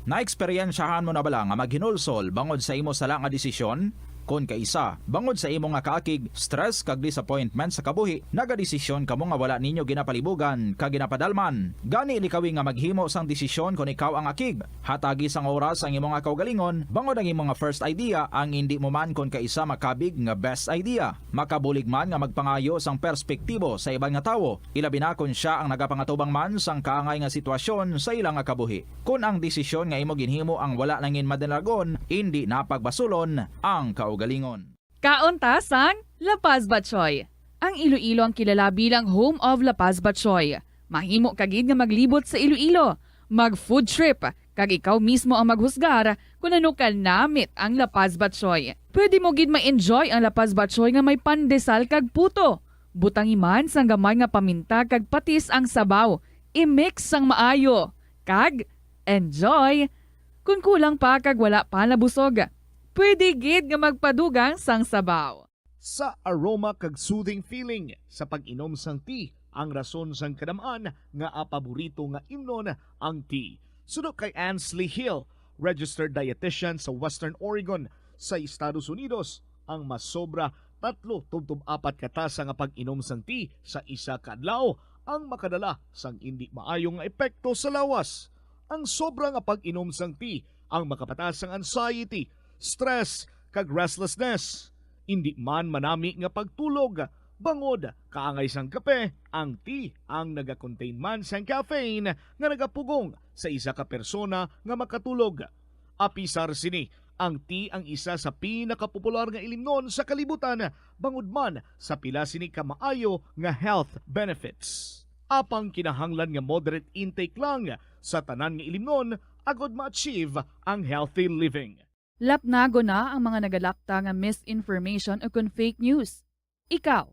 Naeksperyensyahan mo na bala nga maghinulsol bangod sa imo sala nga desisyon? Kon kaisa, bangod sa imo nga kaakig, stress, kag disappointment sa kabuhi, nagadesisyon kamo nga wala ninyo ginapalibugan kag ginapadalman. Gani, likawi nga maghimo sang desisyon kon ikaw ang akig. Hatagi sang oras ang imo nga kaugalingon, bangod ang imo nga first idea ang indi mo man kon kaisa makabig nga best idea. Makabulig man nga magpangayo sang perspektibo sa iban nga tawo, ilabi na kon sia ang nagapangatubang man sang kaangay nga sitwasyon sa ila nga kabuhi. Kon ang desisyon nga imo ginhimo ang wala nangin madalagon, indi na pagbasulon ang kaugalingon. Kaon ta sang La Paz Batchoy. Ang Iloilo ang kilala bilang home of La Paz Batchoy. Mahimo ka gid nga maglibot sa Iloilo, mag-food trip, kag ikaw mismo ang maghusgar kon ano ka namit ang La Paz Batchoy. Pwede mo gid ma-enjoy ang La Paz Batchoy nga may pandesal kag puto. Butangi man sang gamay nga paminta kag patis ang sabaw. I-mix sang maayo. Kag enjoy! Kon kulang pa kag wala pa nabusog, pwede gid nga magpadugang sang sabaw. Sa aroma kag soothing feeling sa pag-inom sang tea Ang rason sang kadam-an nga paborito nga imnon ang tea. Suno kay Ansley Hill, registered dietitian sa Western Oregon sa Estados Unidos, ang masobra tatlo tubtob apat ka tasa nga pag-inom sang tea sa isa ka adlaw ang makadala sang indi maayo nga epekto sa lawas. Ang sobra nga pag-inom sang tea ang makapataas sang anxiety, stress, kag restlessness. Indi man manami nga pagtulog, bangod kaangay sang kape, ang tea ang nagakontain man sang caffeine nga nagapugong sa isa ka persona nga makatulog. Apisar sini, ang tea ang isa sa pinakapopular nga ilimnon sa kalibutan, bangod man sa pila sini ka maayo nga health benefits. Apang kinahanglan nga moderate intake lang sa tanan nga ilimnon agod ma-achieve ang healthy living. Lapnagon na ang mga nagalakta nga misinformation o kon fake news. Ikaw,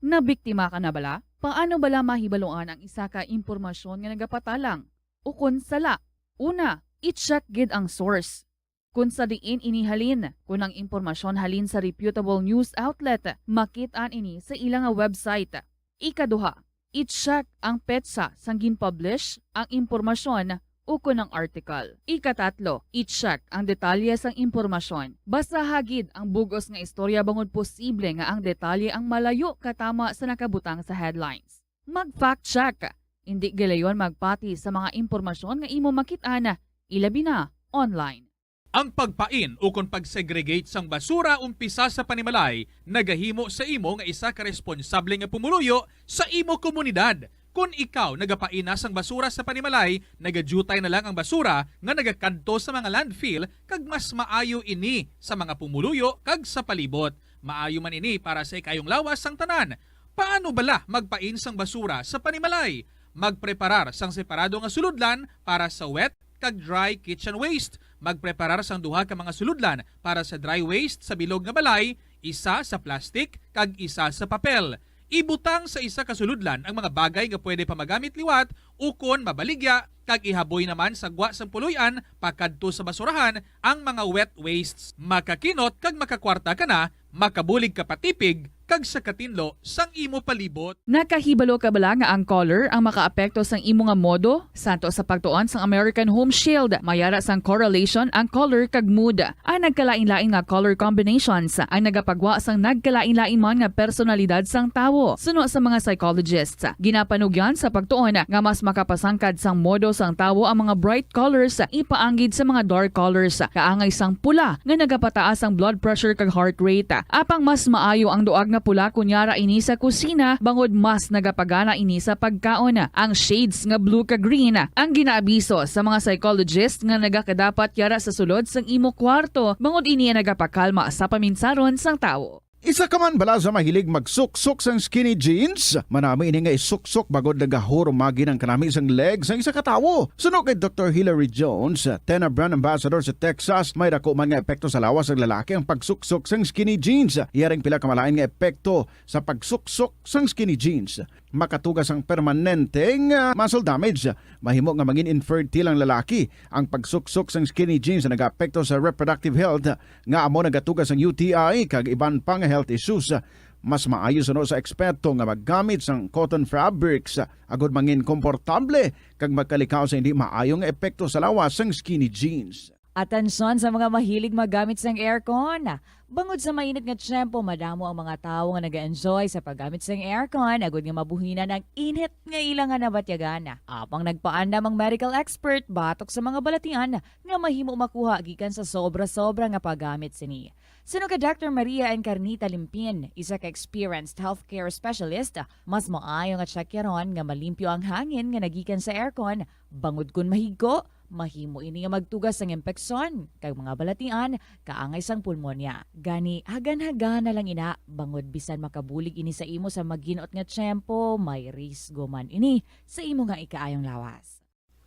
nabiktima ka na bala? Paano bala mahibaluan ang isa ka impormasyon nga nagapatalang o kon sala? Una, i-check gid ang source. Kung sa diin ini halin, kung ang impormasyon halin sa reputable news outlet, makit-an ini sa ila nga website. Ikaduha, i-check ang petsa sang gin-publish ang impormasyon ukon ang article. Ikatatlo, i-check ang detalye sang impormasyon. Basaha gid ang bug-os nga istorya bangod posible nga ang detalye ang malayo katama sa nakabutang sa headlines. Mag-fact check. Indi gilayon magpati sa mga impormasyon nga imo makit-an, ilabi na online. Ang pagpain ukon pag-segregate sang basura umpisa sa panimalay nagahimo sa imo nga isa ka responsable nga pumuluyo sa imo komunidad. Kon ikaw nagapain na sang basura sa panimalay, nagadyutay na lang ang basura nga nagakadto sa mga landfill, kag mas maayo ini sa mga pumuluyo kag sa palibot. Maayo man ini para sa ikaayong lawas sang tanan. Paano bala magpain sang basura sa panimalay? Magpreparar sang separado nga sulodlan para sa wet kag dry kitchen waste. Magpreparar sang duha ka mga sulodlan para sa dry waste sa bilog nga balay, isa sa plastic kag isa sa papel. Ibutang sa isa ka sulodlan ang mga bagay nga pwede pa magamit liwat ukon mabaligya, kag ihaboy naman sa gwa sang puloy-an pakadto sa basurahan ang mga wet wastes. Makakinot kag makakwarta ka na, makabulig ka pa tipig kag sa katinlo sang imo palibot. Nakahibalo ka bala nga ang color ang makaapekto sang imo nga modo? Santo sa pagtuon sang American Home Shield, may ara sang correlation ang color kag mood. Ang nagkalain-lain nga color combinations ang nagapagwa sang nagkalain-lain man nga personalidad sang tawo. Suno sa mga psychologists, ginapanugyan sa pagtuon nga mas makapasangkad sang modo sang tawo ang mga bright colors ipaanggid sa mga dark colors, kaangay sang pula nga nagapataas ang blood pressure kag heart rate. Apang mas maayo ang duag nga pula kon yara ini sa kusina, bangod mas nagapagana ini sa pagkaon. Ang shades nga blue kag green ang ginaabiso sa mga psychologist nga nagakadapat yara sa sulod sang imo kwarto, bangod ini ang nagapakalma sa paminsaron sang tawo. Isa ka man bala sa mahilig magsuksok sang skinny jeans? Manami ini nga isuksok bangod nagahurumagi ang kanami sang leg sang isa ka tawo. Suno kay Doktor Hilary Jones, Tena brand ambassador sa Texas, may daku man nga epekto sa lawas sang lalaki ang pagsuksok sang skinny jeans. Iya ring pila ka malain nga epekto sa pagsuksok sang skinny jeans. Makatuga sang permanente nga muscle damage. Mahimo nga mangin infertile ang lalaki. Ang pagsuksok sang skinny jeans nagaapekto sa reproductive health, nga amo nagatuga sang U T I kag iban pa nga health issues. Mas maayo suno sa eksperto nga maggamit sang cotton fabrics agod mangin komportable kag magkalikaw sa hindi maayo nga epekto sa lawas sang skinny jeans. Atensyon sa mga mahilig maggamit sang aircon. Bangod sa mainit nga tiyempo, madamo ang mga tawo nga nag-enjoy sa paggamit sang aircon agud nga mabuhinan ang init nga ila nga nabatyagan. Apang nagpaandam ang medical expert batok sa mga balatian nga mahimo makuha gikan sa sobra-sobra nga paggamit sini. Suno kay Doctor Maria Encarnita Limpin, isa ka experienced healthcare specialist, mas maayo nga tsakyaron nga malimpyo ang hangin nga nagikan sa aircon, bangod kon mahigko, mahimo ini nga magtuga sang impeksyon kag mga balatian kaangay sang pulmonya. Gani, hagan-hagana lang ina, bangod bisan makabulig ini sa imo sa maginot nga tiyempo, may risgo man ini sa imo nga ikaayong lawas.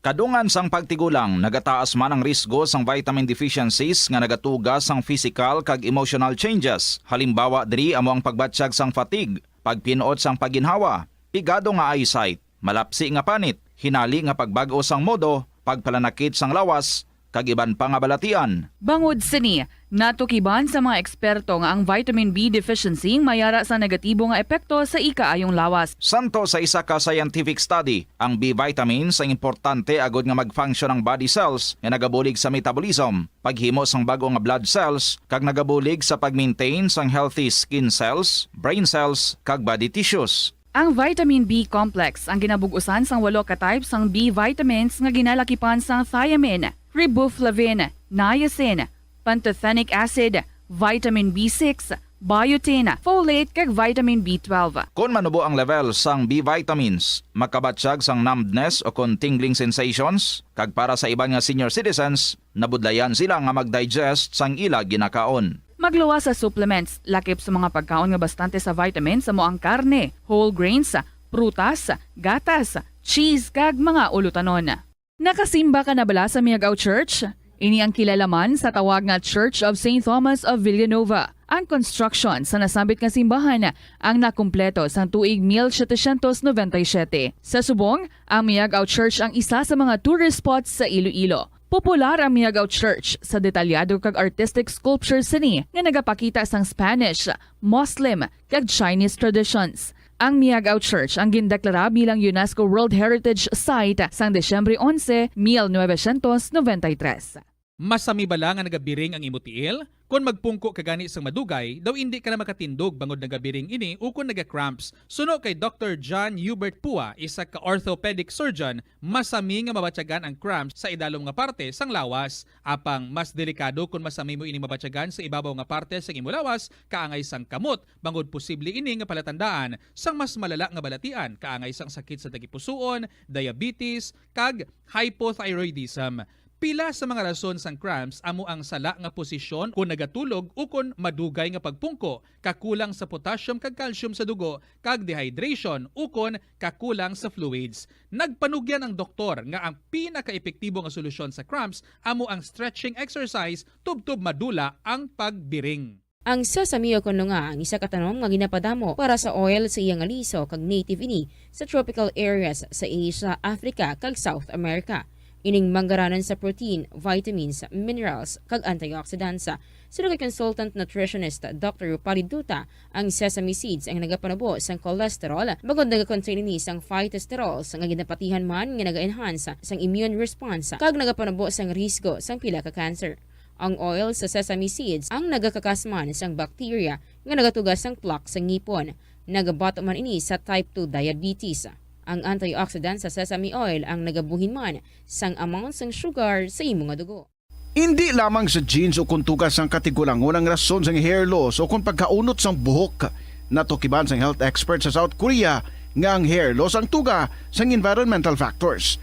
Kadungan sang pagtigulang, nagataas man ang risgo sang vitamin deficiencies nga nagatuga sang physical kag emotional changes. Halimbawa diri amo ang pagbatyag sang fatigue, pagpin-ot sang pagginhawa, pigado nga eyesight, malapsi nga panit, hinali nga pagbag-o sang modo, pagpalanakit sang lawas, kag iban pa nga balatian. Bangod sini, natukiban sa mga eksperto nga ang vitamin B deficiency mayara sa negatibo nga epekto sa ikaayong lawas. Santo sa isa ka scientific study, ang B vitamins ang importante agod nga mag-function ang body cells nga nagabulig sa metabolism, paghimo sang bag-o nga blood cells, kag nagabulig sa pag-maintain sang healthy skin cells, brain cells, kag body tissues. Ang vitamin B complex ang ginabug-usan sang walo ka types sang B vitamins nga ginalakipan sang thiamine, riboflavin, niacin, pantothenic acid, vitamin B six, biotin, folate, kag vitamin B twelve. Kon manubo ang level sang B vitamins, makabatyag sang numbness o kon tingling sensations, kag para sa iban nga senior citizens, nabudlayan sila nga mag-digest sang ila ginakaon. Magluwas sa supplements, lakip sa mga pagkaon nga bastante sa vitamins amo ang karne, whole grains, prutas, gatas, cheese, kag mga ulutanon. Nakasimba ka na bala sa Miag-ao Church? Ini ang kilala man sa tawag nga Church of Saint Thomas of Villanova. Ang construction sa nasambit nga simbahan ang nakumpleto sang tuig mil setecientos noventa y siete. Sa subong, ang Miag-ao Church ang isa sa mga tourist spots sa Iloilo. Popular ang Miag-ao Church sa detalyado kag artistic sculptures sini nga nagapakita sang Spanish, Muslim, kag Chinese traditions. Ang Miag-ao Church ang gindeklara bilang UNESCO World Heritage Site sang Disyembre onse, mil novecientos noventa y tres. Masami bala nga nagabiring ang imo tiil? Kon magpungko ka gani sang madugay, daw indi ka na makatindog bangod nagabiring ini ukon naga-cramps. Suno kay Doktor John Hubert Pua, isa ka orthopedic surgeon, masami nga mabatyagan ang cramps sa idalom nga parte sang lawas. Apang mas delikado kon masami mo ini mabatyagan sa ibabaw nga parte sang imo lawas, kaangay sang kamot, bangod posible ini nga palatandaan sang mas malala nga balatian, kaangay sang sakit sa tagipusoon, diabetes, kag hypothyroidism. Pila sa mga rason sang cramps amo ang sala nga posisyon kon nagatulog ukon madugay nga pagpungko, kakulang sa potassium kag calcium sa dugo, kag dehydration ukon kakulang sa fluids. Nagpanugyan ang doktor nga ang pinakaepektibo nga solusyon sa cramps amo ang stretching exercise tubtob madula ang pagbiring. Ang sesame o kon nga ang isa ka tanom nga ginapadamo para sa oil sa iya nga liso kag native ini sa tropical areas sa Asia, Africa, kag South America. Ining manggaranan sa protein, vitamins, minerals, kag antioxidants. Suno kay consultant nutritionist Doctor Rupali Duta, ang sesame seeds ang nagapanubo sang cholesterol bangod nagakontain ini sang phytosterols nga ginapatihan man nga naga-enhance sang immune response kag nagapanubo sang risgo sang pila ka cancer. Ang oil sa sesame seeds ang nagakakas man sang bacteria nga nagatuga sang plaque sa ngipon. Nagabato man ini sa type two diabetes. Ang antioxidant sa sesame oil ang nagabuhin man sang amount sang sugar sa imo nga dugo. Indi lamang sa genes o kon tuga sang katigulangon ang rason sang hair loss o kon pagkaunot sang buhok. Natukiban sang health expert sa South Korea nga ang hair loss ang tuga sang environmental factors.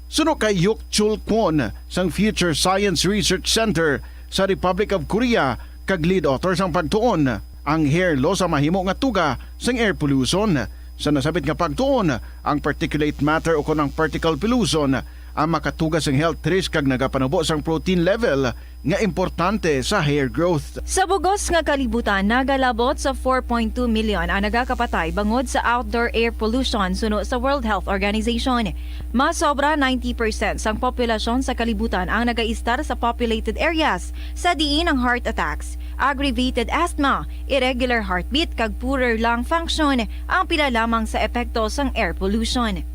Suno kay Hyuk Chul Kwon sang Future Science Research Center sa Republic of Korea kag lead author sang pagtuon, ang hair loss ang mahimo nga tuga sang air pollution. Sa nasabit nga pagtuon, ang particulate matter o kon ang particle pollution ang makatuga sang health risk kag nagapanubo sang protein level nga importante sa hair growth. Sa bugos nga kalibutan, nagalabot sa four point two million ang nagakapatay bangod sa outdoor air pollution suno sa World Health Organization. Mas sobra ninety percent sang populasyon sa kalibutan ang nagaistar sa populated areas, sa diin ang heart attacks, aggravated asthma, irregular heartbeat, kag poorer lung function ang pila lamang sa epekto sang air pollution.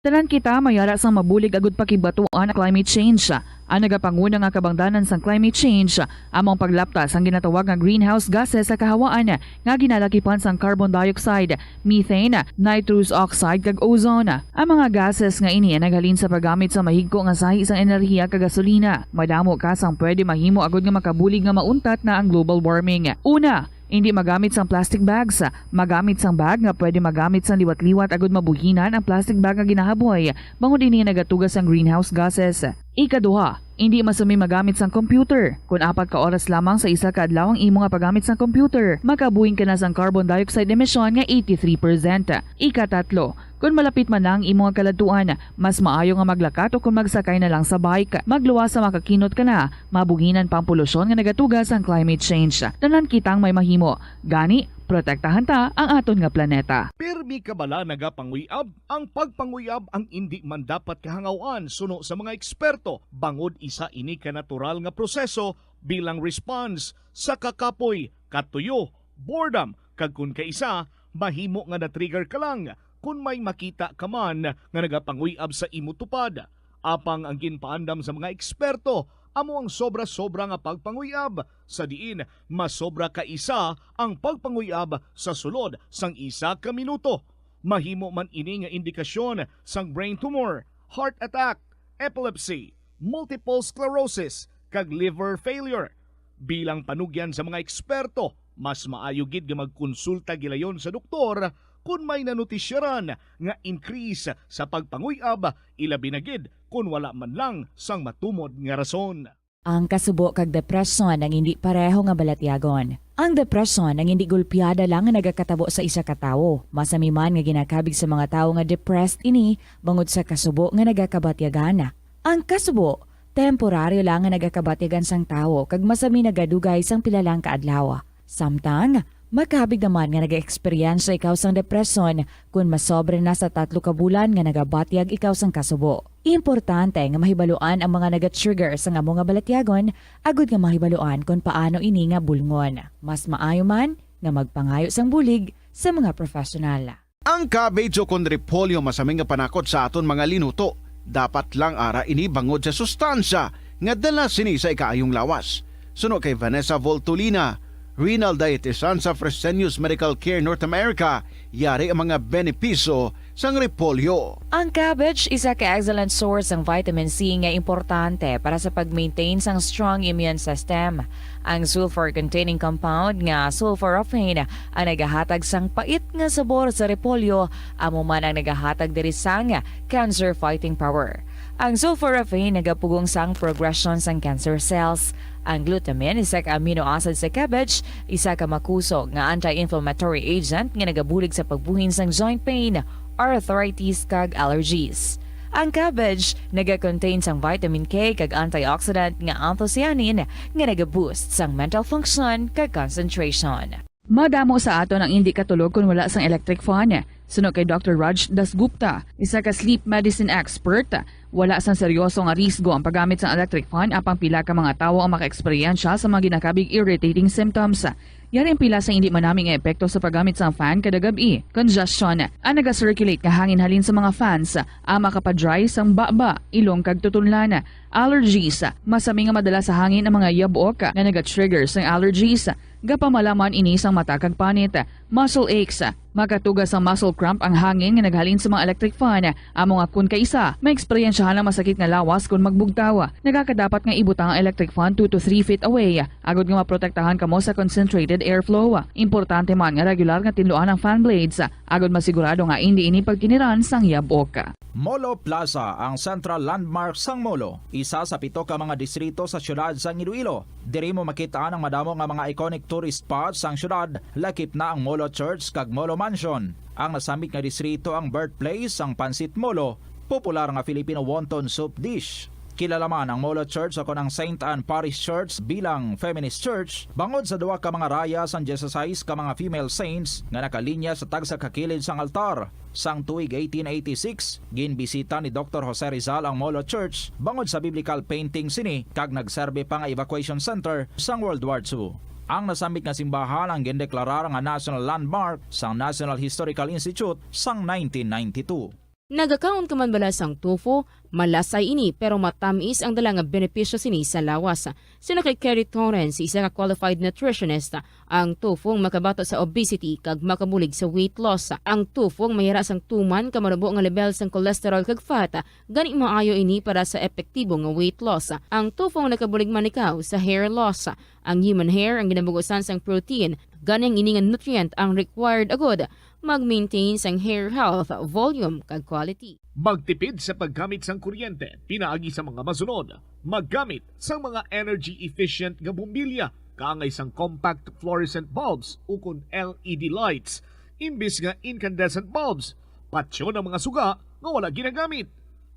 Tanan kita mayara sang mabulig agud pakigbatuan ang climate change. Ang nagapanguna nga kabangdanan sang climate change amo ang paglapta sang ginatawag nga greenhouse gases sa kahawaan nga ginalakipan sang carbon dioxide, methane, nitrous oxide, kag ozone. Ang mga gases nga ini ang naghalin sa paggamit sa mahigko nga sahi sang enerhiya kag gasolina. Madamo ka sang pwede mahimo agud nga makabulig nga mauntat na ang global warming. Una, indi magamit sang plastic bags. Magamit sang bag nga pwede magamit sang liwat-liwat agud mabuhinan ang plastic bag nga ginahaboy, bangod ini nagatuga sang greenhouse gases. Ikaduha, indi masami magamit sang computer. Kon apat ka oras lamang sa isa ka adlaw ang imo nga paggamit sang computer, makabuhin ka na sang carbon dioxide emission nga eighty-three percent. Ikatatlo, kon malapit man na ang imo nga kaladtuan, mas maayo nga maglakat o kon magsakay na lang sa bike. Magluwas sa makakinot ka na, mabuhinan pa ang polusyon nga nagatuga sang climate change. Tanan kitang may mahimo. Gani, Protektahan ta ang aton nga planeta. Pirmi ka bala nagapanguyab? Ang pagpanguyab ang indi man dapat kahangaw-an suno sa mga eksperto, bangod isa ini ka natural nga proseso bilang response sa kakapoy, katuyo, boredom, kag kon kaisa, mahimo nga na-trigger ka lang kon may makita ka man nga nagapanguyab sa imo tupad. Apang ang ginpaandam sa mga eksperto amo ang sobra-sobra nga pagpanguyab, sa diin masobra ka isa ang pagpanguyab sa sulod sang isa ka minuto. Mahimo man ini nga indikasyon sang brain tumor, heart attack, epilepsy, multiple sclerosis, kag liver failure. Bilang panugyan sa mga eksperto, mas maayo gid nga magkonsulta gilayon sa doktor kon may nanotisyaran nga increase sa pagpanguyab, ilabi na gid kon wala man lang sang matumod nga rason. Ang kasubo kag depresyon ang indi pareho nga balatyagon. Ang depresyon ang indi gulpiada lang nga nagakatabo sa isa ka tawo. Masami man nga ginakabig sa mga tawo nga depressed ini bangod sa kasubo nga nagakabatyagan. Ang kasubo, temporaryo lang nga nagakabatyagan sang tawo kag masami nagadugay sang pila lang ka adlaw. Samtang, makabig naman nga nagaeksperyensya ikaw sang depresyon kon masobra na sa tatlo ka bulan nga nagabatyag ikaw sang kasubo. Importante nga mahibaluan ang mga nagatrigger sang amo nga balatyagon agud nga mahibaluan kon paano ini nga bulngon. Mas maayo man nga magpangayo sang bulig sa mga professional. Ang cabbage ukon repolyo masami nga panakot sa aton mga linuto. Dapat lang ara ini bangod sa sustansya nga dala sini sa ikaayong lawas. Suno kay Vanessa Voltolina, renal dietitian sa Fresenius Medical Care North America, yari ang mga benepisyo sang repolyo. Ang cabbage isa ka excellent source sang vitamin C nga importante para sa pag-maintain sang strong immune system. Ang sulfur-containing compound nga sulforaphane ang nagahatag sang pait nga sabor sa repolyo, amo man ang nagahatag diri sang cancer-fighting power. Ang sulforaphane nagapugong sang progression sang cancer cells. Ang glutamine, isa ka amino acid sa cabbage, isa ka makusog nga anti-inflammatory agent nga nagabulig sa pagbuhin sang joint pain, arthritis, kag allergies. Ang cabbage naga-contain sang vitamin K kag antioxidant nga anthocyanin nga naga-boost sang mental function kag concentration. Madamo sa aton ang indi katulog kon wala sang electric fan. Suno kay Doctor Raj Dasgupta, isa ka sleep medicine expert, wala sang seryoso nga risgo ang paggamit sang electric fan apang pila ka mga tawo ang makaeksperyensya sa mga ginakabig irritating symptoms. Yari ang pila sa indi manami nga epekto sa paggamit sang fan kada gab-i. Congestion, ang naga-circulate nga hangin halin sa mga fans, ang makapa-dry sang baba, ilong kag tutunlan. Allergies, masami nga madala sa hangin ang mga yabok nga naga-trigger sang allergies. Gapamalaman ini sang mata kag panit. Muscle aches, makatuga sang muscle cramp ang hangin nga naghalin sa mga electric fan. Amo nga kun kaisa, maeksperiensyahan ang masakit nga lawas kun magbugtaw. Nagakadapat nga ibutang ang electric fan two to three feet away, agod nga maprotektahan kamo sa concentrated airflow. Importante man nga regular nga tinluan ang fan blades, agod masigurado nga indi ini pagkiniran sang yabok. Molo Plaza, ang central landmark sang Molo, isa sa pito ka mga distrito sa siyudad sang Iloilo. Diri mo makit-an ang madamo nga mga iconic tourist spots sang siyudad, lakip na ang Molo Church kag Molo Mansion. Ang nasambit nga distrito ang birthplace sang Pancit Molo, popular nga Filipino wonton soup dish. Kilala man ang Molo Church ukon ang Saint Anne Parish Church bilang feminist church bangod sa duha ka mga raya sang dieciséis ka mga female saints nga nakalinya sa tagsa ka kilid sang altar. Sang tuig eighteen eighty-six, ginbisita ni Doktor Jose Rizal ang Molo Church bangod sa biblical painting sini kag nagserbi pa nga evacuation center sang World War Two. Ang nasambit nga simbahan ang gindeklarar nga National Landmark sang National Historical Institute sang nineteen ninety-two. Nagakaon ka man bala sang tofu? Malasay ini, pero matamis ang dala nga benepisyo sini sa lawas. Suno kay Kerry Torrens, isa ka qualified nutritionist, ang tofu ang makabato sa obesity kag makabulig sa weight loss. Ang tofu ang mayara sang tuman ka marubo nga lebel sang cholesterol kag fat, gani maayo ini para sa epektibo nga weight loss. Ang tofu ang nakabulig man ikaw sa hair loss. Ang human hair ang ginabugusan sang protein, gani ang ini nga nutrient ang required agud mag-maintain sang hair health, volume, kag quality. Magtipid sa paggamit sang kuryente pinaagi sa mga masunod. Maggamit sang mga energy-efficient nga bombilya kaangay sang compact fluorescent bulbs ukon L E D lights imbis nga incandescent bulbs. Patyon ang mga suga nga wala ginagamit.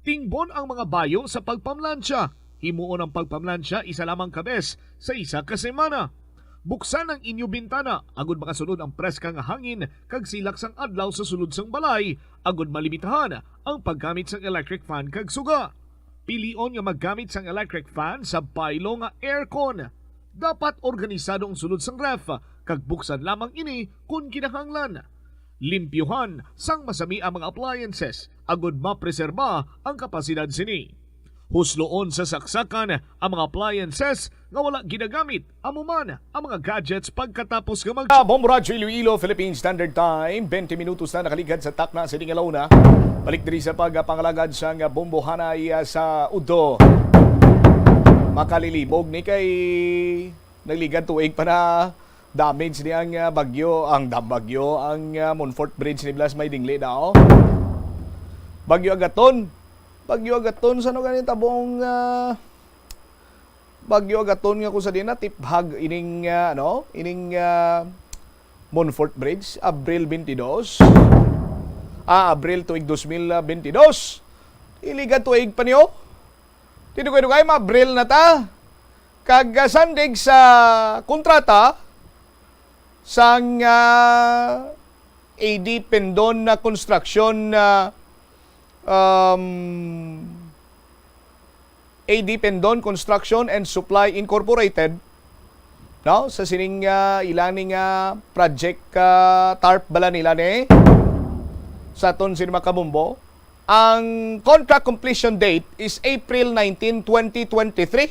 Tingbon ang mga bayo sa pagpamlansya. Himuon ang pagpamlansya isa lamang ka bes sa isa ka semana. Buksan ang inyo bintana agud makasulod ang preska nga hangin kag silak sang adlaw sa sulod sang balay, agud malimitahan ang paggamit sang electric fan kag suga. Pilion nga maggamit sang electric fan sa baylo nga aircon. Dapat organisado ang sulod sang ref, kag buksan lamang ini kon kinahanglan. Limpyuhan sang masami ang mga appliances agud mapreserba ang kapasidad sini. Husloon sa saksakan ang mga appliances nga wala ginagamit, amo man ang mga gadgets pagkatapos nga mag- Ah, Bombo Radyo Iloilo, Philippine Standard Time, twenty minutos na nakaligad sa takna sa ding alauna. Balik diri sa pagpangalagad sang bombohanay, ah, sa Udo. Makalilibog ni kay nagligad tuig pa na damage ni ang, ah, bagyo, ang dam bagyo, ang, ah, Monfort Bridge ni Blas may dingli daw. Bagyo Agaton. Bagyo Agaton, sa ano ganin tabong, ah, Bagyo Agaton nga kung sa din na tiphag ining, ah, ano, ining, ah, Monfort Bridge, Abril twenty-two. Ah, Abril tuig dos mil twenty-two. Iliga tuig pa niyo. Tinugay-dugay, ma-Abril na ta. Kag, ah, sandig sa kontrata sang, ah, A D Pendon na construction, ah, um, A D Pendon Construction and Supply Incorporated, no? Sa sining, ah, ila ni nga project, ah, tarp bala nila ni sa aton sini makabombo. Ang contract completion date is April nineteen, twenty twenty-three.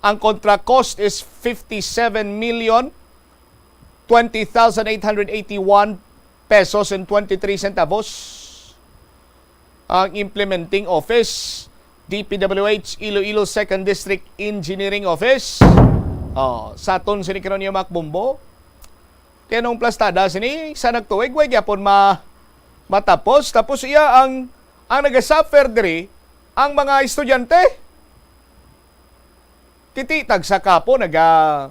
Ang contract cost is fifty-seven million twenty thousand eight hundred eighty-one pesos and twenty-three centavos. Ang implementing office, D P W H Iloilo Second District Engineering Office. Oh, sa aton sini karon niya makbombo. Kaya nung plastada sini, sa nagtuig, way gyapon ma matapos. Tapos iya ang, ang nagasuffer diri, ang mga estudyante. Titi, tagsa kapo, naga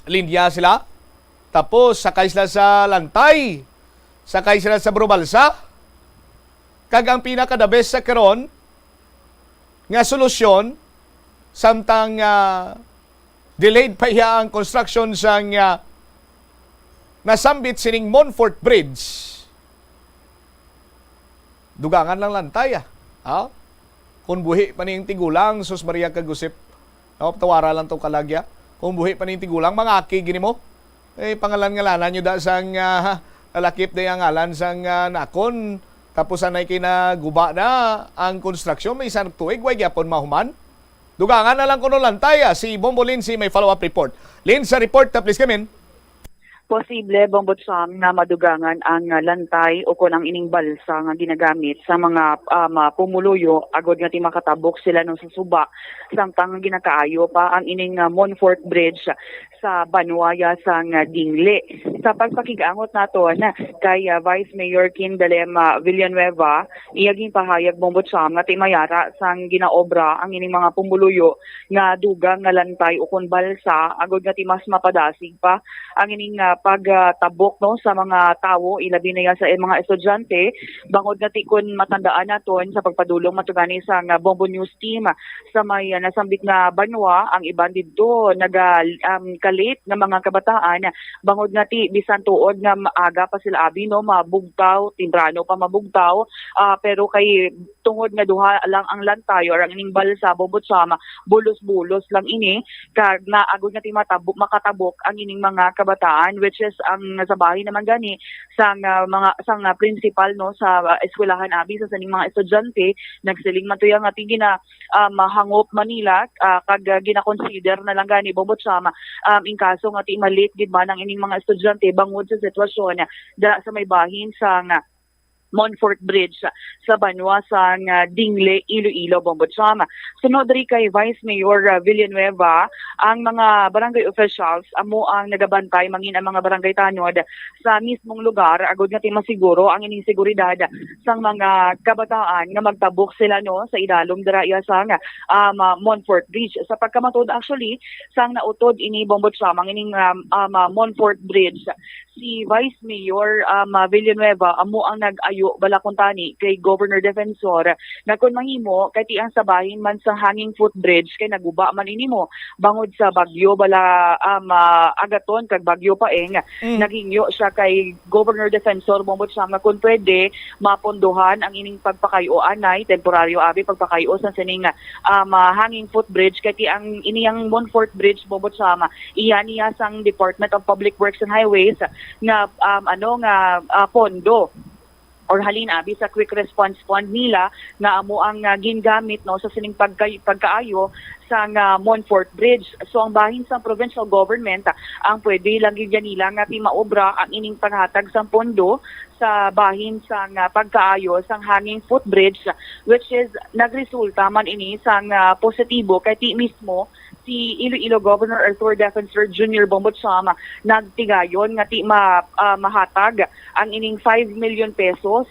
linya sila. Tapos, sakay sila sa lantay. Sakay sila sa burubalsa. Kag ang pinaka-the best sa karon nga solusyon, samtang, ah, delayed pa iya ang construction sang, ah, nasambit sining Monfort Bridge. Dugangan lang lantay, ah. Ha? Kung buhi pa ning tigulang, sus Maria kag Josep. No, tawara lang to kalagya. Kung buhi pa ning tigulang, mga aki gini mo. Eh, pangalan-ngalanan nyo da sang, ah, lakip da ang ngalan sang, ah, nakon. Tapos anay kay naguba na ang konstruksyon, may isang tuig, way gyapon mahuman. Dugangan na lang kuno lantay, ah. Si Bombo Lindsay may follow-up report. Lin, sa report, ah, please come in. Posible, Bombo Cham, na madugangan ang, ah, lantay o kon ang ining balsa nga ginagamit sa mga, ah, mga pumuluyo agod nga ti makatabok sila no sa suba, samtang ginakaayo pa ang ining, ah, Monfort Bridge sa banwa ya sang, ah, Dingle. Sa pagpakig-angot naton kay, ah, Vice Mayor Kin Dalema Villanueva, iya ginpahayag, Bombo Cham, nga ti mayara sang ginaobra ang ining mga pumuluyo nga dugang nga lantay o kon balsa agod nga ti mas mapadasig pa ang ining, ah, pagtabok, no, sa mga tawo, ilabi na ya sa mga estudyante, bangod nga ti kon matandaan naton sa pagpadulong matugani sang, ah, Bombo News Team sa may, ah, nasambit nga banwa, ang iban didto naga, um, kalit nga mga kabataan, bangod nga ti bisan tuod nga maaga pa sila abi, no, mabugtaw, temprano pa mabugtaw, ah, pero kay tungod nga duha lang ang lantay or ang ining balsa, Bombo Cham, bulos-bulos lang ini, kag naagod nga ti matabo-, makatabok ang ining mga kabataan, which is ang sa bahin naman gani sang, ah, mga, sang, ah, principal, no, sa, ah, eskwelahan abi sa sining mga estudyante, nagsiling man to ya nga ti gina, ah, mahangop man nila, ah, kag, ah, gina-consider na lang gani, Bombo Cham, um, in kaso nga ti ma-late gid man ang ining mga estudyante bangod sa sitwasyon da sa may bahin sang, ah, Monfort Bridge sa banwa sang, ah, Dingle, Iloilo, Bombo Cham. Sunod diri kay Vice Mayor, ah, Villanueva, ang mga barangay officials amo ang nagabantay mangin ang mga barangay tanod sa mismong lugar agud nga ti masiguro ang ining seguridad sang mga kabataan nga magtabok sila, no, sa idalom dira iya sang, um, ah, Monfort Bridge. Sa pagkamatud, actually, sang nautod ini, Bombo Cham, ang ining, um, um, ah, Monfort Bridge Si Vice Mayor, um, ah, Villanueva amo ang nag-ayo bala kuntani kay Governor Defensor nga kun mahimo kay ti ang sa bahin man sa hanging footbridge kay naguba man ini mo bangod sa bagyo bala, um, ah, Agaton kag bagyo Paeng. Mm. Naghingyo siya kay Governor Defensor Bongbong Sam nga kun pwede mapondohan ang ining pagpakayo anay temporaryo abi pagpakayo sa sining, um, ah, hanging footbridge kay ti ang iniyang Montfort Bridge Bongbong Sam iya niya sang Department of Public Works and Highways nga, um, ano nga, ah, pondo or halin abi sa quick response fund nila nga amo ang, ah, gingamit no sa sining pagkay- pagkaayo sang, ah, Montfort Bridge. So ang bahin sang provincial government, ah, ang pwede lang gyud nila nga ti maobra ang ining paghatag sang pondo sa bahin sang, ah, pagkaayo sang hanging footbridge, which is nagresulta man ini sang, ah, positibo kay ti mismo si Iloilo Governor Arthur Defensor Junior Bongbong Sam nagtigayon nga ti ma-, ah, mahatag ang ining five million pesos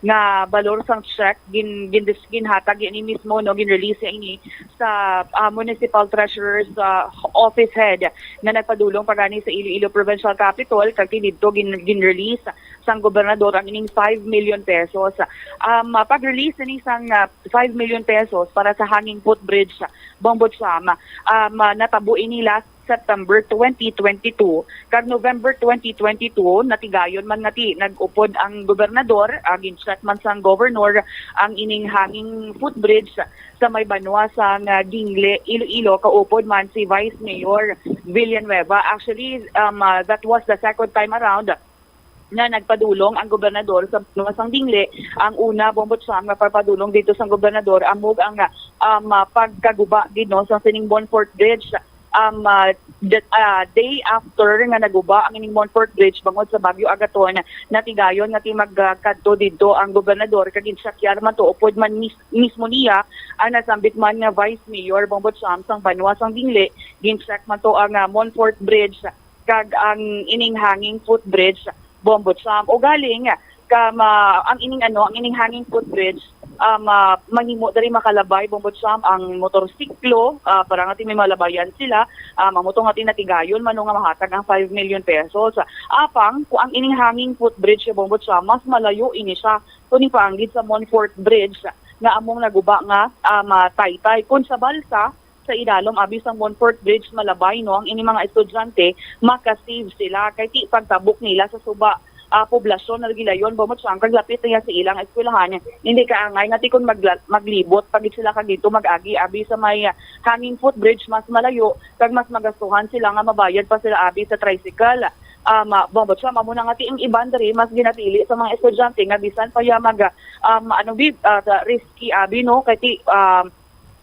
nga balor sang check gin, gin, ginhatag ini mismo no gin-release ini sa, ah, Municipal Treasurer's, ah, Office Head nga nagpadulong pa gani sa Iloilo Provincial Capitol kag ti didto gin, gin-release sang gobernador ang ining five million pesos. Um, ah, pag-release ini sang, ah, five million pesos para sa hanging footbridge Bongbong Sam, um, ah, natabo ini last September twenty twenty-two kag November twenty twenty-two natigayon man nga ti nag-upod ang gobernador, ah, gin-check man sang governor ang ining hanging footbridge sa may banwa sang, ah, Dingle, Iloilo, kaupod man si Vice Mayor Villanueva. Actually, um, ah, that was the second time around nga nagpadulong ang gobernador sa banwa sang Dingle. Ang una, Bongbong Sam, nga pagpadulong dito sang gobernador, amog ang, um, ah, pagkaguba gid no sa sining Montfort Bridge. Um, ah, the, ah, day after nga naguba ang ining Montfort Bridge bangod sa Bagyo Agaton, natigayon nga ti magkadto didto ang gobernador kag ginsakyar man to upod man mis- mismo niya ang nasambit man nga Vice Mayor Bongbong Sam sang banwa sang Dingle. Gincheck man to ang, ah, Montfort Bridge kag ang ining hanging footbridge Bongbong Sam. Ugaling ka ma, ang ining ano, ang ining hanging footbridge, ah, ma, mahimo diri makalabay Bongbong Sam ang motorsiklo, ah, para nga ti may malabayan sila, ah, mamuto nga ti natigayon man nga mahatag ang five million pesos. Apang kung ang ining hanging footbridge Bongbong Sam, mas malayo ini siya kung ipaanggid sa Montfort Bridge nga among naguba nga, ah, mataytay. Kung sa balsa, sa idalom abi sa Montfort Bridge malabay no ang ini mga estudyante, makasave sila kay ti pagtabok nila sa suba, ah, poblasyon nga gilayon Bongbong Sam kag lapit niya sa ilang eskwelahan. Hindi kaangay nga ti kon magla- maglibot pa gid sila kag dito mag-agi abi sa may, ah, hanging footbridge mas malayo kag mas magastuhan sila nga mabayad pa sila abi sa tricycle. Um, ah, Bongbong Sam, amo na nga ti ang iban diri mas ginatili sa mga estudyante nga bisan pa ya mag, um, ano bi, ah, sa risky abi no kay ti, um,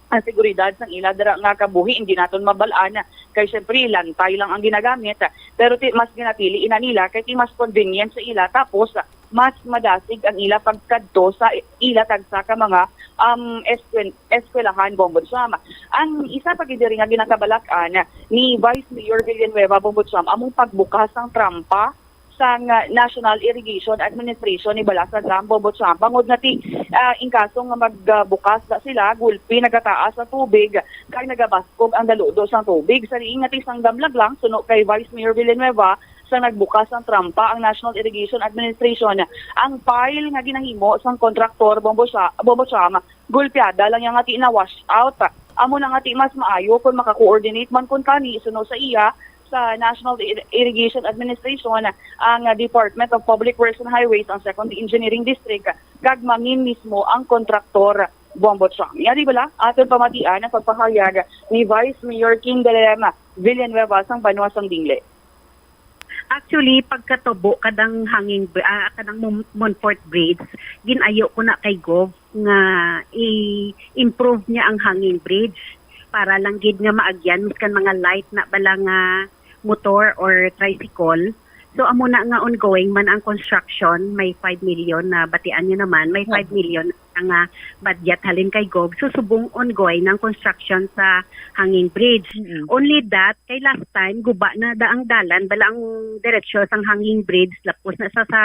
ang seguridad sang ila dira nga kabuhi hindi naton mabal-an kay syempre lantay lang ang ginagamit, pero ti mas ginapili ina nila kay ti mas convenient sa ila tapos mas madasig ang ila pagkadto sa ila tagsa ka mga, um, eskwel- eskwelahan Bongbong Sam. Ang isa pa gid diri nga ginakabalak-an ni Vice Mayor Villanueva Bongbong Sam among pagbukas sang trampa sang, ah, National Irrigation Administration ni Balasa Dam Bongbong Sam bangod nga ti, ah, in kaso nga magbukas na sila, gulpi nagataas ang tubig kag nagabaskog ang daludo sang tubig. Sa diin nga ti sang damlag lang, suno kay Vice Mayor Villanueva, sa nagbukas sang trampa ang National Irrigation Administration, ang pile nga ginahimo sang kontraktor Bongbong Sam, Bongbong Sam, gulpiada lang niya nga ti na wash out. Amo na nga ti mas maayo kung maka-coordinate man kun kani suno sa iya sa National Ir- Irrigation Administration ang Department of Public Works and Highways, ang Second Engineering District, kag mangin mismo ang kontraktor Bongbong Sam. Yari bala, aton pamatian ang pagpahayag ni Vice Mayor King Dalem Villanueva sang banwa sang Dingle. Actually, pagkatubo kadang hanging br- ah, kadang Mon- Montfort Bridge, ginayo ko na kay Gov nga i-improve niya ang hanging bridge para lang gid nga maagyan miskan mga light na bala nga motor or tricycle. So amo na nga ongoing man ang construction, may five million na batian niyo naman, may five million na nga budget halin kay Gov. So subong ongoing ang construction sa hanging bridge. Mm-mm. Only that, kay last time guba na da ang dalan, bala ang diretsyo sang hanging bridge lapos na sa, sa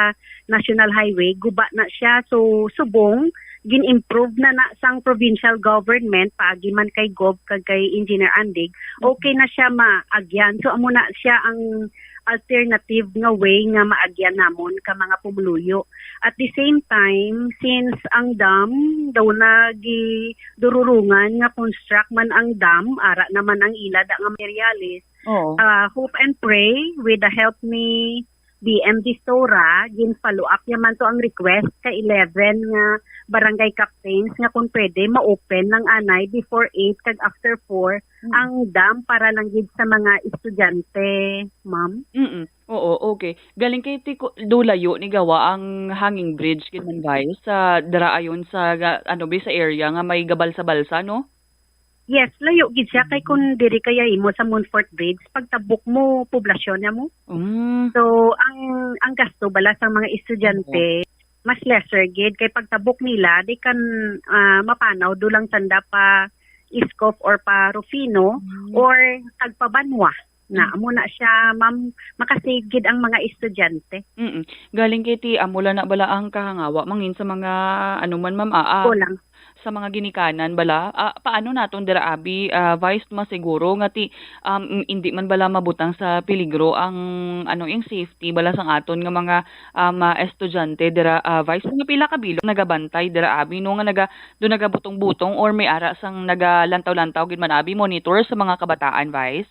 National Highway, guba na siya. So subong gin-improve na na sang provincial government paagi man kay Gov kag kay Engineer Andig. Okay na siya maagyan. So amo na siya ang alternative nga way nga maagyan namon ka mga pumuluyo. At the same time, since ang dam daw na gidururungan nga construct man ang dam, ara naman ang ila da nga materials, Oo. ah, hope and pray with the help ni B M Distora, gin-follow up niya man to ang request ka eleven nga barangay captains nga kung pwede ma-open lang anay before eight kag after four Mm. ang dam para lang gid sa mga estudyante, ma'am. Mm. Oo, okay. Galing kay ti-, ko-, do layo ni gawa ang hanging bridge gid man, Vice, sa dira ayon sa ga-, ano, bi, sa area nga may gabalsa-balsa, no? Yes, layo gid siya kay Mm. kung diri kaya imo sa Montfort Bridge, pagtabok mo, poblasyon na mo. Mm. So, ang, ang gasto bala sa mga estudyante, Oo. mas lesser gid kay pagtabok nila, they can, ah, mapanaw do lang sanda pa Iskov or pa Rufino Mm. or tagpabanwa. Na, Mm. amo na siya, ma'am, makasave gid ang mga estudyante. Mm. Galing kay ti amo lang na bala ang kahangawa mangin sa mga, ano man, ma'am, ah, ah, Kulang. sa mga ginikanan bala. Ah, paano naton dira, abi, ah, Vice, masiguro nga ti, um, indi man bala mabutang sa peligro ang, ano, yung safety bala sang aton nga mga, um, ah, estudyante dira, ah, Vice? Mga pila ka bilog nagabantay dira, abi, no, nga naga-, do nagabutong-butong or may ara sang nagalantaw-lantaw gid man, abi, monitor sa mga kabataan, Vice?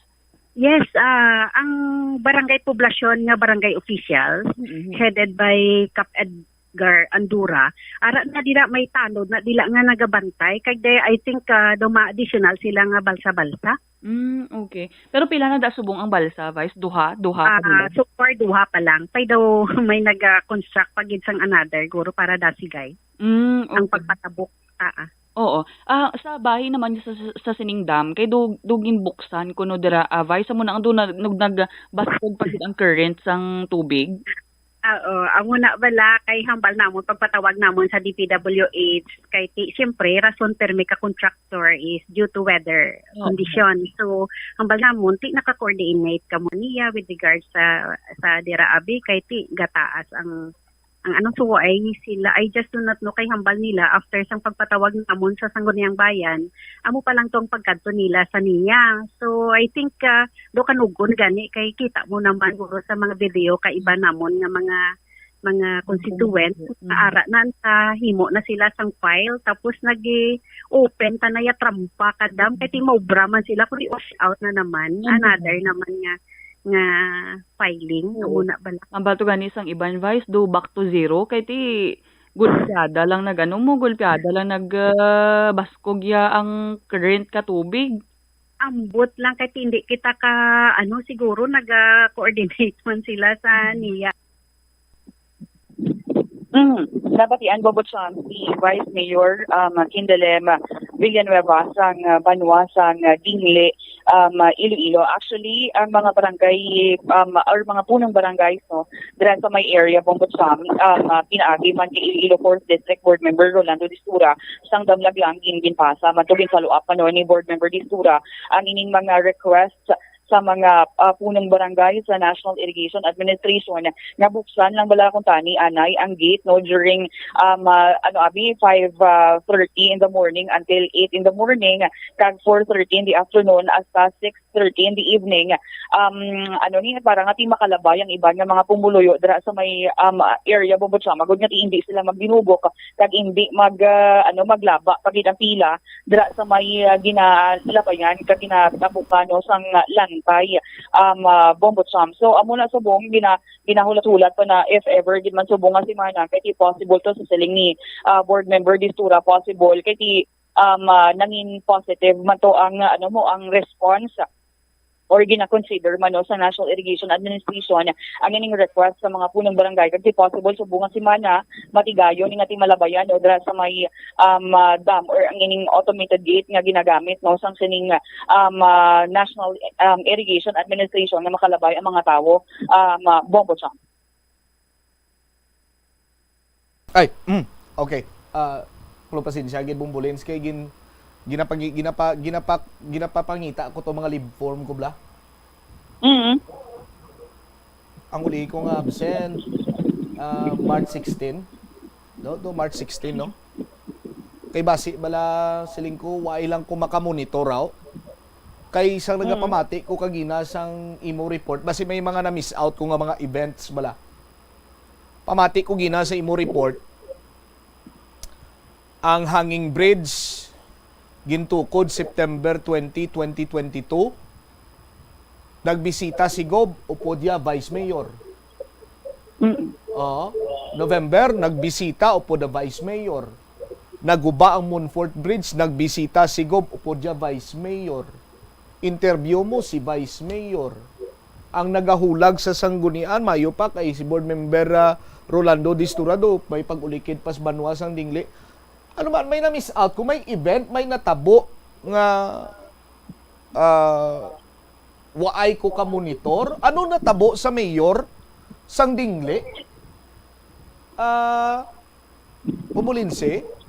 Yes, ah, ang barangay poblasyon nga barangay officials, Mm-hmm. headed by Cap Edgar Andura, ara na dira may tanod na dila nga nagabantay, kag de, I think, ah, daw ma-additional sila nga balsa-balsa. Mm, okay. Pero pila na da subong ang balsa, Vice? Duha? Duha pa Ah, nila? So far, duha pa lang. Pay daw may nag-construct pa gid sang another, guro, para dasigay Mm, ang okay. pagpatabok. Ah, ah. Oo. Ah, sa bahin naman sa, sa, sa sining dam, kay do, do ginbuksan kuno dira, ah, Vice, amo na ang do na, nag-, nagbaskog pa gid ang current sang tubig. Ah, oo, amo na bala kay hambal namon pagpatawag namon sa D P W H kay ti, siyempre, rason permi ka contractor is due to weather Oo. condition. So, hambal namon ti naka-coordinate kamo niya with regards sa, sa dira, abi, kay ti gataas ang, ang ano, so ay sila, I just do not know kay hambal nila after sang pagpatawag namon sa Sangguniang Bayan, amo pa lang tong pagkadto nila sa niya. So, I think, ah, do kanugon gani kay kita mo naman guro sa mga video kay iba namon nga mga, mga constituent, Mm. ara na sa himo na sila sang file, tapos nag-i-open ta na ya trampa ka dam, kay ti maobra man sila, kundi wash out na naman, Mm. another naman nga, nga filing, Oo. amo na bala. Ang bato gani sang iban, Vice, do back to zero, kay ti gulpiada lang nag-, ano mo, gulpiada lang nag, ah, baskog ya ang current ka tubig. Ambot lang kay ti hindi kita ka, ano, siguro naga-coordinate man sila sa Mm. niya. Mm. Nabatian, Bobocham, si Vice Mayor, um, Kindalem Villanueva sang, uh, banwa sang, uh, Dingle, um, uh, Iloilo. Actually, ang mga barangay, um, or mga punong barangay, no, dira sa may area, Bobocham, um, uh, pinaagi man kay Iloilo Fourth District Board Member Rolando Distura, sang damlag lang gin-, ginpasa. Madto gin-follow up man ni Board Member Distura ang ining mga request sa mga, ah, punong barangay sa National Irrigation Administration nga buksan lang bala kuntani anay ang gate, no, during, um, ah, ano, abi, five, ah, thirty in the morning until eight in the morning, kag four thirty in the afternoon hasta six thirty in the evening. Um, ano ni, para nga ti makalabay ang iban nga mga pumuluyo dira sa may, um, area, Bobocham, agud nga ti hindi sila magdinugok kag hindi mag, ah, ano, maglaba pa gid ang pila dira sa may, ah, ginalabayan kag ginatabukan, no, sang lantay, um, ah, Bobocham. So, amo na subong gina-, ginahulat-hulat pa na if ever gid man subong nga semana, kay ti possible to sa siling ni, ah, Board Member Distura, possible kay ti, um, ah, nangin positive man to ang, ah, ano mo, ang response or gina-consider man, no, sa National Irrigation Administration ang ining request sa mga punong barangay. Kag ti possible subong nga semana, matigayon ni nga ti malabayan, no, dira sa may, um, ah, dam or ang ining automated gate nga ginagamit, no, sang sining, um, ah, National, um, Irrigation Administration nga makalabay ang mga tawo, um, ah, Bobocham. Ay, mm, okay. Ah, Klo, pasensya gid, Bombolins, kay gin-, ginapagi-, ginapa-, ginapa-, ginapapangita ko to mga live form ko bala. Mm. Ang uli ko nga absent, ah, March sixteen. No, to March sixteen, no? Kay basi bala, siling ko, wa lang ko makamonitor, aw. Kay sang Mm. nagapamati ko kagina sang imo report, basi may mga na-miss out ko nga mga events bala. Pamati ko gina sa imo report, ang hanging bridge gintukod September twenty, twenty twenty-two. Nagbisita si Gob upod ya Vice Mayor. Mm. Oo. November, nagbisita upod ya Vice Mayor. Naguba ang Montfort Bridge, nagbisita si Gob upod ya Vice Mayor. Interview mo si Vice Mayor. Ang nagahulag sa sanggunian, mayo pa kay si Board Member, ah, Rolando Disturado, may pag-ulikid pas banwa sang dingli. Ano man, may na-miss out ko, may event, may natabo nga, ah, waay ko ka-monitor. Ano natabo sa mayor sang dingli? Ah, Bumulinsi?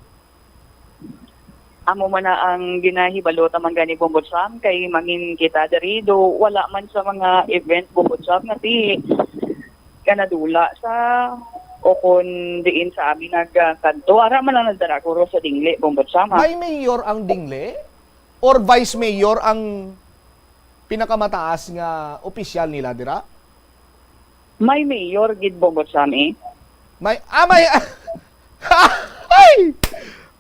Amo man na ang ginahibalo ta man gani, Bombo Sam, kay mangin kita diri, do wala man sa mga event, Bombo Sam, nga ti ganadula sa o kon diin sa amin nagkadto. Ara man lang nagdara guro sa dingli, Bombo Sam, ha? May mayor ang dingli? Or vice mayor ang pinakamataas nga opisyal nila dira? May mayor gid, Bombo Sam, eh. May, ah, may, ay!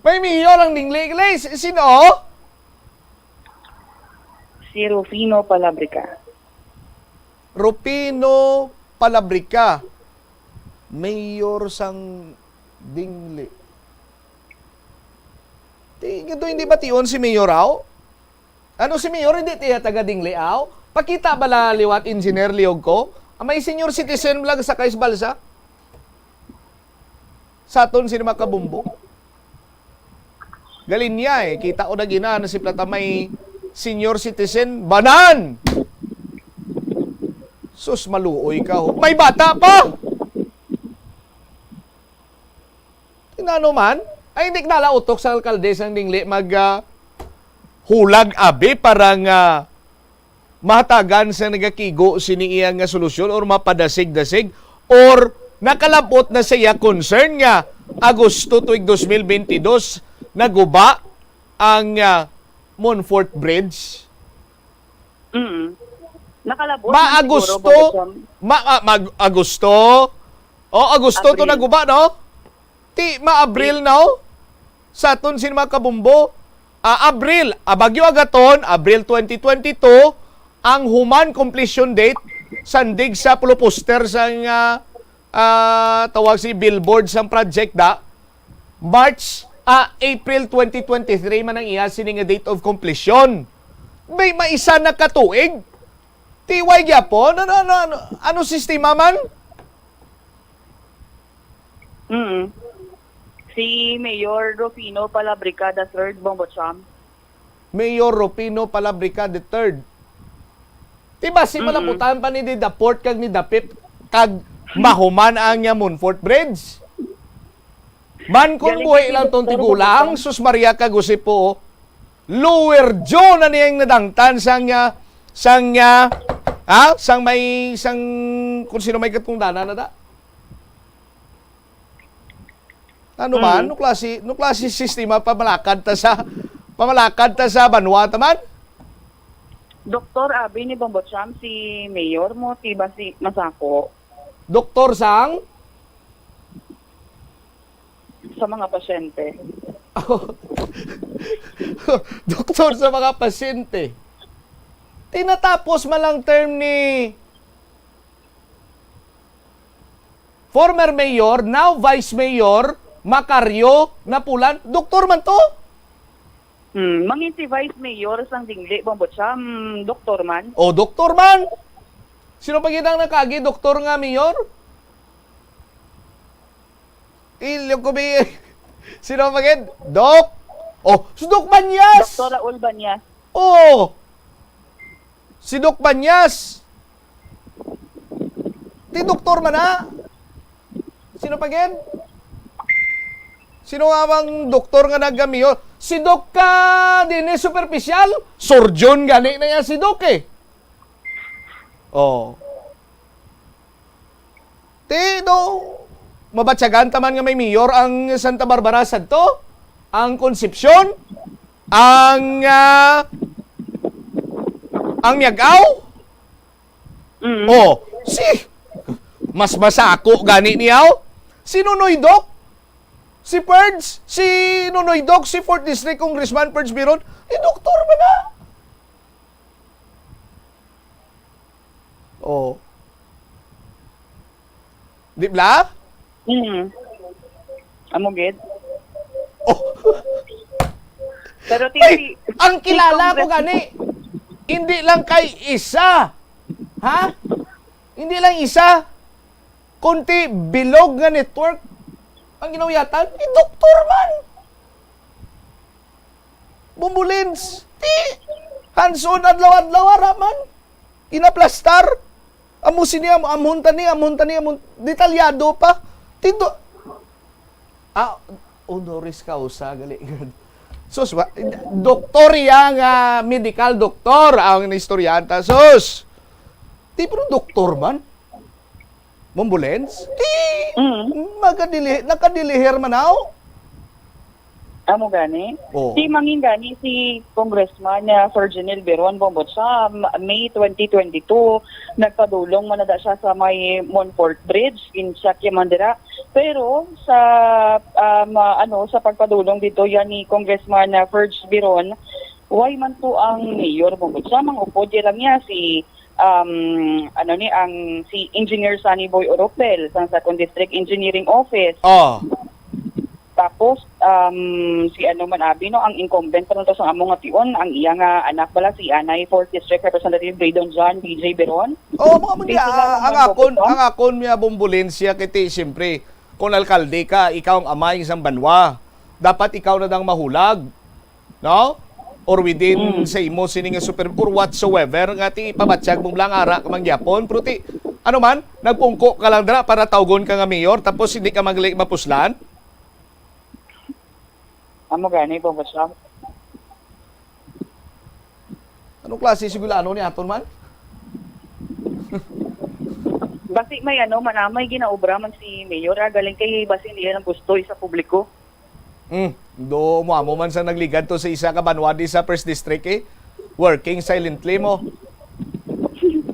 May mayor ang dingli, Glenn. Si-, sino? Si Rufino Palabrica. Rufino Palabrica. Mayor sang dingli. Ti, ito hindi bation si Mayor, aw? Ano si Mayor, hindi tiya taga dingli, aw? Pakita bala liwat, Engineer, liog ko. Ah, may senior citizen bala sakay sa balsa. Sa aton, sino makabumbo? Galing niya, eh. Kita ko na gina, na si Plata may senior citizen. Banan! Sus, maluoy ka, ho. May bata pa! Tinano man? Ay, hindi nala utok sa alkalde sang dingli mag, ah, hulag abi para nga mahatagan sa nagakigo sini iya nga solusyon or mapadasig-dasig or nakalabot na sa iya concern nga Agosto tuig dos mil bentidós naguba ang, ah, Montfort Bridge? Mm. Nakalabot Ma man siguro, Agosto, Bobo Chong. ma-, ah, mag-, Agosto? Oh, Agosto to Abril. Naguba, no? Ti, ma-Abril na, oh. Sa aton sin mga kabumbo, ah, Abril, ah, Bagyo Agaton, Abril twenty twenty-two, ang human completion date, sandig sa puluposter sang, ah, ah, tawag si billboard sang project da, March, ah, April twenty twenty-three man ang iya sini nga date of completion. May maisa na ka tuig. Tiway gyapon. Ano, ano, ano, ano sistema man? Mm. Si Mayor Rufino Palabrica the third, Bombo Cham. Mayor Rufino Palabrica the third. Di ba si Mm-mm. malaputan pa ni Didaport kag ni Dapit kag mahuman ang, ah, Montfort Bridge? Man kung Galing buhi si lang tong Doktor tigulang, Bukutang. Sus Maria kag Jose po, Lower Joe na niyang nadangtan sang, ah, sang, ah, ha? Sang may, sang, kung sino may katungdanan na ta? Ano man? Mm. No klase, no klase sistema pamalakad ta sa, pamalakad ta sa banwa ta man? Doktor, abi ni Bombo Cham, si Mayor mo, ti ba si Masako? Doktor sang? Sa mga pasyente. Doktor sa mga pasyente. Tinatapos man lang term ni former mayor, now vice mayor, Macario Napulan, doktor man to. Hmm, mangin si Vice Mayor sang dingli, Bombo Cham, doktor man. O, doktor man. Sino pa gid ang nakaagi, doktor nga mayor? Ilyo ko bi-, sino pa gid? Doc? Oh, si Doc Banyas! Doktor Raul Banyas. Oh! Si Doc Banyas. Ti doktor man na. Sino pa gid? Sino nga bang doktor nga nagamiyo? Si Doc ka din eh, superficial. Surgeon gani na yan si Doc eh. Oh. Ti, do, mabatyagan ta man nga may mayor ang Santa Barbara sadto, ang Concepcion, ang, ah, Ang Miag-aw? Mm. Oh, si, mas masako gani niya, oh. Si Nonoy Doc? Si Purge? Si Nonoy Doc? Si fourth District Congressman Purge Biron? Eh, doktor man na. Oh. Di bla? Mm. Amo gid. Oh. Pero ti-, Ay, ti-, ang ti kilala ko Congress- gani, hindi lang kay isa. Ha? Hindi lang isa. Kunti bilog nga network ang ginawiyatan. Eh, doktor man. Bumbulins. Ti, hands-on adlaw-adlaw ara man. Inaplastar. Amo sini, am-, amhon tani, amhon tani, amhon, detalyado pa. Tindo. Ah, honoris causa, gali. Sus, wa-, doktor iya nga medical doctor ang istoryanta. Sus! Di, pero doktor man. Bumbulins? Di, Mm. magadili-, nakadilihir man ako. Amo gani. Oo. Si mangin gani si Congressman, ah, Sir Janil Biron Bombo sa M-, May twenty twenty-two, nagpadulong man na siya sa may Montfort Bridge, in Sac-, man dira. Pero sa, um, ah, ano, sa pagpadulong dito yan ni Congressman, ah, Ferge Biron, why man to ang mayor Bombo sa mga upod, lang niya si, um, ano ni, ang si Engineer Sunny Boy Oropel sa Second District Engineering Office. Oh. Tapos, um, si ano man abi, no, ang incumbent pa to sa amo nga tion, ang iya nga anak bala, si anay fourth District Representative Braydon John B J Biron. Oh, mga mo Di niya, sila ah, ang naman akon, bukod ang akon niya bumbulensya kay ti, siyempre, kung alkalde ka, ikaw ang amay sang banwa. Dapat ikaw na dang mahulag, no? Or within Mm. sa imo sini nga super or whatsoever nga ti ipabatyag mo lang ara ka mangyapon, pero ti, ano man, nagpungko ka lang dira para tawgon ka nga mayor tapos hindi ka magli mapuslan? Amo gani, Congressman. Anong klase sigurado ni aton man? Basi may ano man, ah, may ginaobra man si Mayor, ah, galing kay basi niya ang gusto sa publiko. Hmm, do mo amo man sa nagligad to sa isa ka banwa di sa First District, eh. Working silently mo.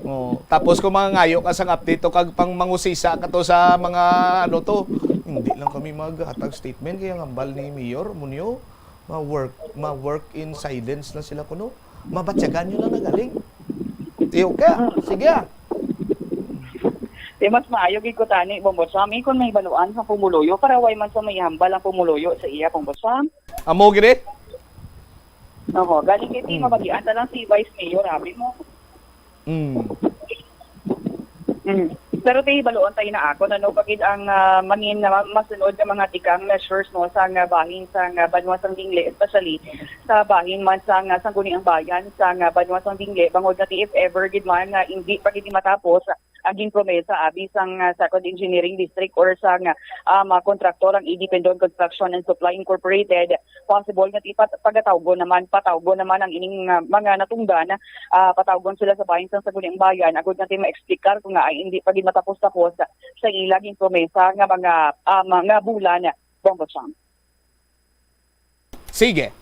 Oh, tapos kung mangangayo ka sang update to kag pang mangusisa ka to sa mga ano to, hindi lang kami maghatag statement kaya ang hambal ni Mayor Munyo, ma-work, ma-work in silence na sila kuno. Mabatyagan nyo lang na galing. Tiyo ka. Sige, ah. Di mas maayo gid ko tani, Bombo Sam, eh, kung may baluan sa pumuluyo, para way man sa may hambal ang pumuluyo sa iya, Bombo Sam. Amo gid eh. Oho, galing kay ti Hmm. mabagian na lang si Vice Mayor, abi mo. Hmm. Mm. Pero ti baluon tayo na ako, ano, pagid ang, ah, mangin na ma-, masunod nga mga tikang measures, no, sa nga bahin sa nga banwa sang Dingle, especially sa bahin man sa nga Sangguniang Bayan sa nga banwa sang Dingle, bangod nga ti if ever gid man nga hindi pa gid matapos ang ginpromesa abi sang, ah, Second Engineering District or sa nga, ah, mga kontraktor ang Independent Construction and Supply Incorporated, possible nga ipat-, pagatawgon naman, patawgon naman ang ining, ah, mga natungdan, ah, patawgon sila sa bahin sang Sangguniang Bayan, agud nga ti ma-explicar kung nga ay hindi pa gid matapos-tapos sa ila ginpromesa nga mga, ah, mga bulan, Bombo Chang. Sige.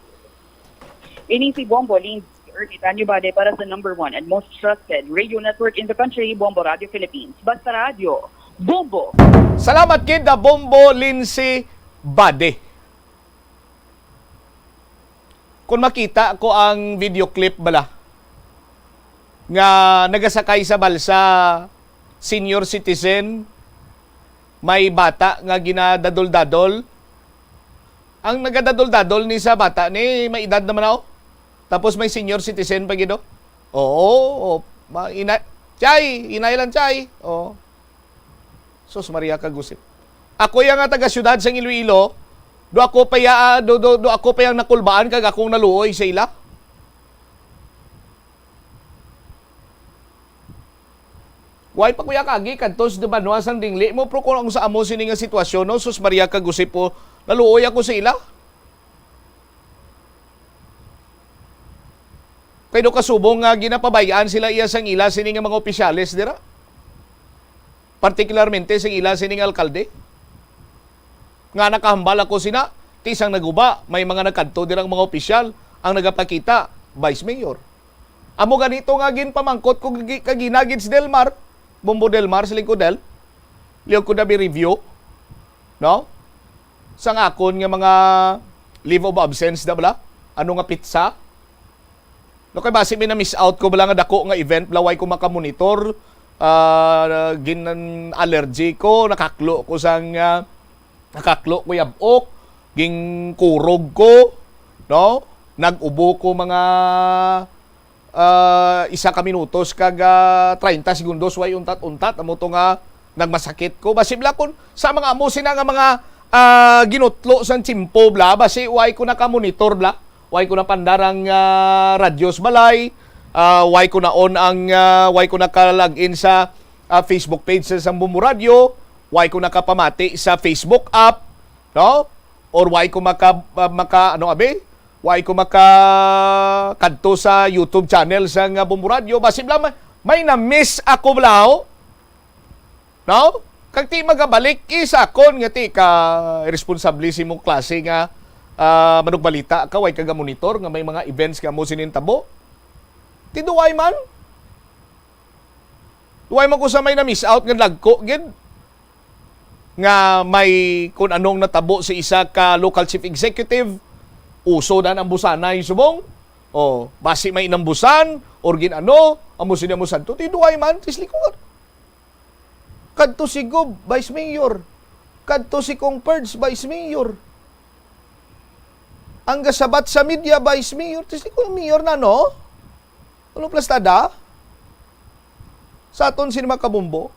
Ini si Bombo Lindsay Ermitanio Bade para sa number one and most trusted radio network in the country, Bombo Radio Philippines. Basta Radio, Bombo! Salamat gid, ah, Bombo Lindsay Bade. Kung makita ko ang video clip bala nga nagasakay sa balsa, senior citizen, may bata nga ginadadol-dadol. Ang nagadadol-dadol ni sa bata ni may edad naman ako. Tapos may senior citizen pa gid, oh. Oo, oo. Ma-, ina-, Chay, inay lang, Chay. Oo. Sus Maria, kagusip. Ako ya nga taga siyudad sang Iloilo, do ako pa ya, do, do, do ako pa yang nakulbaan kag akong naluoy sa ila. Way pa ko ya kaagi kadto sa banwa sang Dingle mo, pero kung ang sa amo sini nga sitwasyon, no, sus Maria, kagusip po, naluoy ako sa ila. Kay do kasubong nga ginapabay-an sila iya sang ila sini nga mga opisyales dira. Partikularmente sing ila sini nga alkalde. Nga nakahambal ako sina, ti sang naguba, may mga nagkadto dirang mga opisyal ang nagapakita, Vice Mayor. Amo ganito nga ginpamangkot ko gi-, kagina gid si Delmar, Bombo Delmar, sa lingkod Del, liyog ko na review, no? Sang akon nga mga leave of absence na bala, ano nga pitsa? No, kay basi may na-miss out ko bala nga dako nga event, bala way ko makamonitor, ah, gin-allergy ko, nakaklo ko sang, ah, nakaklo ko yabok, gingkurog ko, no? Nag-ubo ko mga, ah, isa ka minutos kag, ah, treinta segundos, way untat-untat, amo to nga nagmasakit ko. Basi bala kun sa mga amo sina nga mga, ah, ginutlo sang tiyempo bala, basi way ko nakamonitor bala. Way ko napandar ang, ah, radyo sa balay. Ah, way ko na-on ang, ah, way ko naka-log in sa, ah, Facebook page sa, sa Bombo Radyo. Way ko nakapamati sa Facebook app, no? Or way ko maka, ah, maka, ano, abi? Way ko maka kadto sa YouTube channel sa nga Bombo Radyo. Basi bala may, may na-miss ako bala, oh. No? Kag ti magabalik, isa kon nga ti ka responsable sa imong klase nga, ah, manugbalita ka, way ka ga-monitor nga may mga events nga mo sinintabo. Ti duway man. Duway man ko sa may na-miss out nga lagko gid nga may kun anong natabo sa isa ka local chief executive, uso na ang busanay subong. O, basi may inambusan, or gin-ano, amo sini amo sadto. Ti duway man, tisli ko nga. Kadto si Gob, Vice Mayor. Kadto si Cong Perds, Vice Mayor. Ang gasabat sa media, Vice Mayor. Ti si Cong Mayor na, no? Ano plastada? Sa aton sini mga kabombo?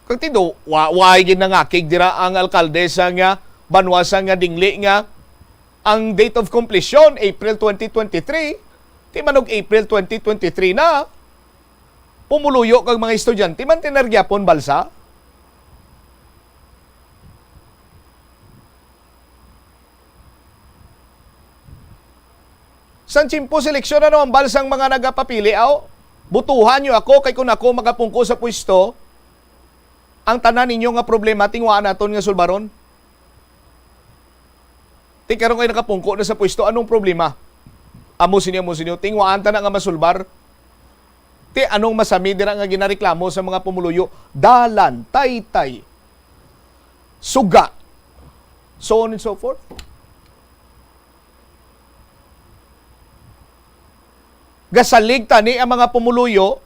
Kag tindo, wa, wa gid nangakig dira ang alkalde sa nga banwa sa nga Dingli nga ang date of completion, April twenty twenty-three, ti manog April twenty twenty-three na. Pumuluyo kag mga estudyante man tinergyapon balsa. Sang tiyempo sa eleksyon, ano ang balsang mga nagapapili? Aw, butuhan niyo ako, kay kung ako makapungko sa pwesto, ang tanan ninyo nga problema, tingwaan naton nga sulbaron. Ti karon kay nakapungko na sa pwesto, anong problema? Amo sini, amo sini, tingwaan ta na nga masulbar. Ti anong masami dira nga ginareklamo sa mga pumuluyo? Dalan, taytay, suga, so on and so forth. Gasalig tani ang mga pumuluyo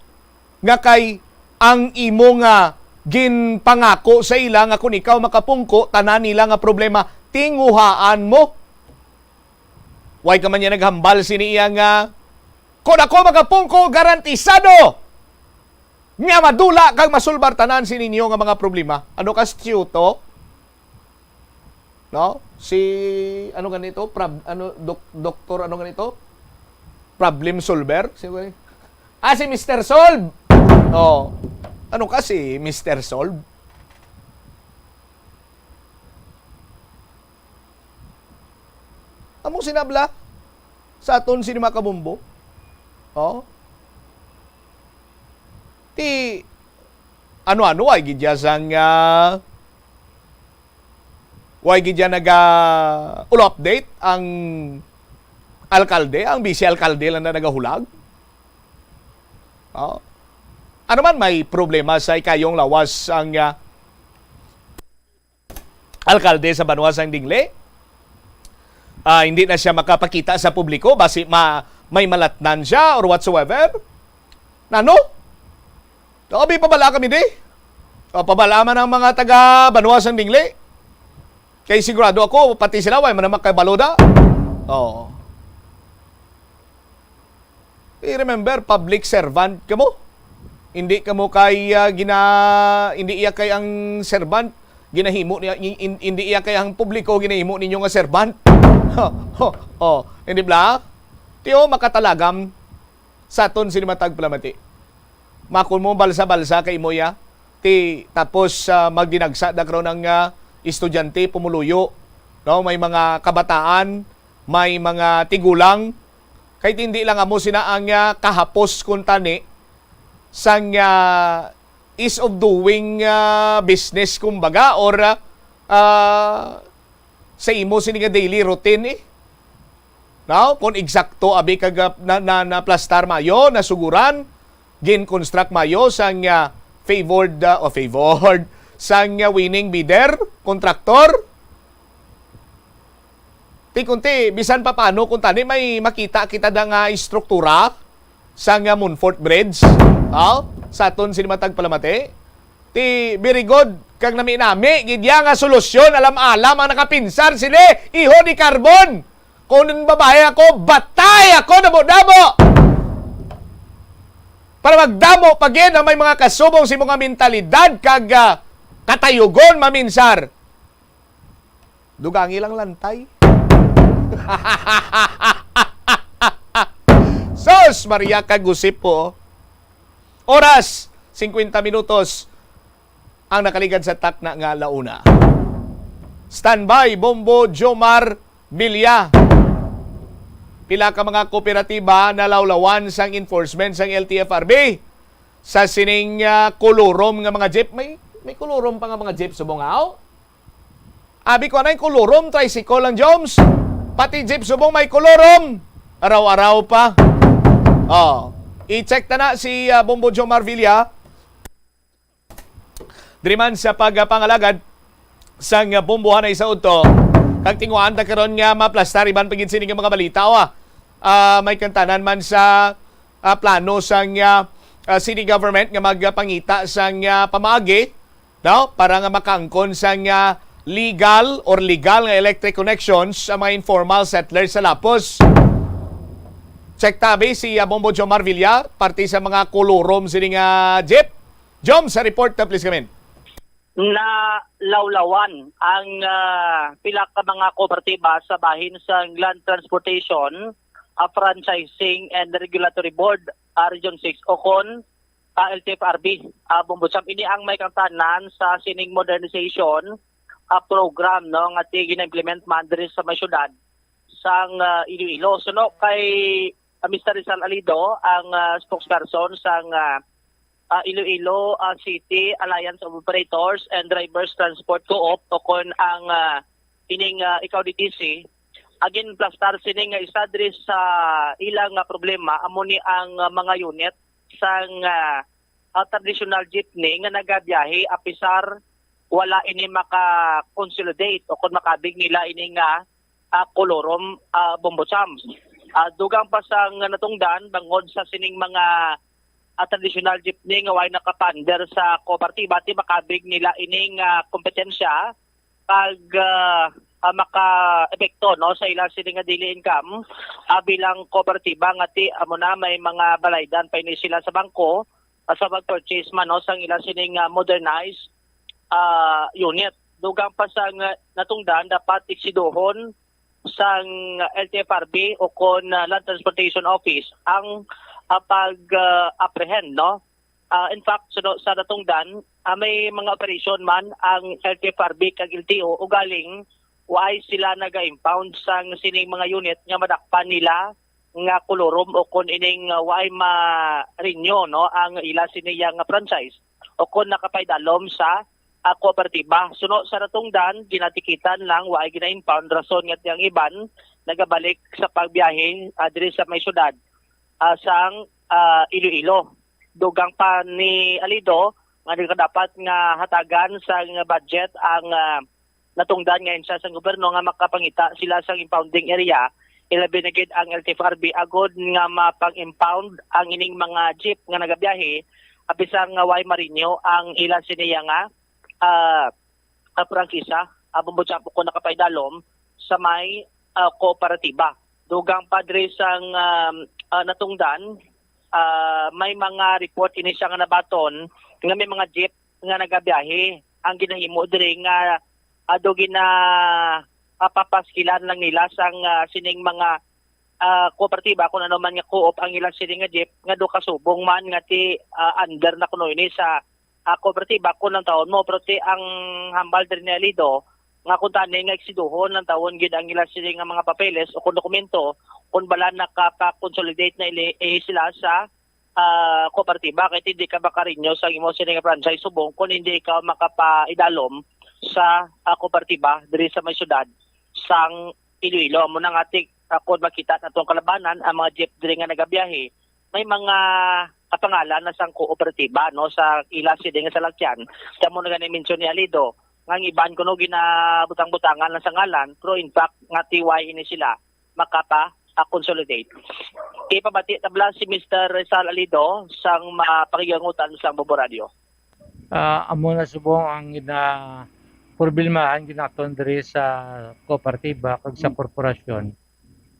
nga kay ang imo nga ginpangako sa ila nga kun ikaw makapungko, tanan nila nga problema tinguhaan mo. Way ka man niya naghambal sini iya nga, "Kon ako makapungko, garantisado nga madula kag masulbar tanan sininyo nga mga problema." Ano ka, astuto? No? Si, ano ganito? Prob-, ano, dok-, doktor, ano ganito? Problem solver? Si, ah, si Mister Solve! Oh. Ano ka, si Mister Solve? Amo sinabla sa aton sini mga kabombo. Oh. Ti, ano-ano, ay gid ya sang, ah, Way gid yan naga ulo update ang alkalde, ang vice alkalde lang na nagahulag. Oh. Ano man may problema sa ikayong lawas ang, ah, alkalde sa banwa sang Dingli? Ah, hindi na siya makapakita sa publiko, basi ma-, may malatnan siya or whatsoever. Nano? Abi, pabala kami di. O, pabala man ang mga taga banwa sang Dingli. Kay sigurado ako, pati sila, way man naman kay baloda. Oo. I remember, public servant kamo. Hindi kamo kay, ah, gina-, hindi iya kay ang servant, ginahimo niya, in-, in-, hindi iya kay ang publiko, ginahimo ninyo nga servant. Oh, hindi bla? Tiyo, makatalagam sa aton sini matag palamati. Makon mo balsa-balsa kay imo ya. Ti, tapos, ah, magdinagsa da karon ang, ah, estudyante, pumuluyo, no? May mga kabataan, may mga tigulang. Kay hindi lang amo sina ang, ah, kahapos kuntani sang, ah, ease of doing, ah, business, kumbaga, or, ah, ah, sa imo sini nga daily routine, eh. Aw, kung eksakto, abi, kag, ah, na, na, naplastar mayo, nasuguran, gin-construct mayo sang, ah, favored, ah, o favored, sang, ah, winning bidder, contractor. Ti kunti, bisan pa paano, kung tani may makita kita da nga istruktura sang, ah, Moonfort Bridge, aw, sa aton sini matag palamati, ti very good, kag nami-nami gid ya nga solusyon, alam-alam ang nakapinsar sini, iho ni Carbon. Kung babayi ako, batay ako, damo-damo. Para magdamo pa gid ang may mga kasubong sa mga mentalidad kag, ah, katayugon, maminsar. Dugangi lang lantay. Sus, Maria, kagusip po. Oras, singkwenta minutos ang nakaligad sa takna nga launa. Standby, Bombo Jomar Villa. Pila ka mga kooperatiba nalawlawan sang enforcement sang L T F R B sa sining, ah, kolorom nga mga jeep. May, may kolorom pa nga mga jeep, subong, aw? Abi ko anay, kolorom, tricycle lang, Joms. Pati jeep subong may kolorom. Araw-araw pa. Oh, i-check ta na si, ah, Bombo Jomar Villa. Diri man sa pagpangalagad sang, ah, bombohan ay sa udto. Kag tinguhaan ta karon nga maplastar iban pa gid sini nga mga balita, wa? Ah, may kantanan man sa, ah, plano sang, ah, ah, city government nga magpangita sang, ah, pamaagi, no? Para nga makaangkon sang, ah, legal or legal nga electric connections sa mga informal settlers sa Lapos. Check tabi si, ah, Bombo Jomar Villa, parte sa mga kolorom sini nga jeep. Jom, sa report na, please, come in. Nalawlawan ang, ah, pila ka mga kooperatiba sa bahin sang Land Transportation, ah, Franchising and Regulatory Board, ah, Region six, o kon, ah, L T F R B, ah, Bombo Jomar. Ini ang may kantanan sa sining modernization, ah, program, no, nga ti gina-implement man diri sa may syudad sang, ah, Iloilo. Suno kay, ah, Mister Rizal Alido, ang, ah, spokesperson sang, ah, ah, Iloilo, ah, City Alliance of Operators and Drivers Transport Co-op, o kon ang, ah, ining, ah, ikaw D T C, agin plastar sini nga isa diri sa ilang, ah, problema amo ni ang, ah, mga unit sang, ah, ah, traditional jeepney nga nagabiyahe, apisar wala ini maka-consolidate o kon makabig nila ini nga, ah, kolorom, ah, Bombo Jomar. Ah, dugang pa sang natungdan, bangod sa sining mga, ah, traditional jeepney nga way nakapaandar sa kooperatiba, ti makabig nila ining, ah, kompetensya kag, ah, ah, maka-epekto, no, sa ila sini nga daily income, ah, bilang kooperatiba nga ti amo na may mga balaydan pa ini sila sa bangko, ah, sa pag-purchase man, no, sang ila sining, ah, modernized, ah, unit. Dugang pa sang natungdan, dapat eksiduhon sang L T F R B o kon, ah, Land Transportation Office ang, ah, pag, ah, apprehend, no? Ah, in fact, suno sa natungdan, ah, may mga operasyon man ang L T F R B kag L T O, ugaling waay sila naga-impound sang sining mga unit nga madakpan nila nga kolorom o kon ining, ah, waay ma-renew, no, ang ila sini nga franchise o kon nakapaidalom sa, ah, kooperatiba. Suno sa natungdan, ginatikitan lang, waay gina-impound, rason nga ti ang iban nagabalik sa pagbiyahe, ah, diri sa may syudad, ah, sang, ah, Iloilo. Dugang pa ni Alido nga nagkadapat nga hatagan sang budget ang, ah, natungdan nga ahensya sang gobyerno nga makapangita sila sang impounding area, ilabi na gid ang L T F R B, agod nga mapang-impound ang ining mga jeep nga nagabiyahe, apisar nga way ma-renew ang ila siniya nga, ah, ah, prangkisa, ah, Bombo Jomar, kon nakapaidalom sa may, ah, kooperatiba. Dugang pa diri sang, um, ah, natungdan, ah, may mga report ini siya nga nabaton nga may mga jeep nga nagabiyahe. Ang ginahimo diri nga ado gina, ah, papaskilan lang nila sang, ah, sining mga, ah, kooperatiba, kung ano man nga co-op ang ilang sining nga jeep, nga do kasubong man nga ti, ah, under na kuno ini sa, ah, kooperatiba, kung ang taon mo. Pero ti ang hambal diri ni Alido, nga kung tani nga eksiduhon ang tawon gid ang ila sini nga mga papeles o kung dokumento, kung bala nakapa-consolidate na ili, eh, sila sa, ah, kooperatiba, kay ti di ka makarenew sa imo sini nga franchise subong kung hindi ikaw makapaidalom sa, ah, kooperatiba diri sa may syudad sang Iloilo. Amo na nga ti, ah, kung makita sa atong kalabanan, ang mga jeep diri nga nagabiyahe, may mga kapangalan na sang kooperatiba, no, sa ila sini nga salakyan. Sa mo na gani mention ni Alido, nga ang iban kuno ginabutang-butangan lang sa ngalan, pero in fact, nga T Y ini sila, makapa-consolidate. Ipabati tabla si Mister Rizal Alido sang mapakigangutan sang Bobo Radio. Ah, amo na subong ang gina-, problemahan ginaton diri sa kooperatiba kag sa Hmm. korporasyon.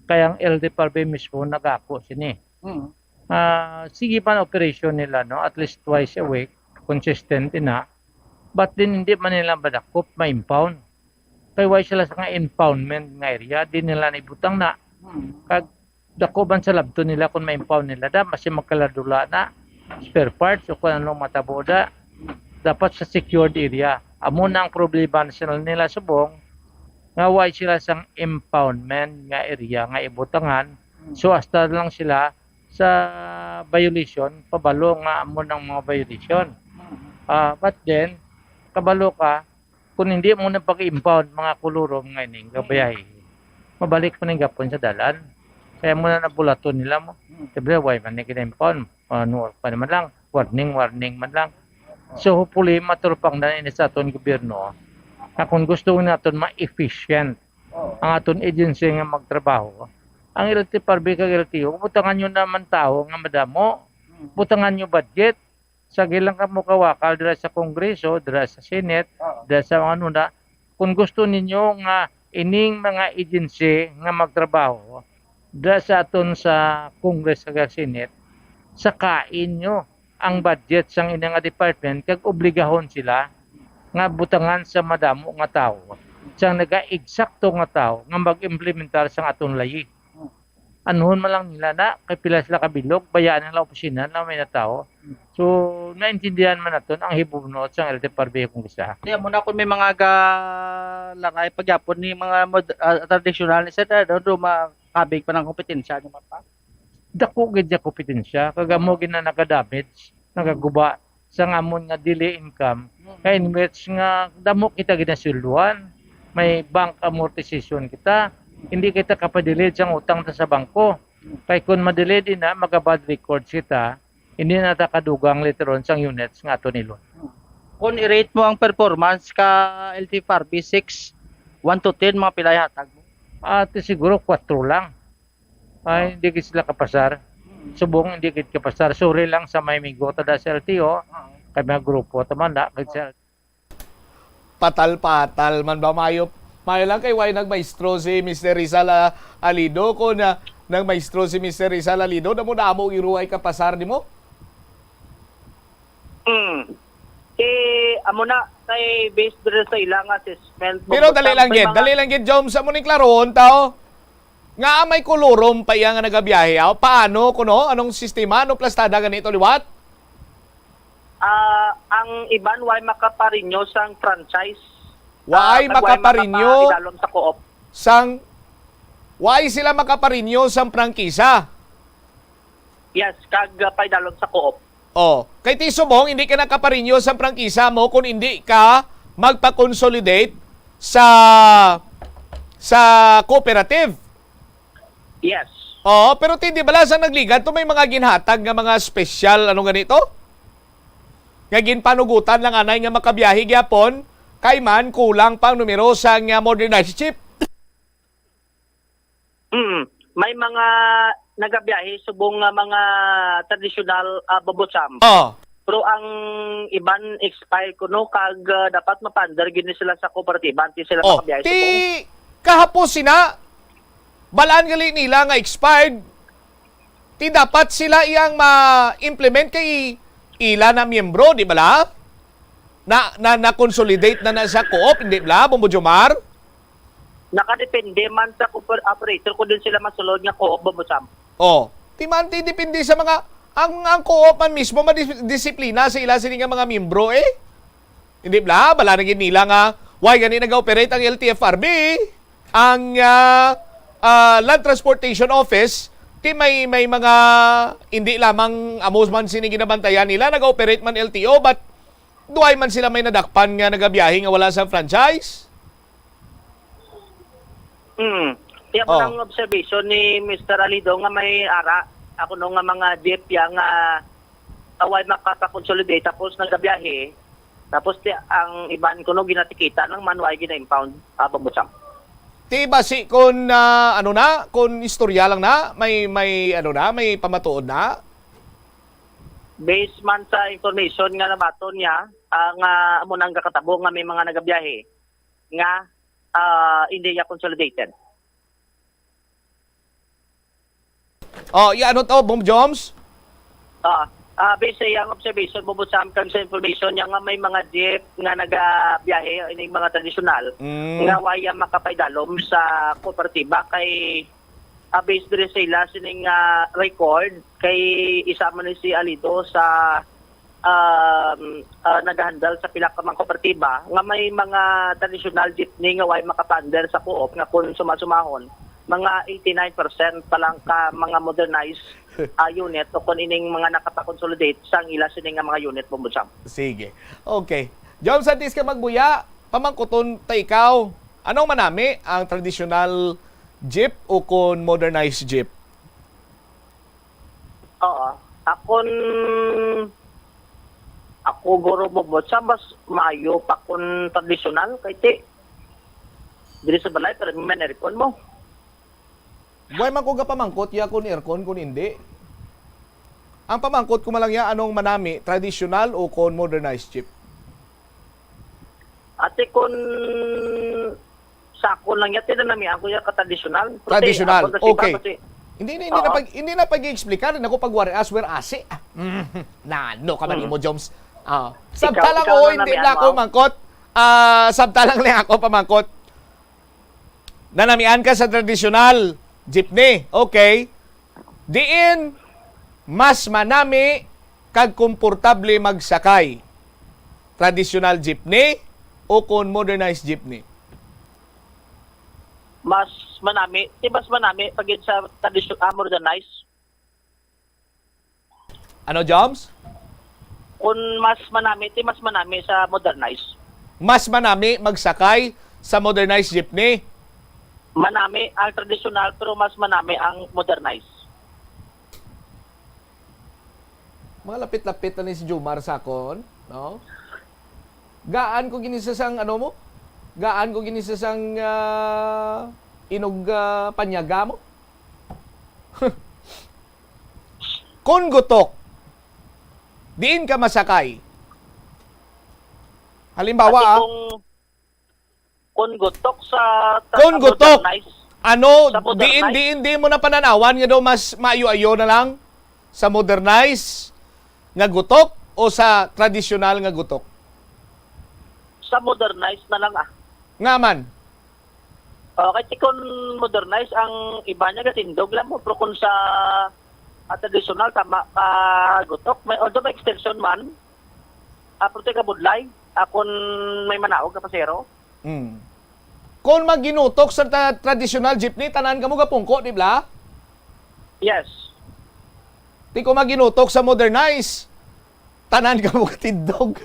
Kay ang L T F R B mismo nagako sini. Hmm. Ah, sige man operation nila, no, at least twice a week, consistent ina. But then, hindi man nila madakop, ma-impound. Kay wala sila sa nga impoundment nga area, di nila nibutang na. Hmm. Kag dako man sa labton nila kung ma-impound nila da, mas magkaladula na spare parts o kung anong matabo da, dapat sa secured area. Amo na ang problema na sila nila subong nga wala sila sang impoundment nga area nga ibutangan. So, hasta lang sila sa violation, pabalo nga amo ng mga violation. Ah, but then, kabalo ka, kung hindi mo na pag-impound mga kulurom nga ining gabayahi, mabalik pa ning gapon sa dalan. Kaya mo na nabulaton nila mo. Sabi, "Why man ni kina-impound? Ano pa naman lang? Warning, warning man lang." So, hopefully, maturpang na ini sa aton gobyerno na kung gusto naton ma-efficient ang aton agency nga magtrabaho, ang L T F R B kag L T O, butangan nyo naman tao nga madamo. Butangan nyo budget. Sa gilang kamo kawakal dira sa Kongreso, dira sa Senate, Oo. Dira sa mga nuna, kung gusto ninyo nga ining mga agency nga magtrabaho dira sa aton sa Congress kag Senate, sakain nyo ang budget sang ining nga department kag obligahon sila nga butangan sa madamo nga tawo, sang naga-eksakto nga tawo nga mag-implementar sang aton layi. Anuhon man lang nila na, kay pila sila kabilog, bayaan nila opisina na may natawo. So, naintindihan man naton ang hibunot sang L T F R B kung isa. Kaya mo na kung may mga ga-, laray pagyapon ni mga mod-, ah, tradisyonal ni Sir, ano, do makabig pa ng kompetensya ni Mapa? Dako gid siya kompetensya, kag amo gid na nagadamage, nagaguba sang amon nga daily income, Mm. kay in which nga damo kita ginasweldohan, may bank amortization kita, hindi kita kapadelete sang utang ta sa bangko. Kay kun madelete na, maga-bad records kita, hindi na ta kadugang later on sang units nga ato nilon. Kung i-rate mo ang performance ka L T F R B six, one to ten, mga pila ihatag mo? Ati siguro, kwatro lang. Ay, hindi gid sila kapasar. Subong hindi gid kapasar. Sorry lang sa may migo ta da sa L T O. Kay mga grupo ta man da, kay sa Patal-patal man ba? Mayo, mayo lang kay way nagmaestro si Mister Rizal, ah, Alido. Kung, ah, nagmaestro si Mister Rizal Alido, damo-damo iruway kapasar nimo? Hmm. Eh, amo na, kay based diri sa ila nga assessment, Pero dali lang gid, dali lang gid, Jom, sa mo ning klaron, tao. Nga may kulurom pa iya nga nagabiyahe, aw? Paano kuno? Anong sistema? Anong plastada ganito liwat? Ah, ang iban way makaparinyo sang franchise. Way Ah, kag way makaparinyo makapaidalom sa co-op. sang, way sila makaparinyo sang prangkisa? Yes, kag, ah, paidalom sa co-op. Oh, kay ti subong, hindi ka nakaparinyo sang prangkisa mo kung hindi ka magpa-consolidate sa, sa cooperative. Yes. Oo, pero ti, di bala sa nagligad to may mga ginhatag nga mga special, ano ganito? Nga ginpanugutan lang anay nga makabiyahe gyapon, kay man kulang pang numero sa nga modernized chip. Mm. May mga nagabiyahe subong nga mga traditional, ah, Bobo Sam. Oh. Pero ang iban expire kuno kag, ah, dapat mapaandar gid ni sila sa kooperatiba, anti sila Oh, makabiyahe ti subong. Kahapon sina, balaan gali nila nga expired. Ti dapat sila iyang ma-implement kay ila na miyembro, di bala? Na, na, na-consolidate na na sa co-op, hindi bala, Bombo Jomar? Nakadepende man sa oper-, operator kung din sila masulod nga co-op, Bombo Sam. Oh, ti man ti depende sa mga, ang, ang co-op man mismo madis-, disiplina sa ila sini nga mga miyembro, eh. Hindi bala, bala na gid nila nga, why gani nag-operate ang L T F R B, ang, ah, ah, Land Transportation Office, ti may, may mga, hindi lamang amo man sini ginabantayan nila, nag-operate man L T O, but duay man sila may nadakpan nga nagabiyahe nga wala sa franchise? Hmm. Kaya mo Oh. nang observation ni Mister Alido nga may ara, ako no nga mga jeep ya nga away makapakonsolidate tapos nagabiyahe, tapos ti-, ang iban kuno ginatikita ng manuay gina-impound, ah, Bombo Sam. Ti basi kun, ah, ano na, kun istorya lang na, may, may ano na, may pamatuod na? Based man sa information nga nabaton niya, ah, nga amo nang gakatabo nga may mga nagabiyahe nga, ah, hindi niya consolidated. Oh, ya, ano to, Bombo Joms? Ah, ah, based sa iyang observation, Bombo Sam, kag sa information niya nga may mga jeep nga nagabiyahe, ining mga tradisyonal, Mm. nga waya makapaidalom sa kooperatiba kay, ah, based diri sa ila sining, ah, record, kay isa man ni si Alido sa, um, ah, nagahandal sa pila ka mga kooperatiba nga may mga tradisyonal jeepney nga way makapaandar sa co-op nga kung sumasumahon, mga eighty-nine percent pa lang ka mga modernized, ah, unit o kung ining mga nakapakonsolidate sang ila sini nga mga unit, Bombo Sam. Sige. Okay. Joms, antes ka magbuya, pamangkuton ta ikaw, anong manami ang traditional jeep o kon modernized jeep? Oo. Akon, ako guro, Bombo Sam, mas maayo pa kon tradisyonal kay ti diri sa balay, pero may aircon mo. Why man ko gapamangkot ya kon aircon, kon hindi? Ang pamangkot ko man lang ya, anong manami, traditional o kon modernized jeep? Ate, kon sa akon lang ya, tinanami ako ya ka tradisyonal. Pero ti, Tradisyonal. Ako na si Okay. Papa, si Hindi na, hindi na Oo. pag, hindi na pag-i-explicar na ko pag wari as we're asi. Ah, mm, na, no ka man Mm. imo, Joms. Ah, Ikaw, sabta lang, ikaw oh, na hindi namian lang ako mo? mangkot. Ah, sabta lang lang ako pamangkot. Nanamian ka sa tradisyonal jeepney. Okay. Diin mas manami kag komportable magsakay? Tradisyonal jeepney o kon modernized jeepney? Mas manami, ti mas manami pag yun sa tradisyon, ah, modernized. Ano, Joms? Kung mas manami, ti mas manami sa modernized. Mas manami magsakay sa modernized jeepney? Manami ang tradisyonal, pero mas manami ang modernized. Mga lapit-lapit na ni si Jomar sa akon, no? Gaan ko gini sa sang, ano mo? Gaan ko gini sa sang, ah, inog, ah, panyaga mo? Kon gutok, diin ka masakay? Halimbawa, Ate, ah, kung, kung gutok sa, sa Kon gutok, modernized, ano, sa diin, modernized? diin, diin mo na pananawan nga daw mas maayo-ayo na lang sa modernized nga gutok o sa tradisyonal nga gutok? Sa modernized na lang, ah. Nga man? Oh, kay ti kon modernized, ang iba niya gatindog lang mo, pero kung sa, ah, tradisyonal, tama ka gutok. May, although may extension man, ah, pero ti kabudlay, ah, kung may manaog ka pasero. Mm. Kung maginutok sa ta-, tradisyonal jeepney, tanan kamo gapungko, di ba? Yes. Ti kung maginutok sa modernized, tanan kamo gatindog.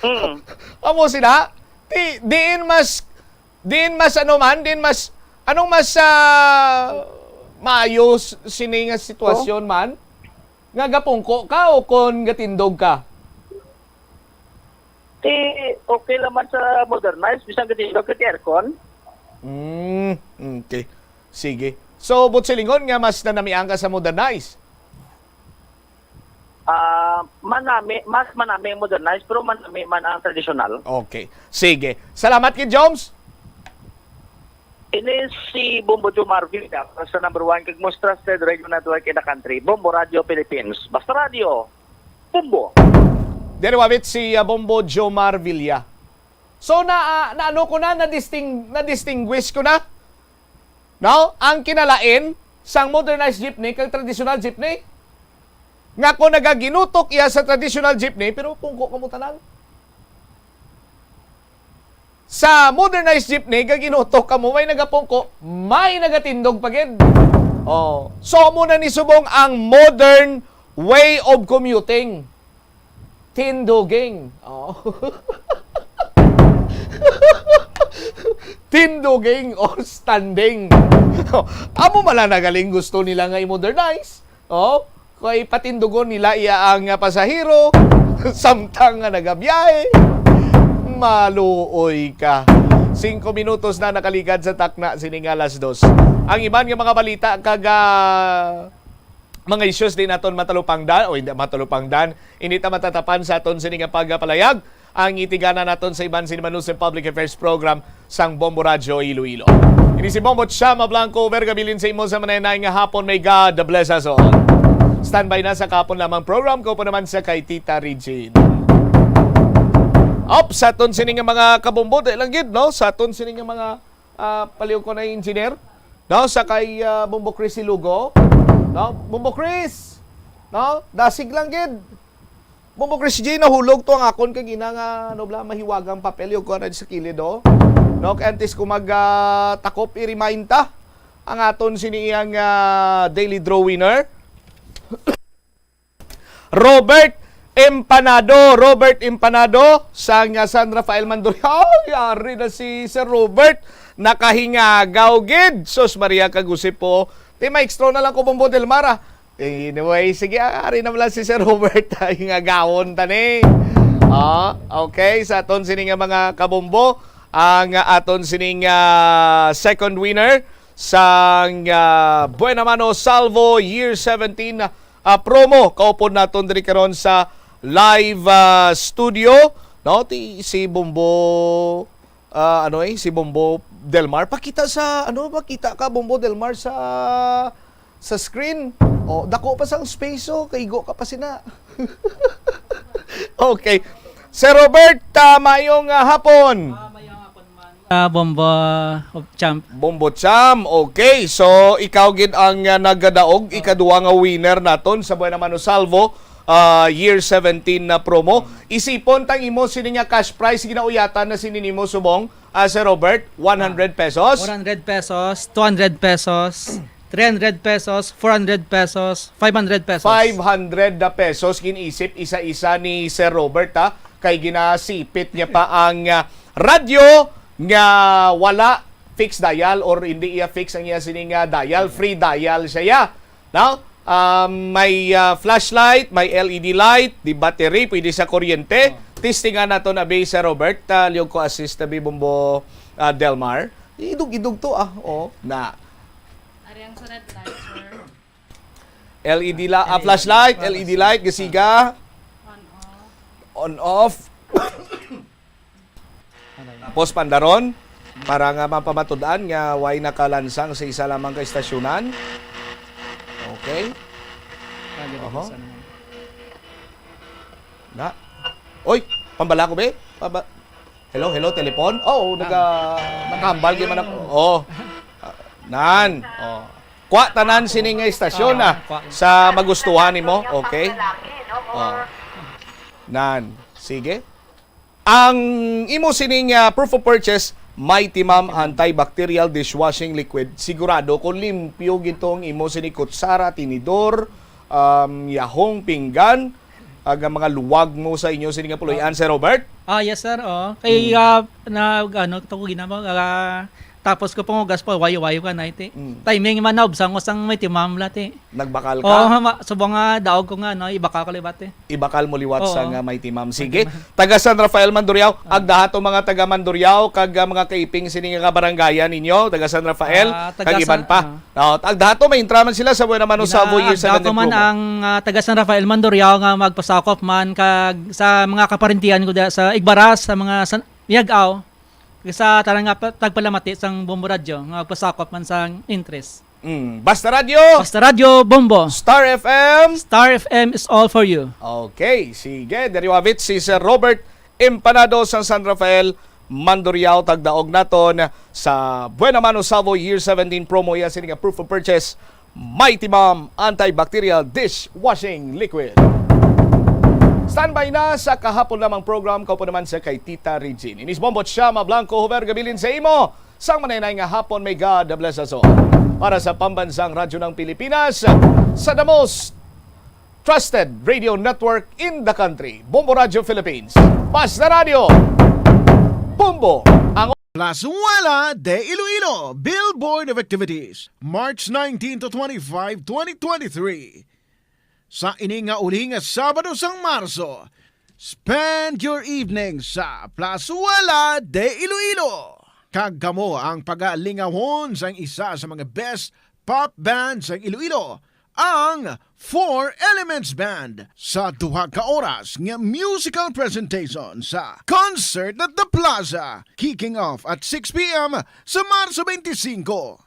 Mm. Amo sila. Ti, diin mas, diin mas ano man, diin mas, anong mas, ah, maayo s-, sini nga sitwasyon man? Nga gapungko ka o kon gatindog ka? Ti, okay lang man sa modernized, bisan gatindog ka ti aircon. Mm, okay. Sige. So, buot silingon nga mas nanamian ka sa modernized? Ah, manami, mas manami ang modernized, pero manami man ang tradisyonal. Okay. Sige. Salamat kay Joms. Ini si Bombo Jomar Villa para sa number one kag most trusted radio network in the country, Bombo Radio Philippines. Basta Radio, Bombo. Diri wabit si, ah, Bombo Jomar Villa. So, na, ah, na ano ko na, na-disting-, na-distinguish ko na. No? Ang kinalain sang modernized jeepney kag traditional jeepney. Nga kung nagaginutok iya sa traditional jeepney, pero pungko kamo tanan. Sa modernized jeepney, gaginutok kamo, may nagapungko, may nagatindog pa gid. Oh. So, amo na ni subong ang modern way of commuting. Tinduging. Oh. Tinduging or standing? Amo man lang na galing gusto nila nga i-modernize. Oh, kay patindugon nila iya ang, ah, pasahero, samtang nga nagabiyahe. Maluoy ka. Singko minutos na nakaligad sa takna sini nga alas dos. Ang iban nga mga balita kag, ah, mga issues di naton matalupangdan, o hindi matalupangdan, inita matatapan sa aton sini nga pagpalayag ang itigana naton sa iban sini Manus Public Affairs Program sang Bombo Radyo Iloilo. Ini si Bombo Chama Blanco, Verga Bilin sa imo sa manenay nga hapon. May God bless us all. Standby na sa kahapon lamang program ko pa naman sa kay Tita Regine. Up sa aton sini nga mga kabombo, di lang gid, no? Sa aton sini nga mga, ah, paliw ko na engineer, no? Sa kay, ah, Bombo Chris Ilugo, no? Bombo Chris, no? Dasig lang gid. Bombo Chris G, nahulog to ang akon kay gina nga, ano bala, mahiwagang papel yung kuha na sa kilid, oh. No, kay antes ko mag, ah, takop, i-remind ta ang aton sini iyang, ah, daily draw winner. Robert Empanado, Robert Empanado, sang, ah, San Rafael Mandurriao. Ay, ari na si Sir Robert. Nakahingagaw gid. Sus Maria, kagusip po. Ti, ma-extra na lang ko, Bombo Del Mar, ah. Anyway, sige, ah, ari na lang si Sir Robert. Ay, nga gawon ta ni. Ah, okay, sa aton sini nga mga kabombo, ang aton sining, ah, second winner sang, ah, Buena Mano Salvo Year seventeen, ah, promo. Kaupod naton diri karon sa live, ah, studio, no? Ti, si Bombo, ah, ano eh, si Bombo Del Mar. Pakita sa, ano, pakita ka, Bombo Del Mar, sa, sa screen. Oh, dako pa sang space, oh, kaigo ka pa sina. Okay. Sir Robert, ah, mayong, ah, hapon. Ah, Bombo, oh, champ. Bombo Cham. Okay. So, ikaw gid ang, ah, nagadaog, ikaduha nga winner naton sa Buena Mano Salvo, ah, Year seventeen na promo. Isipon tang imo sini nga cash prize ginauyatan na sini nimo subong, ah, Sir Robert, one hundred pesos. One hundred pesos, two hundred pesos, three hundred pesos, four hundred pesos, five hundred pesos. Five hundred na pesos ginisip isa-isa ni Sir Robert, ha? Kay ginasipit niya pa ang, ah, radyo nga wala fixed dial or hindi iya fix ang iya sining, ah, dial, free dial siya, ya. No? Um, may, ah, flashlight, may L E D light, di battery, pwede sa kuryente. Oh. Testingan naton abi, Sir Robert, ah, liog ko assist abi, Bombo, ah, Del Mar. Idog-idog to, ah. Oh, na. Ari ang sunod light, sir. L E D la-, ah, flashlight, L E D light, gasiga. On off. On off. Tapos pandaron, para nga mapamatud-an nga way nakalansang sa isa lamang ka estasyonan. Okay. Ah, ganito. Oho. Sa naman. Na. Oy, pambala ko, be. Paba-, hello, hello, telepon. Oo, naga-, nakahambal gyud man ako. Oh. Ah, nan. Oh. Kwa tanan sini nga estasyon, ah, sa magustuhan nimo. Okay. Oh. Nan. Sige. Ang imo sining, ah, proof of purchase, Mighty Ma'am antibacterial dishwashing liquid. Sigurado ko limpyo gid to ang imo sini kutsara, tinidor, um, yahong, pinggan, ag ang mga luwag mo sa inyo sini nga puloy-an, Sir Robert? Ah, yes, sir. Oh. Kay, ah, na, ano, to ko ginamo, ah, tapos ko pangugas pa, wayo-wayo ka na, iti. Mm. Timing man na, ubsang ko sang Mighty Ma'am la, ti. Nagbakal ka? Oo, ma-, subong nga daog ko nga, no, ibakal ko liwat, eh. Ibakal mo liwat sa nga Mighty Ma'am. Sige. Mighty Ma'am. Taga San Rafael, Mandurriao. Ah. Agda hato mga taga Mandurriao, kag, ah, mga kaiping sini nga kabarangayan ninyo, taga San Rafael, ah, taga kag iban San-, pa. Ah. Oh, agda hato, may intra man sila sa Buena Mano Salvo Year seventeen promo. Gina-, agda ko man ang, ah, taga San Rafael, Mandurriao nga magpasakop man kag sa mga kaparintihan ko diha sa Igbaras, sa mga San-, Miag-ao, sa tanan nga pa-, tagpalamati sang Bombo Radyo nga magpasakop man sang interest. Mm. Basta Radyo! Basta Radyo, Bombo! Star F M! Star F M is all for you. Okay, sige. Diri wavit si Sir Robert Empanado sang San Rafael, Mandurriao, tagdaog naton sa Buena Mano Salvo Year seventeen promo. Iya sini nga proof of purchase, Mighty Mom Antibacterial Dishwashing Liquid. Standby na sa kahapon lamang program, kaupo naman sa kay Tita Regine. Inis Bombo Chama Blanco, Hover, gabilin sa imo. Sang manenay nga hapon, may God bless us all. Para sa Pambansang Radyo ng Pilipinas, sa the most trusted radio network in the country, Bombo Radio Philippines. Basta Radio, Bombo ang Plazuela de Iloilo, Billboard of Activities, March nineteen to twenty-five, twenty twenty-three. Sa ini nga uli nga Sabado sang Marso, spend your evening sa Plazuela de Iloilo. Kag kamo ang pagalingawon sang isa sa mga best pop band sang Iloilo, ang Four Elements Band, sa duha ka oras nga musical presentation sa Concert at the Plaza, kicking off at six p m sa Marso twenty-five.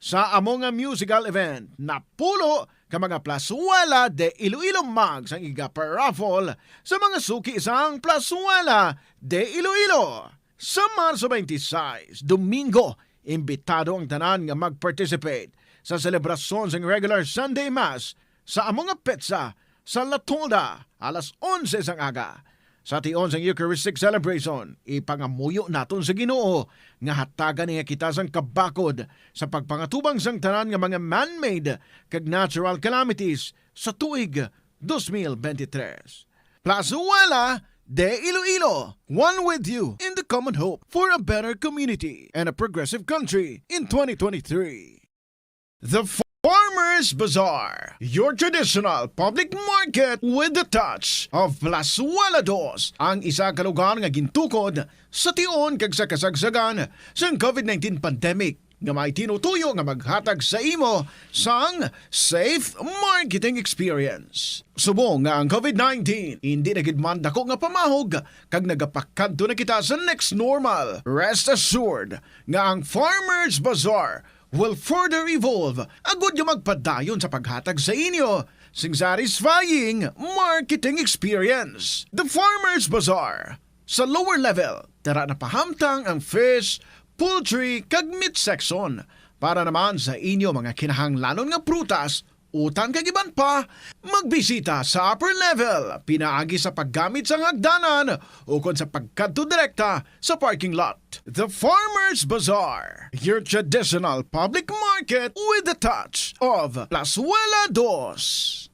Sa amo nga musical event, napulo ka mga Plazuela de Iloilo mugs ang igaparaffle sa mga suki sang Plazuela de Iloilo. Sa Marso twenty-six, Domingo, imbitado ang tanan nga mag-participate sa selebrasyon sang regular Sunday Mass sa amo nga petsa sa La Tolda alas onse sang aga. Sa tion sang Eucharistic celebration, ipangamuyo naton sa Ginoo nga hatagan niya kita sang kabakod sa pagpangatubang sang tanan nga mga man-made kag natural calamities sa tuig twenty twenty-three. Plazuela de Iloilo, one with you in the common hope for a better community and a progressive country in twenty twenty-three. The Farmers Bazaar, your traditional public market with the touch of Plazuela Dos, ang isa ka lugar nga gintukod sa tion kag sa kasagsagan sang covid nineteen pandemic, nga may tinutuyo nga maghatag sa imo sang safe marketing experience. Subong nga ang covid nineteen indi na gid man dako nga pamahog kag nagapakadto na kita sa next normal, rest assured nga ang Farmers Bazaar will further evolve agud nga magpadayon sa paghatag sa inyo sing satisfying marketing experience. The Farmers Bazaar. Sa lower level, tara na pahamtang ang fish, poultry, kag meat section. Para naman sa inyo mga kinahanglanon nga prutas, utan kag iban pa, magbisita sa upper level, pinaagi sa paggamit sang hagdanan ukon sa pagkadto direkta sa parking lot. The Farmers Bazaar, your traditional public market with the touch of Plazuela Dos.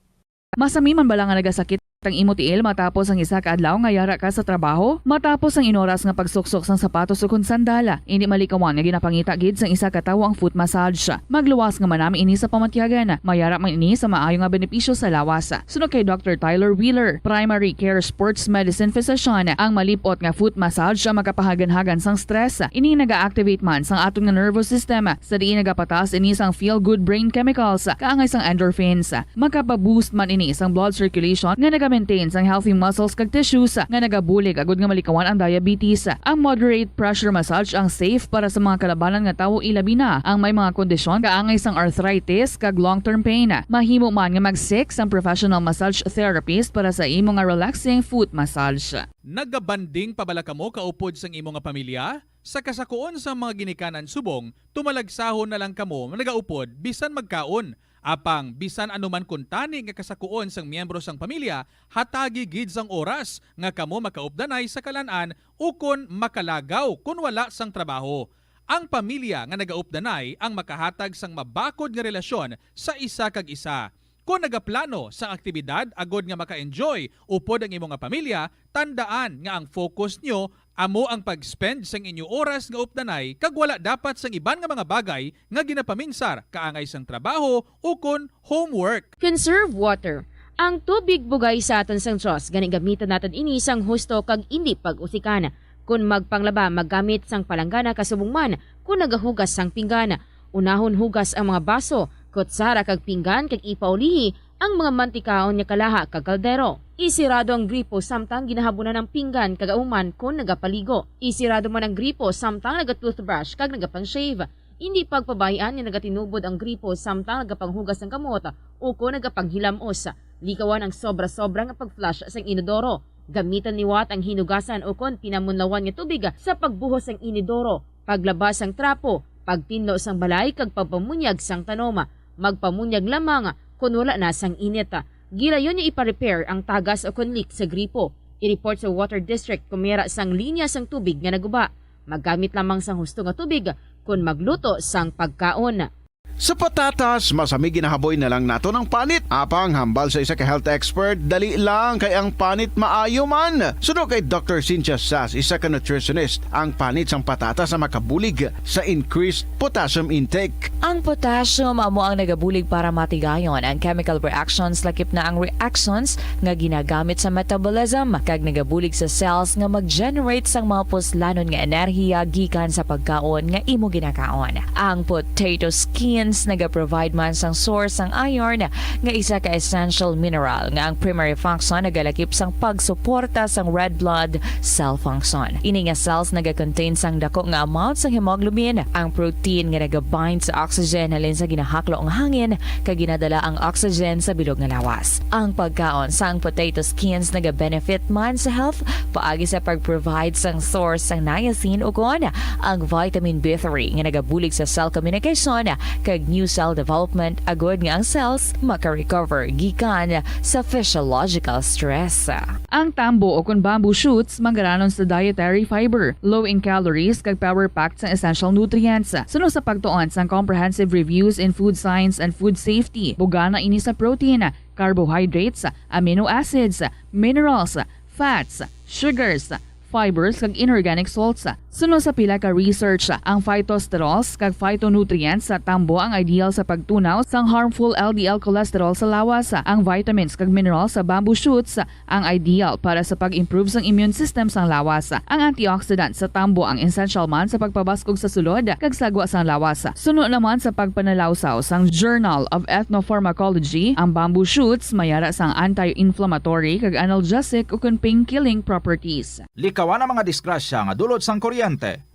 Masami man bala nga nagasakit ang imo tiil matapos ang isa ka adlaw nga yara ka sa trabaho? Matapos ang inoras nga pagsuksok sang sapatos ukon sandala, indi malikawan nga ginapangita gid sang isa ka tawo ang foot massage. Magluwas nga manami ini sa pamatyagan. Mayara man ini sa maayo nga benepisyo sa lawas. Suno kay Doctor Tyler Wheeler, primary care sports medicine physician, ang malip-ot nga foot massage ang makapahaganhagan sang stress. Ini naga-activate man sang aton nga nervous system, sa diin nagapataas ini sang feel-good brain chemicals, kaangay sang endorphins. Makapa-boost man ini sang blood circulation nga naga-maintain sang healthy muscles kag tissues nga nagabulig agud nga malikawan ang diabetes. Ang moderate pressure massage ang safe para sa mga kalabanan nga tawo, ilabi na ang may mga kondisyon kaangay sang arthritis kag long-term pain. Mahimo man nga mag-seek sang professional massage therapist para sa imo nga relaxing foot massage. Nagabanding pa bala kamo kaupod sang imo nga pamilya? Sa kasakuon sang mga ginikanan subong, tumalagsahon na lang kamo nagaupod bisan magkaon. Apang bisan ano man kuntani nga kasakuon sang miyembro sang pamilya, hatagi gid sang oras nga kamo makaupdanay sa kalan-an ukon makalagaw kon wala sang trabaho. Ang pamilya nga nagaupdanay ang makahatag sang mabakod nga relasyon sa isa kag isa. Kon nagaplano sang aktibidad agod nga maka-enjoy upod ang imo nga pamilya, tandaan nga ang focus nyo amo ang pag-spend sang inyo oras nga updanay kag wala dapat sang iban nga mga bagay nga ginapaminsar kaangay sang trabaho ukon homework. Conserve water. Ang tubig bugay sa aton sang Dios, gani gamitan naton ini sang husto kag indi pag-usikan. Kon magpanglaba, maggamit sang palanggana kasubong man kon nagahugas sang pinggan. Unahon hugas ang mga baso, kutsara kag pinggan kag ipaulihi ang mga mantikaon nga kalaha kag kaldero. Isirado ang gripo samtang ginahabunan ang pinggan kag ahuman kon nagapaligo. Isirado man ang gripo samtang naga-toothbrush kag nagapang-shave. Indi pagpabay-an nga nagatinubod ang gripo samtang nagapanghugas sang kamot ukon nagapanghilam-os. Likawan ang sobra-sobra nga pag-flush sang inodoro. Gamitan liwat ang hinugasan ukon pinamunlawan nga tubig sa pagbuhos sang inodoro, paglaba sang trapo, pagtinlo sang balay kag pagpamunyag sang tanom. Magpamunyag lamang kon wala na sang init. Gilayon nga ipa-repair ang tagas ukon leak sa gripo. I-report sa water district kon may yara sang linya sang tubig nga naguba. Maggamit lamang sang husto nga tubig kon magluto sang pagkaon. Sa patatas, masami ginahaboy na lang naton ang panit. Apang hambal sa isa ka health expert, dali lang kay ang panit maayo man. Suno kay Doctor Cynthia Sass, isa ka nutritionist, ang panit sang patatas ang makabulig sa increased potassium intake. Ang potassium amo ang nagabulig para matigayon ang chemical reactions, lakip na ang reactions nga ginagamit sa metabolism, kag nagabulig sa cells nga mag-generate sang mga puslanon nga enerhiya gikan sa pagkaon nga imo ginakaon. Ang potato skins nagaprovide man sang source sang iron, nga isa ka essential mineral nga ang primary function nagalakip sang pagsuporta sang red blood cell function. Ini nga cells nagakontain sang dako nga amount sang hemoglobin, ang protein nga nagabind sa oxygen halin sa ginahaklo nga hangin, kag ginadala ang oxygen sa bilog nga lawas. Ang pagkaon sang potato skins nagabenefit man sa health paagi sa pag-provide sang source sang niacin ukon ang vitamin B three nga nagabulig sa cell communication kag new cell development, agud nga ang cells maka-recover gikan sa physiological stress. Ang tambo o kon bamboo shoots manggaranon sa dietary fiber, low in calories, kag power-packed sang essential nutrients. Suno sa pagtuon sang Comprehensive Reviews in Food Science and Food Safety, bugana ini sa protein, carbohydrates, amino acids, minerals, fats, sugars, fibers, kag inorganic salts. Suno sa pila ka research, ang phytosterols kag phytonutrients sa tambo ang ideal sa pagtunaw sang harmful L D L cholesterol sa lawas. Ang vitamins kag minerals sa bamboo shoots ang ideal para sa pag-improve sang immune system sang lawas. Ang antioxidant sa tambo ang essential man sa pagpabaskog sa sulod kag sagwa sang lawas. Suno naman sa pagpanalawsaw sang Journal of Ethnopharmacology, ang bamboo shoots may ara sang anti-inflammatory kag analgesic ukon pain-killing properties. Likawan ang mga disgrasya nga dulot sang kuryente.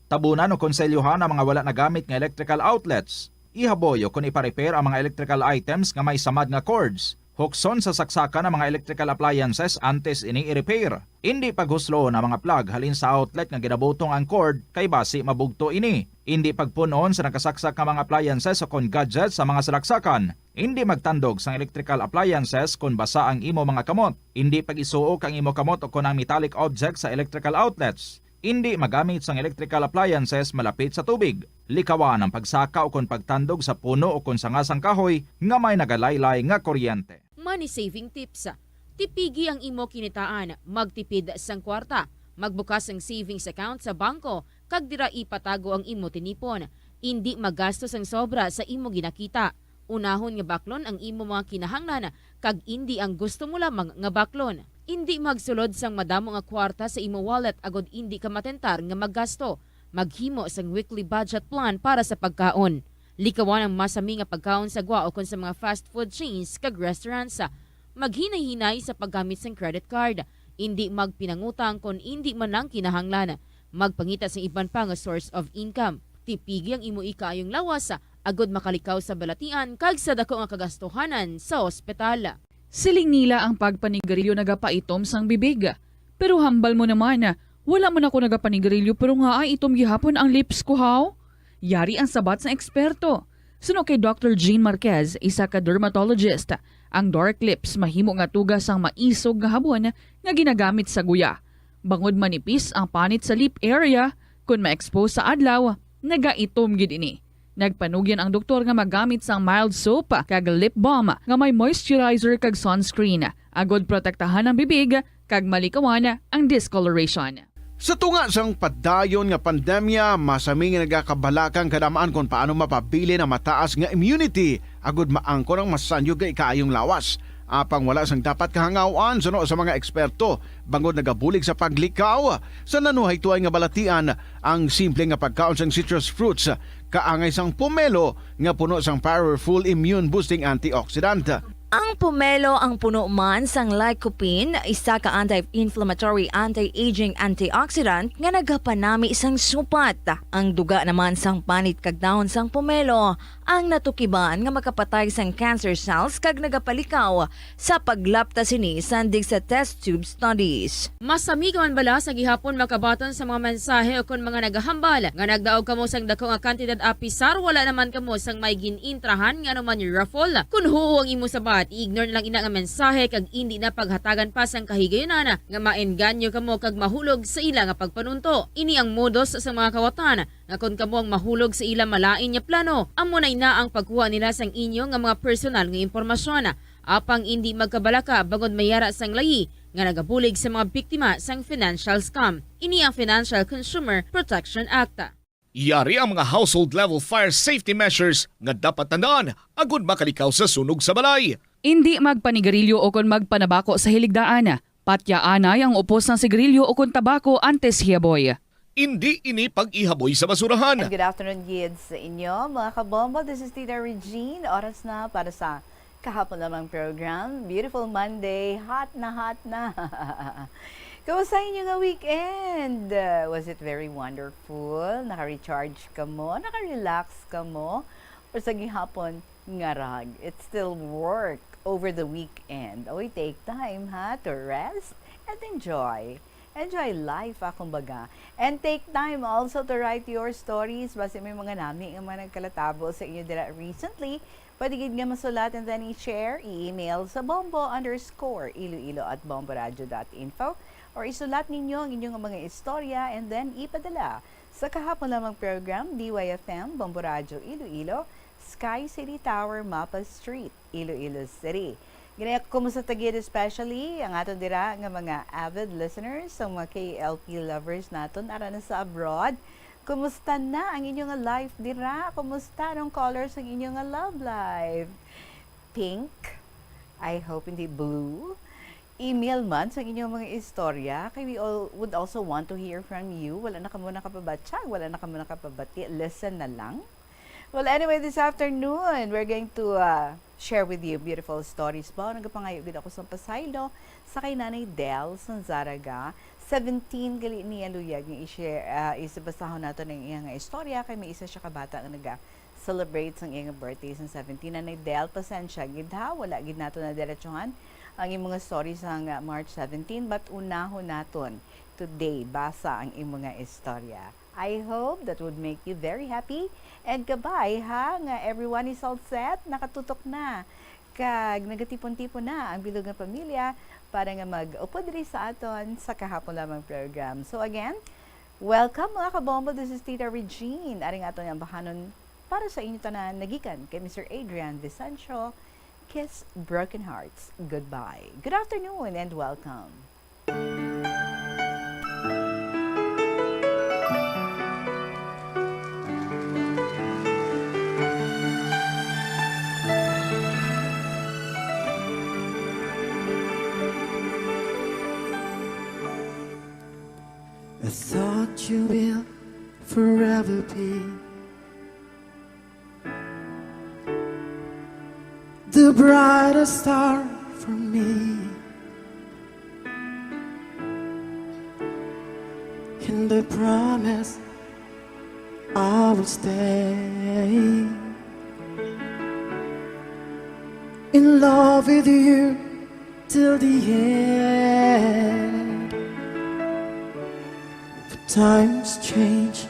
Tabunan o konselyuhan ang mga wala nagamit nga electrical outlets. Ihaboy o kon ipa-repair ang mga electrical items nga may samad nga cords. Hukson sa saksakan ang mga electrical appliances antes ini i-repair. Indi paghusloon ang mga plug halin sa outlet nga ginabutong ang cord, kay basi mabugto ini. Indi pagpun-on sa nakasaksak nga mga appliances o kon gadgets sa mga salaksakan. Indi magtandog sang electrical appliances kon basa ang imo mga kamot. Indi pag-isuok ang imo kamot o kon ang metallic object sa electrical outlets. Indi magamit sang electrical appliances malapit sa tubig. Likawan ang pagsaka o kon pagtandog sa puno o kon sanga sang kahoy nga may nagalaylay nga kuryente. Money saving tips. Tipigi ang imo kinitaan, magtipid sang kwarta, magbukas sang savings account sa bangko, kag dira ipatago ang imo tinipon. Indi magasto sang sobra sa imo ginakita. Unahon nga baklon ang imo mga kinahanglan, kag indi ang gusto mo lamang nga baklon. Indi magsulod sang madamo nga kwarta sa imo wallet agod indi ka matentar nga maggasto. Maghimo sang weekly budget plan para sa pagkaon. Likawan ang masami nga pagkaon sa gwa ukon sa mga fast food chains kag restaurants. Maghinay-hinay sa paggamit sang credit card. Indi magpinangutang kon indi man lang kinahanglan. Magpangita sang iban pa nga source of income. Tipigi ang imo ikaayong lawas agod makalikaw sa balatian kag sa dako nga kagastuhanan sa ospital. Siling nila ang pagpanigarilyo nagapaitom sang bibig. Pero hambal mo naman, wala man ako nagapanigarilyo pero nga ay itom gihapon ang lips ko, haw? Yari ang sabat sang eksperto. Suno kay Doctor Jean Marquez, isa ka dermatologist, ang dark lips mahimo nga tuga sang maisog nga habon nga ginagamit sa guya. Bangod manipis ang panit sa lip area, kon ma-expose sa adlaw, nagaitom gid ini. Nagpanugyan ang doktor nga magamit sang mild soap kag lip balm nga may moisturizer kag sunscreen, agod protektahan ang bibig kag malikawan ang discoloration. Sa tunga sang padayon nga pandemya, masami nga nagakabalakang kadamaan kon paano mapabilin ang mataas nga immunity agud maangkon ang masanyog nga ikaayong lawas. Apang wala sang dapat kahangaw-an suno sa mga eksperto, bangod nagabulig sa paglikaw sa nanuhaytoay nga balatian ang simple nga pagkaon sang citrus fruits, kaangay sang pomelo nga puno sang powerful immune-boosting antioxidant. Ang pomelo ang puno man sang lycopene, isa ka anti-inflammatory, anti-aging antioxidant nga nagapanami sang supat. Ang duga naman sang panit kag dahon sang pomelo ang natukiban nga makapatay sang cancer cells kag nagapalikaw sa paglapta sini sandig sa test tube studies. Masami ka man bala sa gihapon makabaton sa mga mensahe ukon mga nagahambal nga nagdaog kamo sang dako nga kantidad apisar wala naman kamo sang may gin-intrahan nga anuman raffle? Kon huo ang imo sabat, I-ignore na lang ina nga mensahe kag indi na paghatagan pa sang kahigayunan nga maengganyo kamo kag mahulog sa ila nga pagpanunto. Ini ang modus sa mga kawatan nga kon kamo ang mahulog sa ila malain nga plano, amo na ina ang pagkuha nila sang inyo nga mga personal nga impormasyon. Apang indi magkabalaka bangod may ara sang layi nga nagabulig sa mga biktima sang financial scam. Ini ang Financial Consumer Protection Act. Yari ang mga household level fire safety measures nga dapat tandaan agud makalikaw sa sunog sa balay. Indi magpanigarilyo o kon magpanabako sa hiligdaan. Patyaanay ang upos sang sigarilyo o kon tabako antes hiyaboy. Indi ini pag-ihaboy sa basurahan. And good afternoon, kids, sa inyo, mga kabombo. This is Tita Regine. Oras na para sa kahapon lamang program. Beautiful Monday. Hot na hot na. Kumusta inyo nga weekend? Uh, was it very wonderful? Naka-recharge ka mo? Naka-relax ka mo? Or sa gihapon, ngarag? It's still work over the weekend. Oy, take time, ha, to rest and enjoy. Enjoy life, ah, kumbaga. And take time also to write your stories. Basi may mga nami nga mga nagkalatabo sa inyo dira recently. Pwede gid nga masulat and then i-share, i-email sa bombo underscore iloilo at bomboradio dot info, or isulat ninyo ang inyong mga istorya and then ipadala sa kahapon lamang program, D Y F M, Bombo Radyo Iloilo, Sky City Tower, Mapa Street, Iloilo City. Gani, kumusta ta gid, especially ang aton dira nga mga avid listeners, ang mga K L P lovers naton ara na sa abroad? Kumusta na ang inyo nga life dira? Kumusta ang colors ang inyo nga love life? Pink? I hope hindi blue. Email man sa inyong mga istorya, kay we all would also want to hear from you. Wala na kamo nakapabatyag, wala na kamo nakapabati. Listen na lang. Well, anyway, this afternoon, we're going to, uh, share with you beautiful stories. Ba, nagapangayo gid ako sa pasaylo sa kay Nanay Del Sanzaraga. Seventeen gali niya luyag nga i-share, uh, isabasahon nato ang iyang istorya kay may isa siya ka bata nga naga-celebrate sang iyang birthday sang seventeen. Nanay Del, pasensya gid ha, wala gid nato na diretsuhan ang imong story sang, uh, March seventeen, but unahon naton today basa ang imong istorya. I hope that would make you very happy. And kabay, ha, nga everyone is all set, nakatutok na, kag nagatipon-tipon na ang bilog nga pamilya para nga mag-upod diri sa aton sa kahapon lamang program. So again, welcome, mga kabombo. This is Tita Regine. Ari nga aton ambahanon para sa inyo tanan, nagikan kay Mister Adrian Vicencio. Kiss Broken Hearts Goodbye. Good afternoon and welcome. I thought you will forever be the brightest star for me. And I promise I will stay in love with you till the end. But times change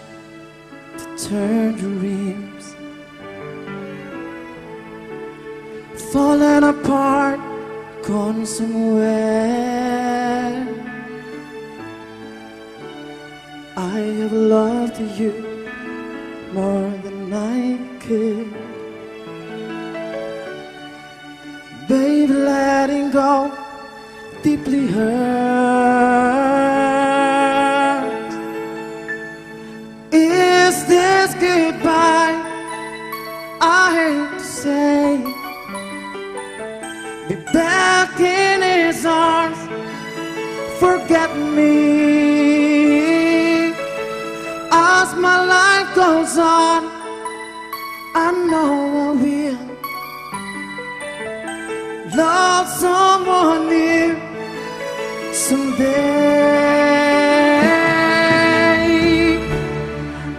to turn dreams falling apart, gone somewhere. I have loved you more than I could. Babe, letting go deeply hurts. Is this goodbye I hate to say? Be back in his arms, forget me. As my life goes on, I know I will love someone new someday.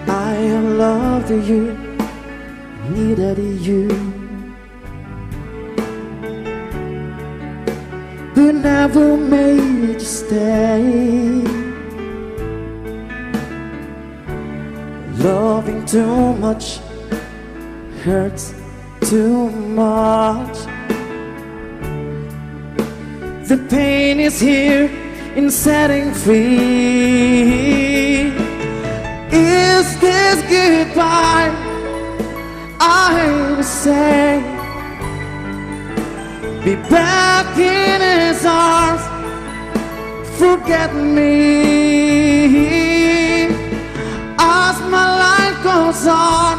I have loved you, needed you, but never made you stay. Loving too much hurts too much. The pain is here in setting free. Is this goodbye? I will say, be back in his arms. Forget me as my life goes on.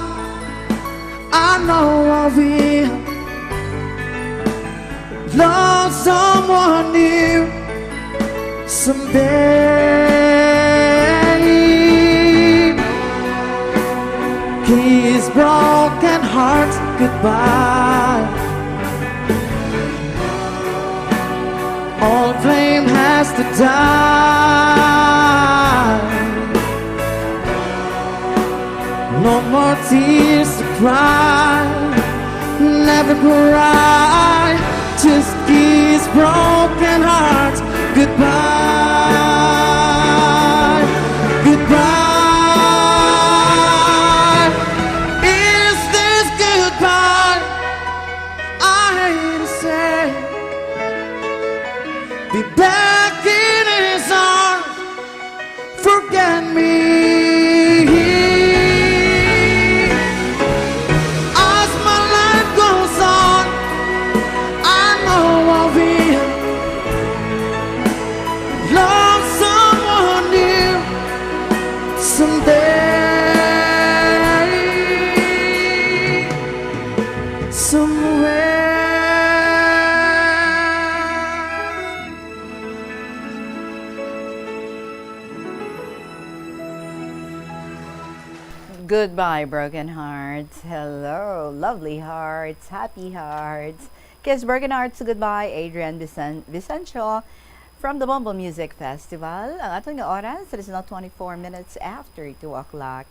I know I will love someone new someday. Kiss broken hearts goodbye. All blame has to die. No more tears to cry. Never cry. Just kiss broken hearts goodbye. Goodbye. Is this goodbye? I hate to say, be back in his arms. Forget me. As my life goes on, I know I will love someone new someday. Somewhere. Goodbye, broken hearts. Hello, lovely hearts, happy hearts. Kiss broken hearts goodbye, Adrian Vicen-, Vicencio from the Bombo Music Festival. Ang aton nga oras, it is now twenty-four minutes after two o'clock.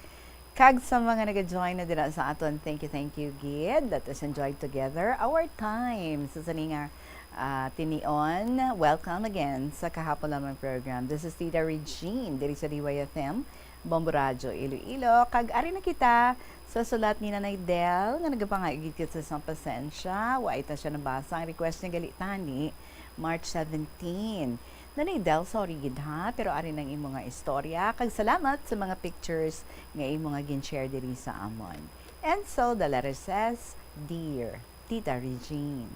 Kag sa mga nag-join na dira sa aton, thank you, thank you, gid. Let us enjoy together our time. Sa sini nga, ah, tinion, welcome again sa Kahapon Lamang program. This is Tita Regine, diri sa D Y F M, Bombo Radyo, Iloilo. Kag ari na kita sa sulat ni Nanay Del, nga nagapangayo gid kita sang pasensya. Wa ita siya nabasa ang request niya gali tani, March seventeen. Nanay Del, sorry gid ha, pero ari nang imo nga istorya. Kag salamat sa mga pictures nga imo nga gin-share diri sa amon. And so, the letter says, Dear Tita Regine.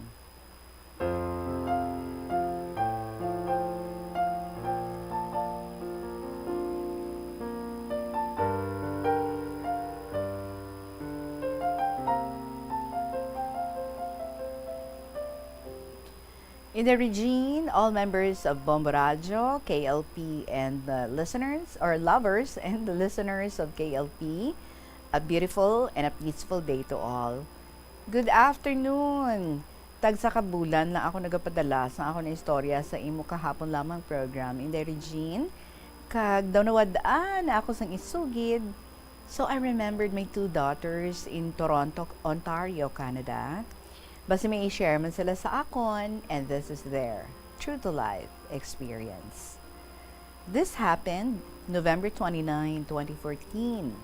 In the Regine, all members of Bombo Radyo, K L P, and the listeners, or lovers and the listeners of K L P, a beautiful and a peaceful day to all. Good afternoon! Tagsa ka bulan na ako nagapadala sa akon istorya sa imo kahapon lamang program, Inday Regine. Kag daw nawad-an na ako sang isugid. So I remembered my two daughters in Toronto, Ontario, Canada. Basi may i-share man sila sa akon, and this is their true to life experience. This happened November twenty-nine, twenty fourteen.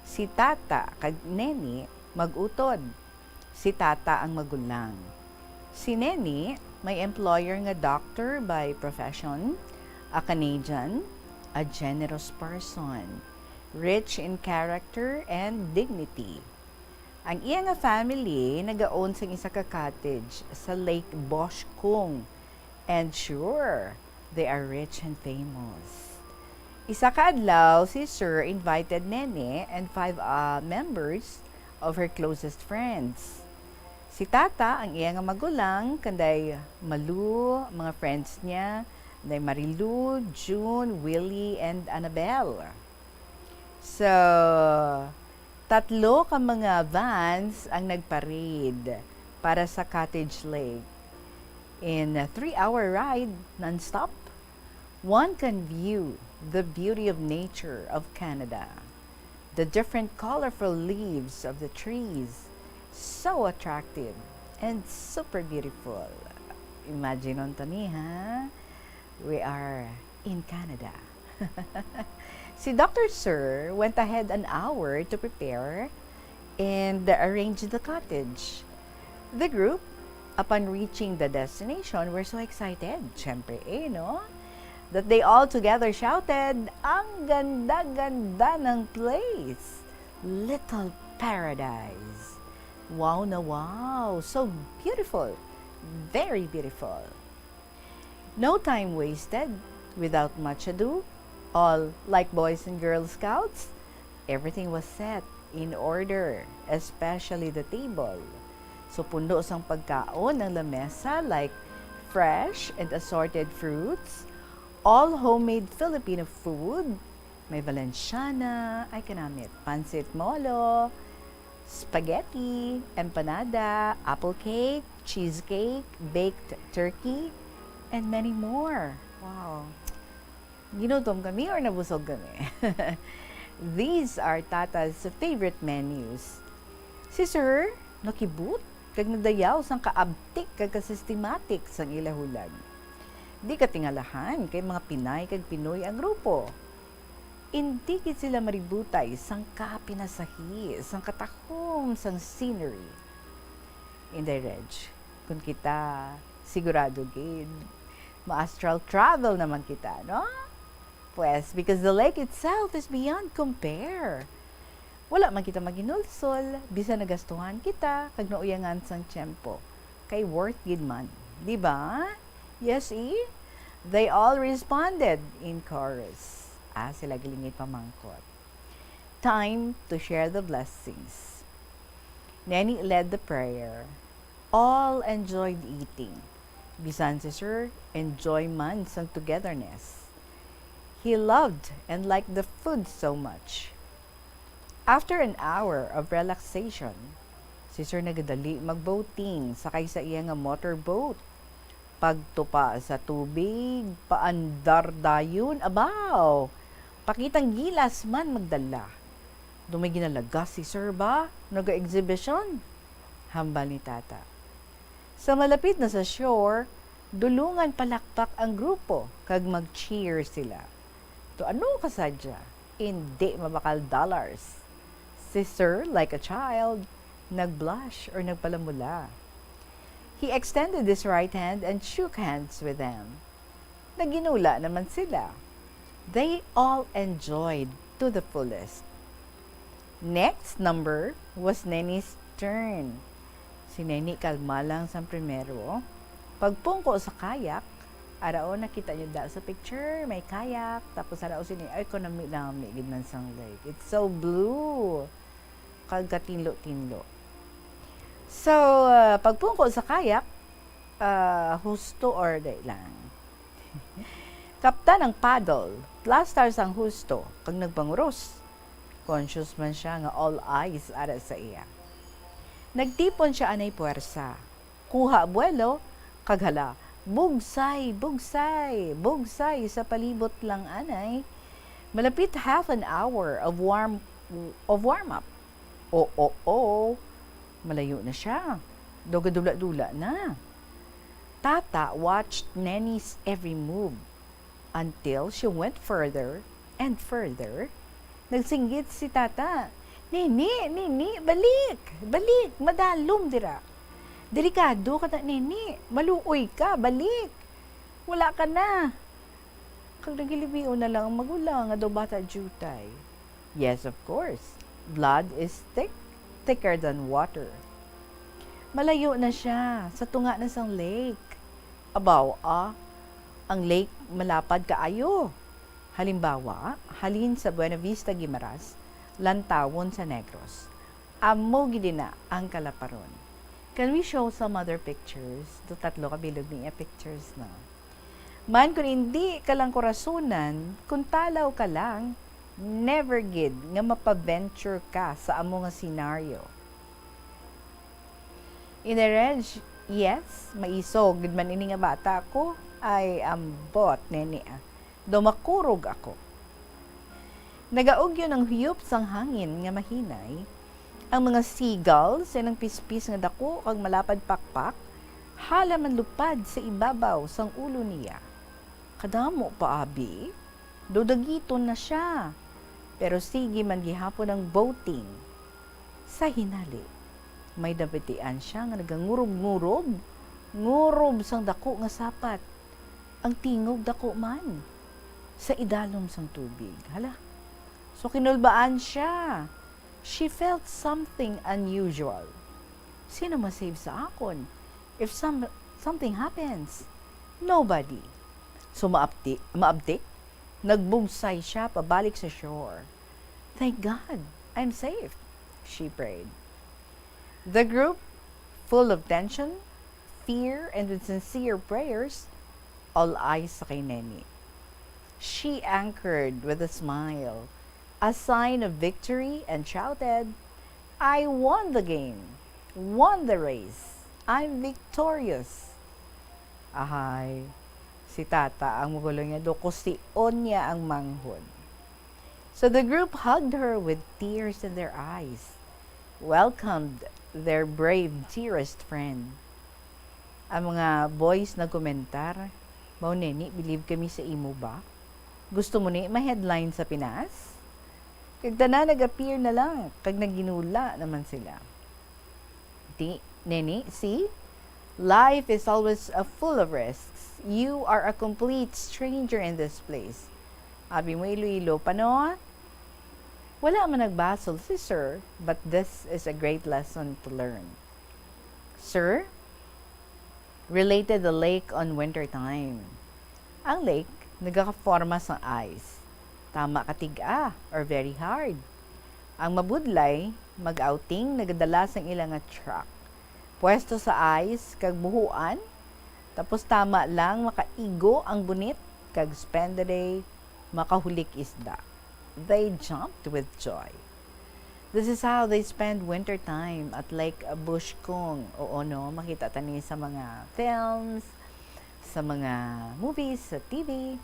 Si Tata kag Neni mag-utod. Si Tata ang magulang. Si Neni may employer nga doctor by profession, a Canadian, a generous person, rich in character and dignity. Ang iya nga family nagaown sang isa ka cottage sa Lake Bosch Kung, and sure, they are rich and famous. Isa ka adlaw, si Sir invited Nene and five, uh, members of her closest friends. Si Tata, ang iya nga magulang, kanday Malu, mga friends niya, kanday Marilu, June, Willie, and Annabelle. So, tatlo ka mga vans ang nagparade para sa Cottage Lake. In a three-hour ride, non-stop, one can view the beauty of nature of Canada. The different colorful leaves of the trees, so attractive and super beautiful. Imagine on tani, ha? We are in Canada. Si Doctor Sir went ahead an hour to prepare and arrange the cottage. The group Upon reaching the destination, we're so excited, syempre eh, no? That they all together shouted, "Ang ganda-ganda ng place! Little paradise! Wow na wow! So beautiful! Very beautiful!" No time wasted. Without much ado, all like Boys and Girl Scouts, everything was set in order, especially the table. So, puno sang pagkaon ang lamesa, like fresh and assorted fruits, all homemade Filipino food, may Valenciana, ay kanamit, pancit molo, spaghetti, empanada, apple cake, cheesecake, baked turkey, and many more. Wow. Ginutom kami or nabusog kami? These are Tata's favorite menus. Si Sir, nakibot, kag nagdayaw sang kaabtik kag kasistematik sang ila hulag. Di katingalahan kay mga Pinay kag Pinoy ang grupo. Indi gid sila maributay sang kapinasahi, sang katahom, sang scenery. Inday Reg, kun kita, sigurado gid, ma-astral travel naman kita, no? Pues, because the lake itself is beyond compare. Wala man kita maghinulsol, bisan nagastuhan kita, kag nauyangan sang tiyempo. Kay worth gid man, di ba? Yes, e? They all responded in chorus. Ah, sila gilingid pamangkot. Time to share the blessings. Neni led the prayer. All enjoyed eating. Bisan si Sir, enjoy man sang togetherness. He loved and liked the food so much. After an hour of relaxation, si Sir nagadali mag-boating sakay sa iya nga motorboat. Pagtupa sa tubig, paandar dayon, abaw! Pakitang gilas man magdala. Daw may ginalagas si Sir ba? Naga-exhibition? Hambal ni Tata. Sa malapit na sa shore, dulungan palakpak ang grupo kag mag-cheer sila. To ano ka sadya? Indi mabakal dollars. Si Sir, like a child, nag-blush or nagpalamula. He extended his right hand and shook hands with them. Naghinula naman sila. They all enjoyed to the fullest. Next number was Neni's turn. Si Neni kalma lang sang primero. Pagpungko sa kayak, ara o, nakita nyo da sa picture, may kayak. Tapos ara o sini, ay, kanami-nami gid man sang lake. It's so blue. Kag katinlo-tinlo. So, ah, pagpungko sa kayak, ah, husto or di lang. Kaptan ang paddle, plastar sang husto, kag nagpanguros. Conscious man siya nga all eyes ara sa iya. Nagtipon siya anay puwersa. Kuha buwelo, kag hala, bugsay, bugsay, bugsay sa palibot lang anay. Malapit half an hour of warm, of warm up. O, o, o, malayo na siya. Daw gadula-dula na. Tata watched Neni's every move. Until she went further and further, nagsinggit si Tata, "Nini, Nini, balik! Balik! Madalom dira! Delikado ka na, Nini! Maluoy ka! Balik! Wala ka na!" Kag nagilibion na lang ang magulang nga daw bata diutay. Yes, of course. Blood is thick, thicker than water. Malayo na siya, sa tunga na sang lake. Abaw, ah, ang lake malapad kaayo. Halimbawa, halin sa Buenavista, Guimaras, lantawon sa Negros. Amo gid ina ang kalaparon. Can we show some other pictures? Do tatlo ka bilog niya pictures, no? Man, kung hindi ka lang kurasunan, kung talaw ka lang, never gid nga mapaventure ka sa amo nga senaryo. Inday Reg, yes, maisog gid man ini nga bata ko. Ay, ambot, nini, ah. Daw makurog ako. Nagaugyon ang huyop sang hangin nga mahinay. Ang mga seagull sa ilang pispis nga dako kag malapad pakpak, hala manlupad sa ibabaw sang ulo niya. Kadamo pa, abi. Daw dagiton na siya. Pero sige man gihapon ang boating. Sa hinali, may nabatian siya nga nagangurob-ngurob Ngurob sang dako nga sapat, ang tingog dako man sa idalom sang tubig. Hala, so kinulbaan siya. She felt something unusual. Sino ma-save sa akon if some, something happens? Nobody. So maabti, maabtik, nagbugsay siya pabalik sa shore. "Thank God, I'm safe," she prayed. The group, full of tension, fear, and with sincere prayers, all eyes sa kay Neni. She anchored with a smile, a sign of victory, and shouted, "I won the game, won the race. I'm victorious." Ahay, si Tata ang magulo niya, do kusion niya ang manghod. So the group hugged her with tears in their eyes, welcomed their brave dearest friend. Ang mga boys nagkomentar, "Mao Neni, believe kami sa imo ba? Gusto mo ni ma-headline sa Pinas?" Kag tanan nag-appear na lang, kag nagginula naman sila. Di, Neni, see? Life is always, uh, full of risks. You are a complete stranger in this place. Abi mo Iloilo pa, no? Wala man nagbasol si Sir, but this is a great lesson to learn. Sir related the lake on winter time. Ang lake nagakaforma sang ice. Tama ka tig-a or very hard. Ang mabudlay, mag-outing, nagadala sang ila nga truck. Pwesto sa ice kag buhuan, tapos tama lang makaigo ang bunit kag spend the day makahulik isda. They jumped with joy. This is how they spend winter time at Lake Bushkong. Oo, no? Makita ta ni sa mga films, sa mga movies, sa T V,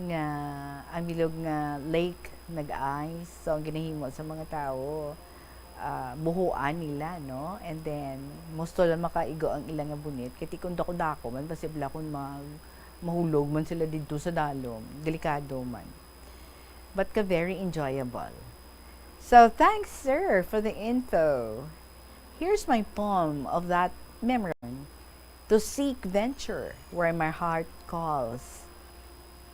nga ang bilog nga lake nag-ice. So, ang ginahimo sa mga tao, ah, buhuan nila, no? And then, musto lang makaigo ang ila nga bunit. Kay ti kung dako-dako man, posible kung mag-, mahulog man sila didto sa dalom. Delikado man. But ka very enjoyable. So, thanks, sir, for the info. Here's my poem of that memory. To seek venture where my heart calls.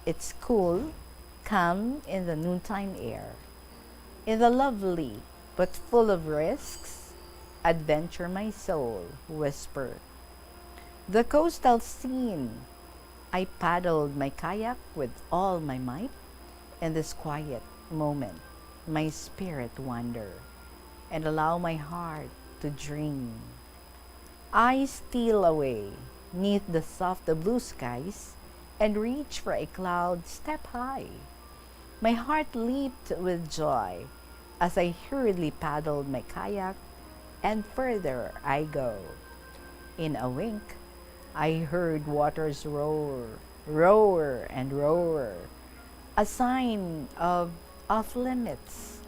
It's cool, calm in the noontime air. In the lovely but full of risks, adventure my soul whisper. The coastal scene, I paddled my kayak with all my might. In this quiet moment, my spirit wander and allow my heart to dream. I steal away neath the soft blue skies and reach for a cloud step high. My heart leaped with joy as I hurriedly paddled my kayak, and further I go. In a wink, I heard waters roar, roar, and roar, a sign of off limits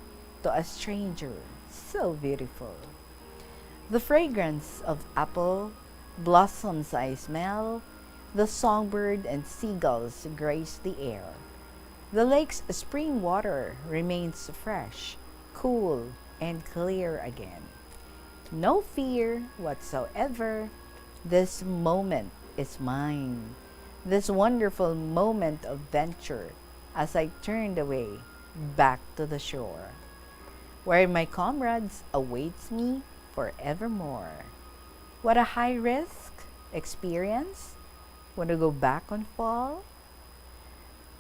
to a stranger so beautiful. The fragrance of apple blossoms I smell, the songbird and seagulls grace the air. The lake's spring water remains fresh, cool, and clear again. No fear whatsoever, this moment is mine. This wonderful moment of venture as I turned away back to the shore, where my comrades awaits me forevermore. What a high risk experience. Wanna go back on fall?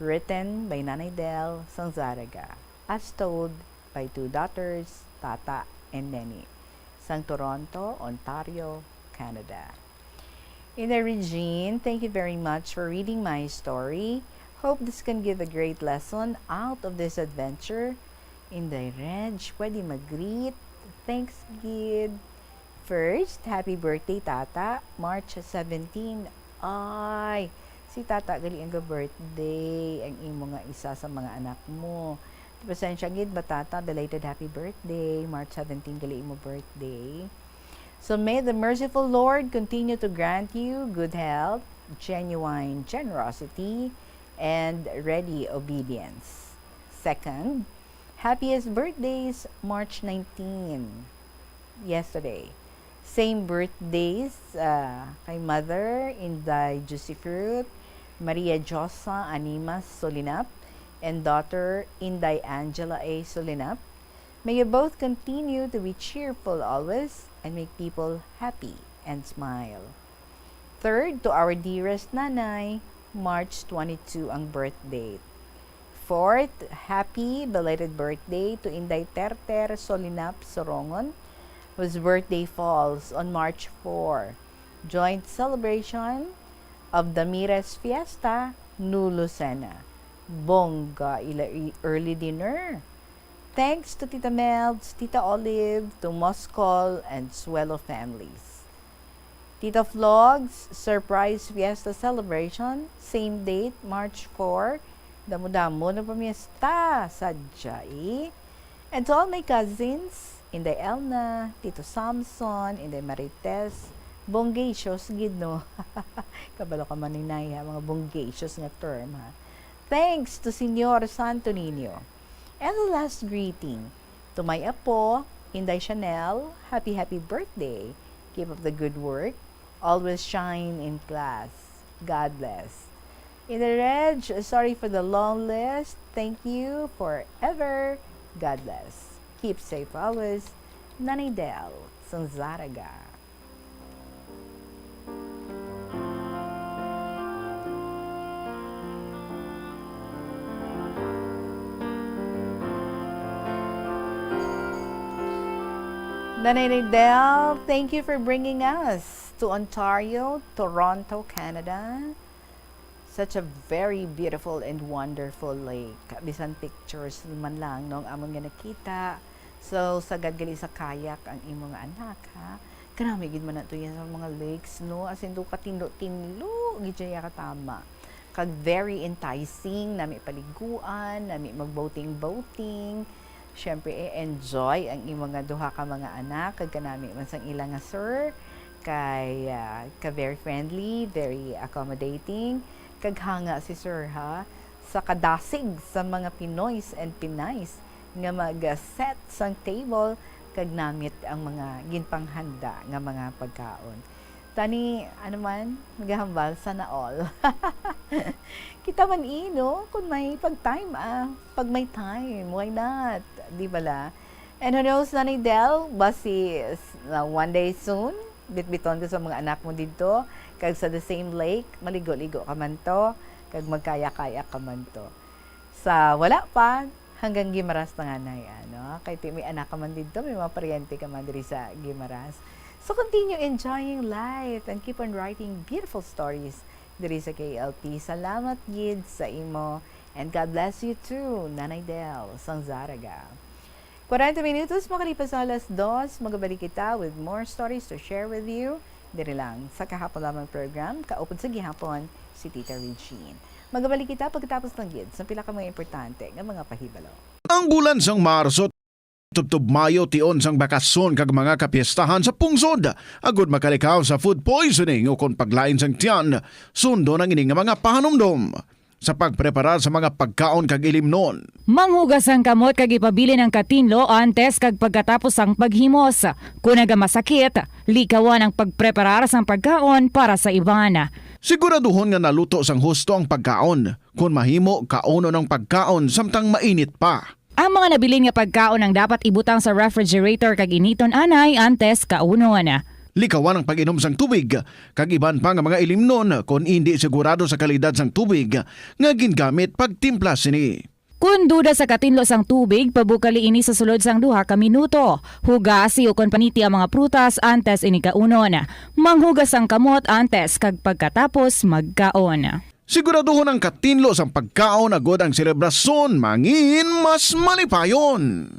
Written by Nanay Del sang Zarraga, as told by two daughters, Tata and Neni, sang Toronto, Ontario, Canada. Inday Regine, thank you very much for reading my story. Hope this can give a great lesson out of this adventure. Inday Reg, pwede mag-greet? Thanks gid. First, happy birthday, Tata, March seventeen. Ay, si Tata gali ang birthday, ang imo nga isa sa mga anak mo. Pasensya gid ba, Tata, belated happy birthday, March seventeen gali imo birthday. So may the merciful Lord continue to grant you good health, genuine generosity, and ready obedience. Second, happiest birthdays, March nineteen, yesterday. Same birthdays, ah, kay Mother Inday Juicy Fruit, Maria Josa Animas Solinap, and daughter Inday Angela A Solinap. May you both continue to be cheerful always and make people happy and smile. Third, to our dearest Nanay, March twenty-two ang birth date. Fourth, happy belated birthday to Inday Terter Solinap Sorongon, whose birthday falls on March four. Joint celebration of the Mires Fiesta, Nu Lucena. Bongga ila i-, early dinner. Thanks to Tita Melds, Tita Olive, to Moscol, and Suelo families. Tita Flog's surprise fiesta celebration, same date, March four. Damo-damo na pamiesta, sadya, eh. And to all my cousins, Inday Elna, Tito Samson, Inday Marites, bongacious gid, no? Kabalo ka man, Inay, ha, mga bongacious nga term, ha. Thanks to Señor Santo Niño. And the last greeting to my apo, Inday Chanel, happy, happy birthday. Keep up the good work. Always shine in class. God bless. Inday Reg, sorry for the long list. Thank you forever. God bless. Keep safe always. Nanay Del, sang Zarraga. Nanay Ridel, thank you for bringing us to Ontario, Toronto, Canada. Such a very beautiful and wonderful lake. Bisan pictures man lang, no, ang amon nga nakita. So, sagad gali sa kayak ang imo nga anak, ha? Kanami gid man nato yan sa mga lakes, no? As in, do katinlo-tinlo, gid siya katama. Kag very enticing, nami paliguan, nami mag-boating-boating. Siyempre, i-enjoy ang imo nga duha ka mga anak, kag kanami man sang ila nga sir, kay, ah, ka very friendly, very accommodating, kag hanga si sir, ha, sa kadasig sa mga Pinoys and Pinays nga mag-set sang table kag namit ang mga ginpanghanda nga mga pagkaon. Tani, ano man, magahambal, sana all. Kita man, eh, no? Kung may pag-time, ah, pag may time, why not? Di bala? And who knows, Nanay Del, basi s-, na one day soon, bitbiton ko sa mga anak mo didto, kag sa the same lake, maligo-ligo ka man to, kag magkayak-kayak ka man to. Sa wala pa, hanggang Guimaras na nga, Nay, ano? Kay ti-, may anak ka man didto, may mga paryente ka man diri sa Guimaras. So, continue enjoying life and keep on writing beautiful stories diri sa K L T. Salamat gid sa imo, and God bless you too, Nanay Del, sang Zarraga. Kwarenta minutos makalipas sa alas dos, magabalik kita with more stories to share with you. Diri lang sa Kahapon Lamang program, kaupod sa gihapon, si Tita Regine. Magabalik kita pagkatapos lang gid sa pila ka mga importante nga mga pahibalo. Ang bulan sang Marso, tubtob Mayo, tion sang bakasyon kag mga kapiestahan sa pungsod. Agud makalikaw sa food poisoning ukon paglain sang tiyan, sundon ang ini nga mga pahanumdom sa pagpreparar sa mga pagkaon kag ilimnon. Manghugas ang kamot kag ipabilin ang katinlo antes kag pagkatapos sang paghimos. Kon nagamasakit, likawan ang pagpreparar sang pagkaon para sa iban. Siguraduhon nga naluto sang husto ang pagkaon. Kon mahimo, kaunon ang pagkaon samtang mainit pa. Ang mga nabilin nga pagkaon ang dapat ibutang sa refrigerator kag initon anay antes kaunon. Likawan ang pag-inom sang tubig kag iban pa nga mga ilimnon kon indi sigurado sa kalidad sang tubig nga gingamit pagtimpla sini. Kon duda sa katinlo sang tubig, pabukali ini sa sulod sang duha ka minuto. Hugasi ukon paniti ang mga prutas antes ini kaunon. Manghugas ang kamot antes kag pagkatapos magkaon. Siguraduhon ang katinlo sang pagkaon agud ang selebrasyon mangin mas malipayon.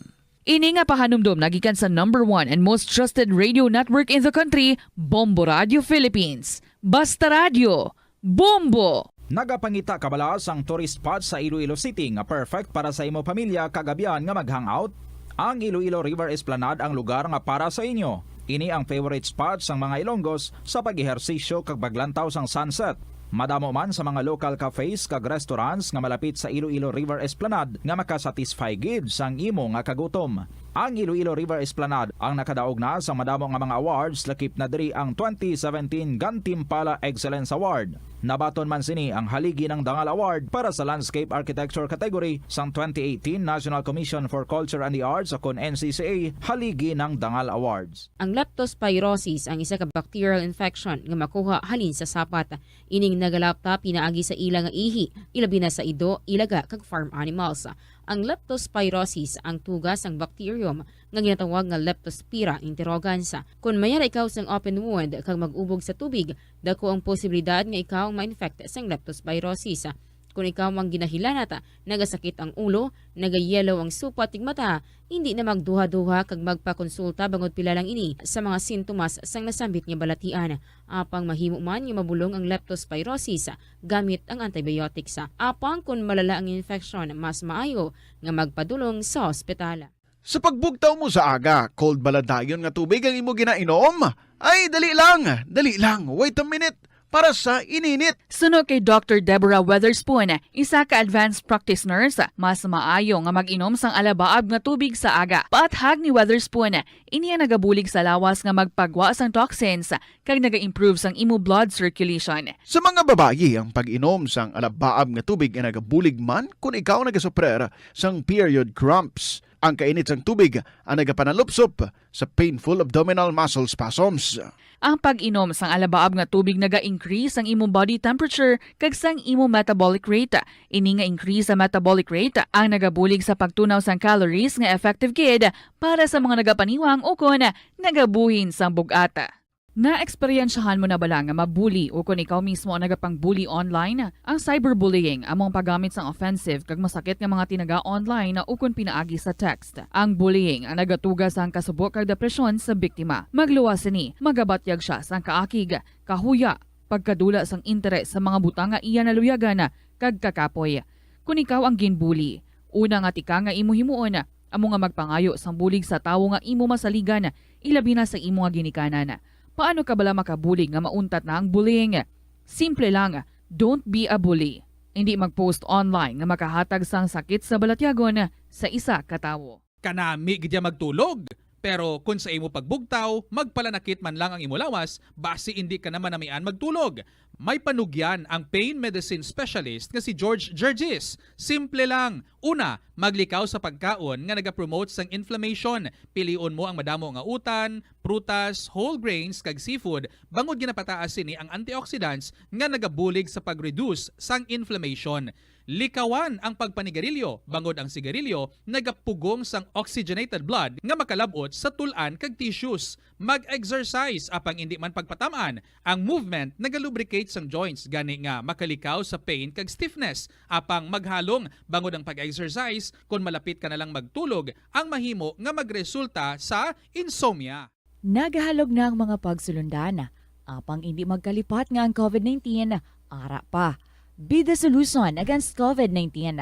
Ini nga pahanumdom nagikan sa number one and most trusted radio network in the country, Bombo Radio Philippines. Basta Radyo, Bombo! Nagapangita ka bala sang tourist spot sa Iloilo City nga perfect para sa imo pamilya kag abyan nga mag-hangout? Ang Iloilo River Esplanade ang lugar nga para sa inyo. Ini ang favorite spot sang mga Ilonggos sa pag-ehersisyo kag paglantaw sang sunset. Madamo man sa mga local cafes kag restaurants nga malapit sa Iloilo River Esplanade nga makasatisfy gid sang imo nga kagutom. Ang Iloilo River Esplanade ang nakadaog na sa madamo nga mga awards, lakip na diri ang twenty seventeen Gantimpala Excellence Award. Nabaton man sini ang Haligi ng Dangal Award para sa Landscape Architecture category sang twenty eighteen National Commission for Culture and the Arts, o kon N C C A, Haligi ng Dangal Awards. Ang leptospirosis ang isa ka bacterial infection nga makuha halin sa sapat. Ining nagalapta pinaagi sa ila nga ihi, ilabi na sa ido, ilaga, kag farm animals. Ang leptospirosis ang tuga sang bacterium nga ginatawag nga Leptospira interrogans. Kon mayara ikaw sang open wound kag mag-ubog sa tubig, dako ang posibilidad nga ikaw ang ma-infect sang leptospirosis. Kon ikaw ang ginahilanat, nagasakit ang ulo, nagayelo ang supat tig mata, hindi na magduha-duha kag magpakonsulta bangod pila lang ini sa mga sintomas sang nasambit nga balatian. Apang mahimo man nga mabulong ang leptospirosis gamit ang antibiotics. Apang kon malala ang infeksyon, mas maayo nga magpadulong sa ospital. Sa pagbugtaw mo sa aga, cold bala dayon nga tubig ang imo ginainom? Ay, dali lang, dali lang, wait a minute, para sa ininit. Suno kay Doctor Deborah Weatherspoon, isa ka advanced practice nurse, mas maayo nga mag-inom sang alabaab nga tubig sa aga. Paathag ni Weatherspoon, ini ang nagabulig sa lawas nga magpagwa sang toxins kag naga-improve sang imo blood circulation. Sa mga babayi, ang pag-inom sang alabaab nga tubig ay nagabulig man kon ikaw nagasuprer sang period cramps. Ang kainit sang tubig ang nagapanalupsop sa painful abdominal muscle spasms. Ang pag-inom sang alabaab nga tubig naga-increase sang imo body temperature kag sang imo metabolic rate. Ini nga increase sa metabolic rate ang nagabulig sa pagtunaw sang calories nga effective gid para sa mga nagapaniwang ukon nagabuhin sang bug-at. Naeksperyensyahan mo na bala nga mabuli ukon ikaw mismo ang nagapang-bully online? Ang cyberbullying amo ang paggamit sang offensive kag masakit nga mga tinaga online ukon pinaagi sa text. Ang bullying ang nagatuga sang kasubo kag depresyon sa biktima. Magluwas sini, magabatyag sia sang kaakig, kahuya, pagkadula sang interes sa mga butang nga iya naluyagan, kag kakapoy. Kon ikaw ang ginbuli, una nga tikang nga imo himuon amo nga magpangayo sang bulig sa tawo nga imo masaligan, ilabi na sa imo nga ginikanan. Paano ka bala makabulig nga mauntat na ang bullying? Simple lang, don't be a bully. Indi mag-post online nga makahatag sang sakit sa balatyagon sa isa ka tawo. Kanami gid ya magtulog. Pero kon sa imo pagbugtaw, magpalanakit man lang ang imo lawas, basi indi ka na manamian magtulog. May panugyan ang pain medicine specialist nga si George Gergis. Simple lang. Una, maglikaw sa pagkaon nga nagapromote sang inflammation. Pilion mo ang madamo nga utan, prutas, whole grains, kag seafood, bangod ginapataas sini ang antioxidants nga nagabulig sa pag-reduce sang inflammation. Likawan ang pagpanigarilyo, bangod ang sigarilyo nagapugong sang oxygenated blood nga makalab-ot sa tul-an kag tissues. Mag-exercise, apang indi man pagpatam-an. Ang movement nagalubricate sang joints, gani nga makalikaw sa pain kag stiffness. Apang maghalong, bangod ang pag-exercise, kon malapit ka na lang magtulog, ang mahimo nga magresulta sa insomnia. Nagahalog na ang mga pagsulundan, apang indi magkalipat nga ang covid nineteen ara pa. Be the solution against covid nineteen.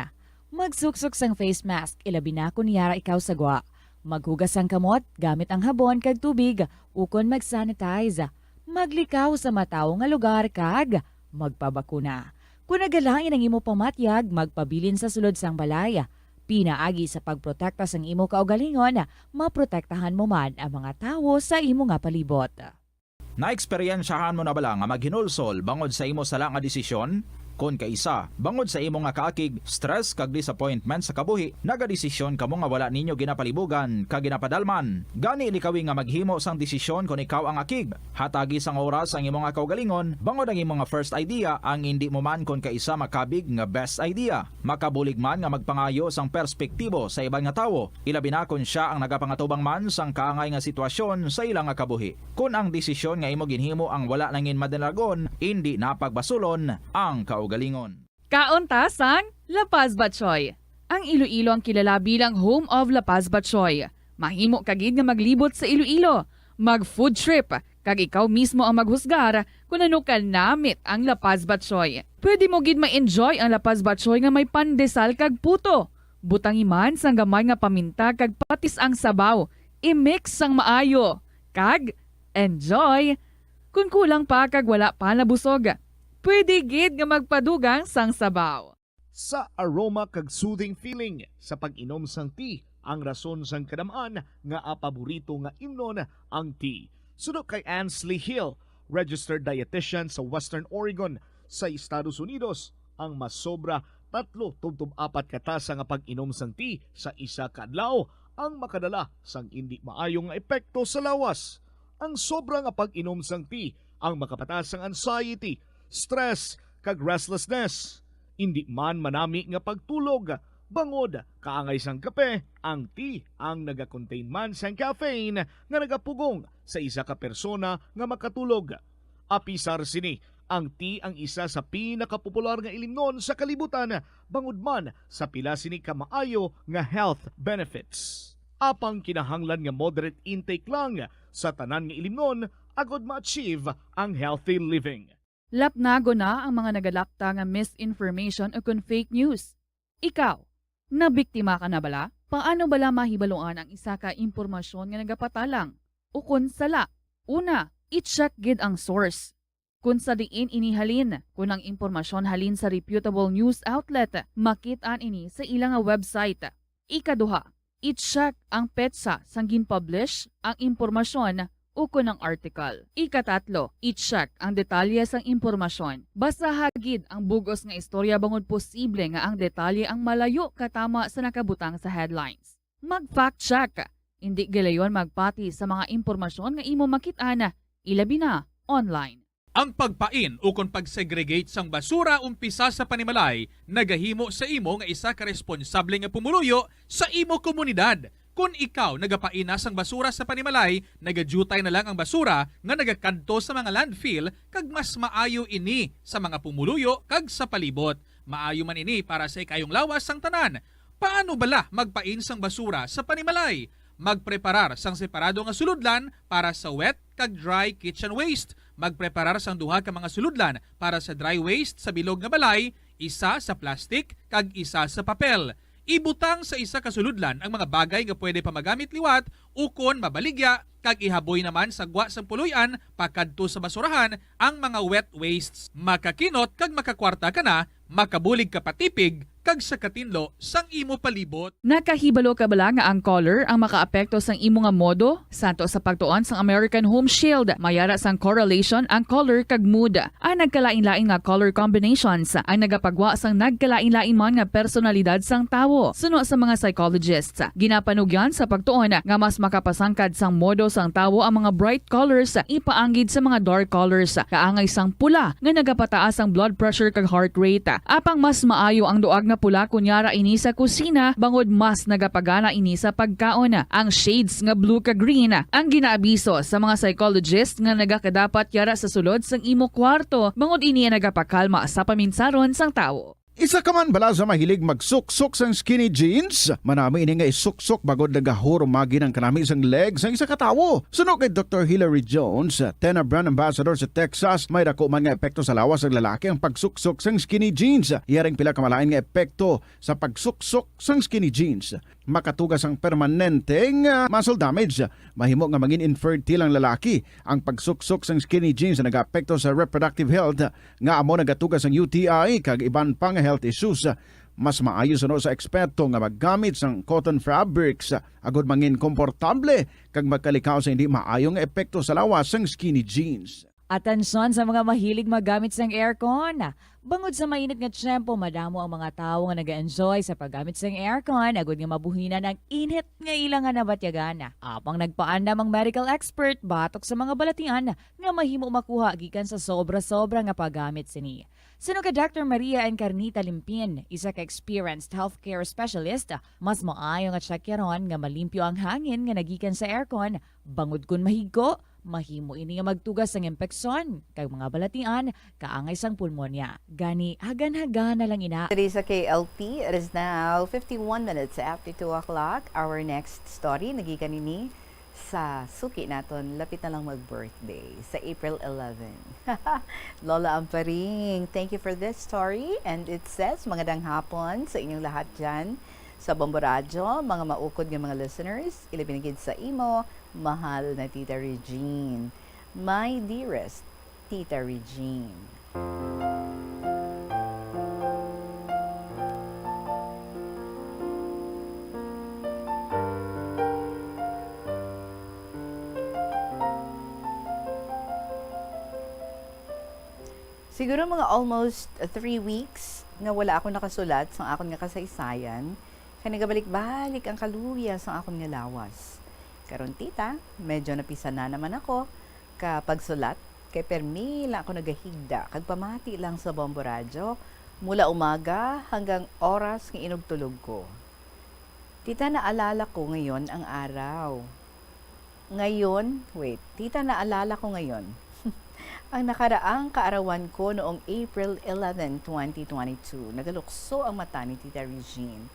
Magsuksok sang face mask, ilabi na kon yara ikaw sa gwa. Maghugas sang kamot gamit ang habon kag tubig, ukon mag-sanitize. Maglikaw sa matawo nga lugar kag magpabakuna. Kon nagalain ang imo pamatyag, magpabilin sa sulod sang balay. Pinaagi sa pagprotekta sang imo kaugalingon, maprotektahan mo man ang mga tawo sa imo nga palibot. Naeksperyensyahan mo na bala nga maghinulsol bangod sa imo sala nga desisyon? Kon kaisa, bangod sa imo nga kaakig, stress, kag disappointment sa kabuhi, nagadesisyon kamo nga wala ninyo ginapalibugan kag ginapadalman. Gani, likawi nga maghimo sang desisyon kon ikaw ang akig. Hatagi sang oras ang imo nga kaugalingon, bangod ang imo nga first idea ang indi mo man kon kaisa makabig nga best idea. Makabulig man nga magpangayo sang perspektibo sa iban nga tawo, ilabi na kon sia ang nagapangatubang man sang kaangay nga sitwasyon sa ila nga kabuhi. Kon ang desisyon nga imo ginhimo ang wala nangin madalagon, indi na pagbasulon ang kaugalingon. Kaon ta sang La Paz Batchoy. Ang Iloilo ang kilala bilang home of La Paz Batchoy. Mahimo ka gid nga maglibot sa Iloilo, mag-food trip, kag ikaw mismo ang maghusgar kon ano ka namit ang La Paz Batchoy. Pwede mo gid ma-enjoy ang La Paz Batchoy nga may pandesal kag puto. Butangi man sang gamay nga paminta kag patis ang sabaw. I-mix sang maayo. Kag enjoy! Kon kulang pa kag wala pa nabusog, pwede gid nga magpadugang sang sabaw. Sa aroma kag soothing feeling sa pag-inom sang tea, ang rason sang kadam-an nga paborito nga imnon ang tea. Suno kay Ansley Hill, registered dietitian sa Western Oregon sa Estados Unidos, ang masobra tatlo tubtob apat ka tasa nga pag-inom sang tea sa isa ka adlaw ang makadala sang indi maayo nga epekto sa lawas. Ang sobra nga pag-inom sang tea ang makapataas sang anxiety, stress, kag restlessness. Indi man manami nga pagtulog, bangod kaangay sang kape, ang tea ang nagakontain man sang caffeine nga nagapugong sa isa ka persona nga makatulog. Apisar sini, ang tea ang isa sa pinakapopular nga ilimnon sa kalibutan, bangod man sa pila sini ka maayo nga health benefits. Apang kinahanglan nga moderate intake lang sa tanan nga ilimnon agod ma-achieve ang healthy living. Lapnagon na ang mga nagalapta nga misinformation ukon fake news. Ikaw, nabiktima ka na bala? Paano bala mahibaluan ang isa ka impormasyon nga nagapatalang ukon sala? Una, i-check gid ang source. Kon sa diin ini halin, kon ang impormasyon halin sa reputable news outlet, makit-an ini sa ila nga website. Ikaduha, i-check ang petsa sang gin-publish ang impormasyon ukon ang article. Ikatatlo, i-check ang detalye sang impormasyon. Basaha gid ang bug-os nga istorya bangod posible nga ang detalye ang malayo katama sa nakabutang sa headlines. Mag-fact check. Indi gilayon magpati sa mga impormasyon nga imo makit-an, ilabi na online. Ang pagpain ukon pag-segregate sang basura umpisa sa panimalay nagahimo sa imo nga isa ka responsable nga pumuluyo sa imo komunidad. Kon ikaw nagapain na sang basura sa panimalay, nagadyutay na lang ang basura nga nagakadto sa mga landfill, kag mas maayo ini sa mga pumuluyo kag sa palibot. Maayo man ini para sa ikayong lawas sang tanan. Paano bala magpain sang basura sa panimalay? Magpreparar sang separado nga sulodlan para sa wet kag dry kitchen waste. Magpreparar sang duha ka mga sulodlan para sa dry waste sa bilog nga balay, isa sa plastic kag isa sa papel. Ibutang sa isa ka sulodlan ang mga bagay nga pwede pa magamit liwat ukon mabaligya, kag ihaboy naman sa gwa sang puloy-an pakadto sa basurahan ang mga wet wastes. Makakinot kag makakwarta ka na, makabulig ka pa tipig kag sa katinlo sang imo palibot. Nakahibalo ka bala nga ang color ang makaapekto sang imo nga modo? Santo sa pagtuon sang American Home Shield, may ara sang correlation ang color kag mood. Ang nagkalain-lain nga color combinations ang nagapagwa sang nagkalain-lain man nga personalidad sang tawo. Suno sa mga psychologists, ginapanugyan sa pagtuon nga mas makapasangkad sang modo sang tawo ang mga bright colors ipaanggid sa mga dark colors, kaangay sang pula nga nagapataas ang blood pressure kag heart rate. Apang mas maayo ang duag nga pula kon yara ini sa kusina, bangod mas nagapagana ini sa pagkaon. Ang shades nga blue kag green ang ginaabiso sa mga psychologist nga nagakadapat yara sa sulod sang imo kwarto, bangod ini ang nagapakalma sa paminsaron sang tawo. Isa ka man bala sa mahilig magsuksok sang skinny jeans? Manami ini nga isuksok bangod nagahurumagi ang kanami sang leg sang isa ka tawo. Suno kay Doktor Hilary Jones, Tena brand ambassador sa Texas, may dako man nga epekto sa lawas sang lalaki ang pagsuksok sang skinny jeans. Iya ring pila ka malain nga epekto sa pagsuksok sang skinny jeans. Makatuga sang permanente nga muscle damage. Mahimo nga mangin infertile ang lalaki. Ang pagsuksok sang skinny jeans nagaapekto sa reproductive health, nga amo nagatuga sang U T I kag iban pa nga health issues. Mas maayo suno sa eksperto nga maggamit sang cotton fabrics agod mangin komportable kag magkalikaw sa hindi maayo nga epekto sa lawas sang skinny jeans. Atensyon sa mga mahilig maggamit sang aircon. Bangod sa mainit nga tiyempo, madamo ang mga tawo nga nag-enjoy sa paggamit sang aircon agod nga mabuhinan ang init nga ila nga nabatyagan. Apang nagpaandam ang medical expert batok sa mga balatian nga mahimo makuha gikan sa sobra-sobra nga paggamit sini. Suno kay Doktor Maria Encarnita Limpin, isa ka experienced healthcare specialist, mas maayo nga tsakyaron nga malimpyo ang hangin nga nagikan sa aircon, bangod kon mahigko, mahimo ini nga magtuga sang impeksyon kag mga balatian kaangay sang pulmonya. Gani, hagan-hagan na lang ina. Today sa K L P, it is now fifty-one minutes after two o'clock. Our next story, nagikan ini sa suki naton, lapit na lang mag-birthday, sa April eleven. Lola Amparing, thank you for this story. And it says, "Magandang hapon sa inyong lahat dyan sa Bombo Radyo, mga maukod nga mga listeners, ilabi na gid sa imo, mahal na Tita Regine. My dearest Tita Regine." Siguro mga almost three weeks nga wala ako nakasulat sang akon nga kasaysayan, kay nagabalik-balik ang kaluya sang akon nga lawas. Karon, tita, medyo napisan na naman ako ka pagsulat, kay permi lang ako nagahigda kag pamati lang sa Bombo Radyo mula umaga hanggang oras nga inugtulog ko. Tita, naalala ko ngayon ang araw. Ngayon, wait, tita, naalala ko ngayon ang nakaraang kaarawan ko noong April eleven, twenty twenty-two. Nagalukso ang mata ni Tita Regine.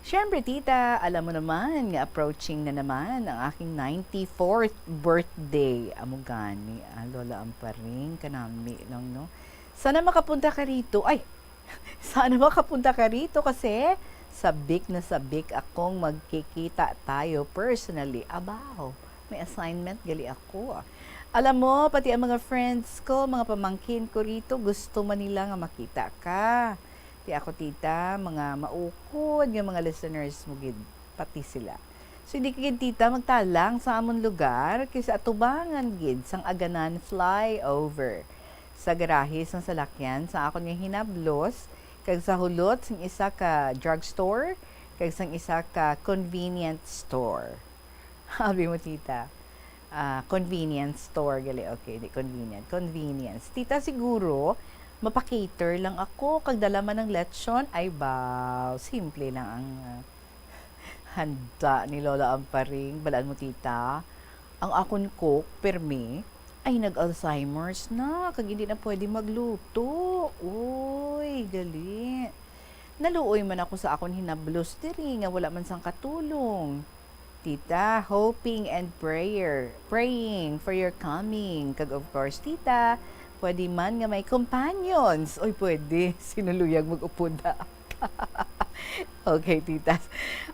Siyempre, tita, alam mo naman nga approaching na naman ang aking ninety-fourth birthday. Amo gani, ah, Lola Amparing, kanami lang, no? Sana makapunta ka rito. Ay, sana makapunta ka rito kasi sabik na sabik akong magkikita tayo personally. Abaw, may assignment gali ako. Alam mo, pati ang mga friends ko, mga pamangkin ko rito, gusto man nila nga makita ka. Ti ako, tita, mga maukod nga mga listeners mo gid, pati sila. So, hindi ka gid, tita, magtalang sa amon lugar, kay sa atubangan gid sang Aganan flyover. Sa garahe sang salakyan sa akon nga hinablos, kag sa hulot sang isa ka drugstore, kag sang isa ka convenience store. Abi mo, tita? Ah, convenience store, gali. Okay, di convenient. Convenience. Tita, siguro, mapa-cater lang ako, kag dala man ang lechon. Ay, baw, simple lang ang, ah, handa ni Lola Amparing. Balaan mo, tita, ang akon cook, permi, ay nag-Alzheimer's na, kag hindi na pwede magluto. Uy, gali. Naluoy man ako sa akon hinablos diri nga wala man sang katulong. Tita, hoping and prayer, praying for your coming. Kag of course, tita, pwede man nga may companions. Oy, pwede. Sino luyag mag-upod, ha? Okay, tita.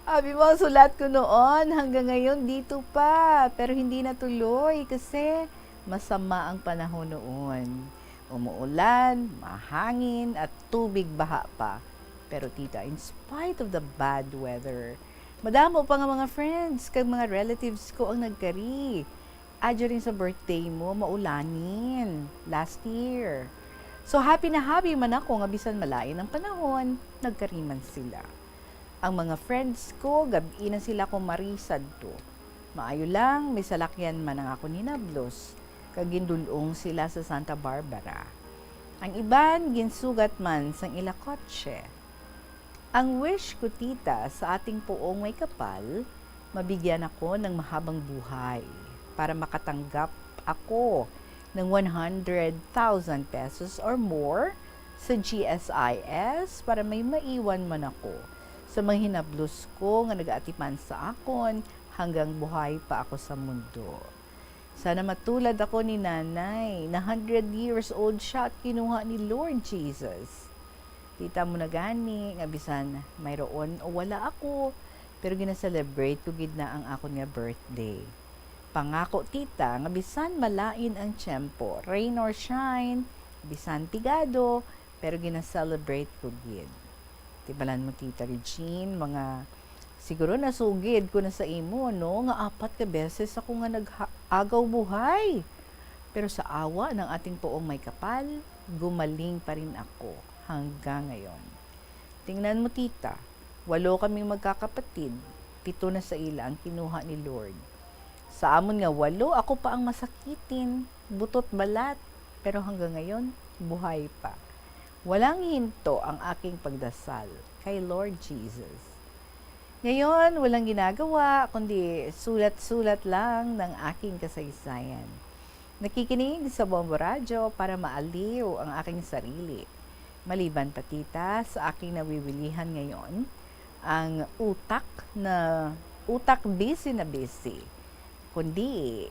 Abi mo, ang sulat ko noon, hanggang ngayon, dito pa. Pero hindi natuloy kasi masama ang panahon noon. Umuulan, mahangin, at tubig baha pa. Pero, tita, in spite of the bad weather, madamo pa nga mga friends kag mga relatives ko ang nagkari. Ah, during sa birthday mo, maulanin last year. So, happy na happy man ako nga bisan malain ang panahon, nagkari man sila. Ang mga friends ko, gab-i na sila kumarisad to. Maayo lang, may salakyan man ang akon hinablos, kag gindul-ong sila sa Santa Barbara. Ang iban, ginsugat man sang ila kotse. Ang wish ko, tita, sa ating Poong Maykapal, mabigyan ako ng mahabang buhay para makatanggap ako ng one hundred thousand pesos or more sa G S I S para may maiwan man ako sa mga hinablos ko nga nagaatipan sa akon hanggang buhay pa ako sa mundo. Sana matulad ako ni Nanay, na hundred years old siya at kinuha ni Lord Jesus. Kita mo na gani nga bisan mayroon o wala ako, pero gina-celebrate ko gid na ang akon nga birthday. Pangako, tita, nga bisan malain ang tiyempo, rain or shine, bisan pigado, pero gina-celebrate ko gid. Ti balaan mo, Tita Regine, mga, siguro nasugid ko na sa imo, no, nga apat ka beses ako nga nag-agaw buhay. Pero sa awa ng ating Poong Maykapal, gumaling pa rin ako hanggang ngayon. Tingnan mo, tita, walo kaming magkakapatid, pito na sa ila ang kinuha ni Lord. Sa amon nga walo, ako pa ang masakitin, butot balat, pero hanggang ngayon, buhay pa. Walang hinto ang aking pagdasal kay Lord Jesus. Ngayon, walang ginagawa kundi sulat-sulat lang ng aking kasaysayan. Nakikinig sa Bombo Radyo para maaliw ang aking sarili. Maliban pa, tita, sa aking nawiwilihan ngayon, ang utak na, utak busy na busy. Kundi,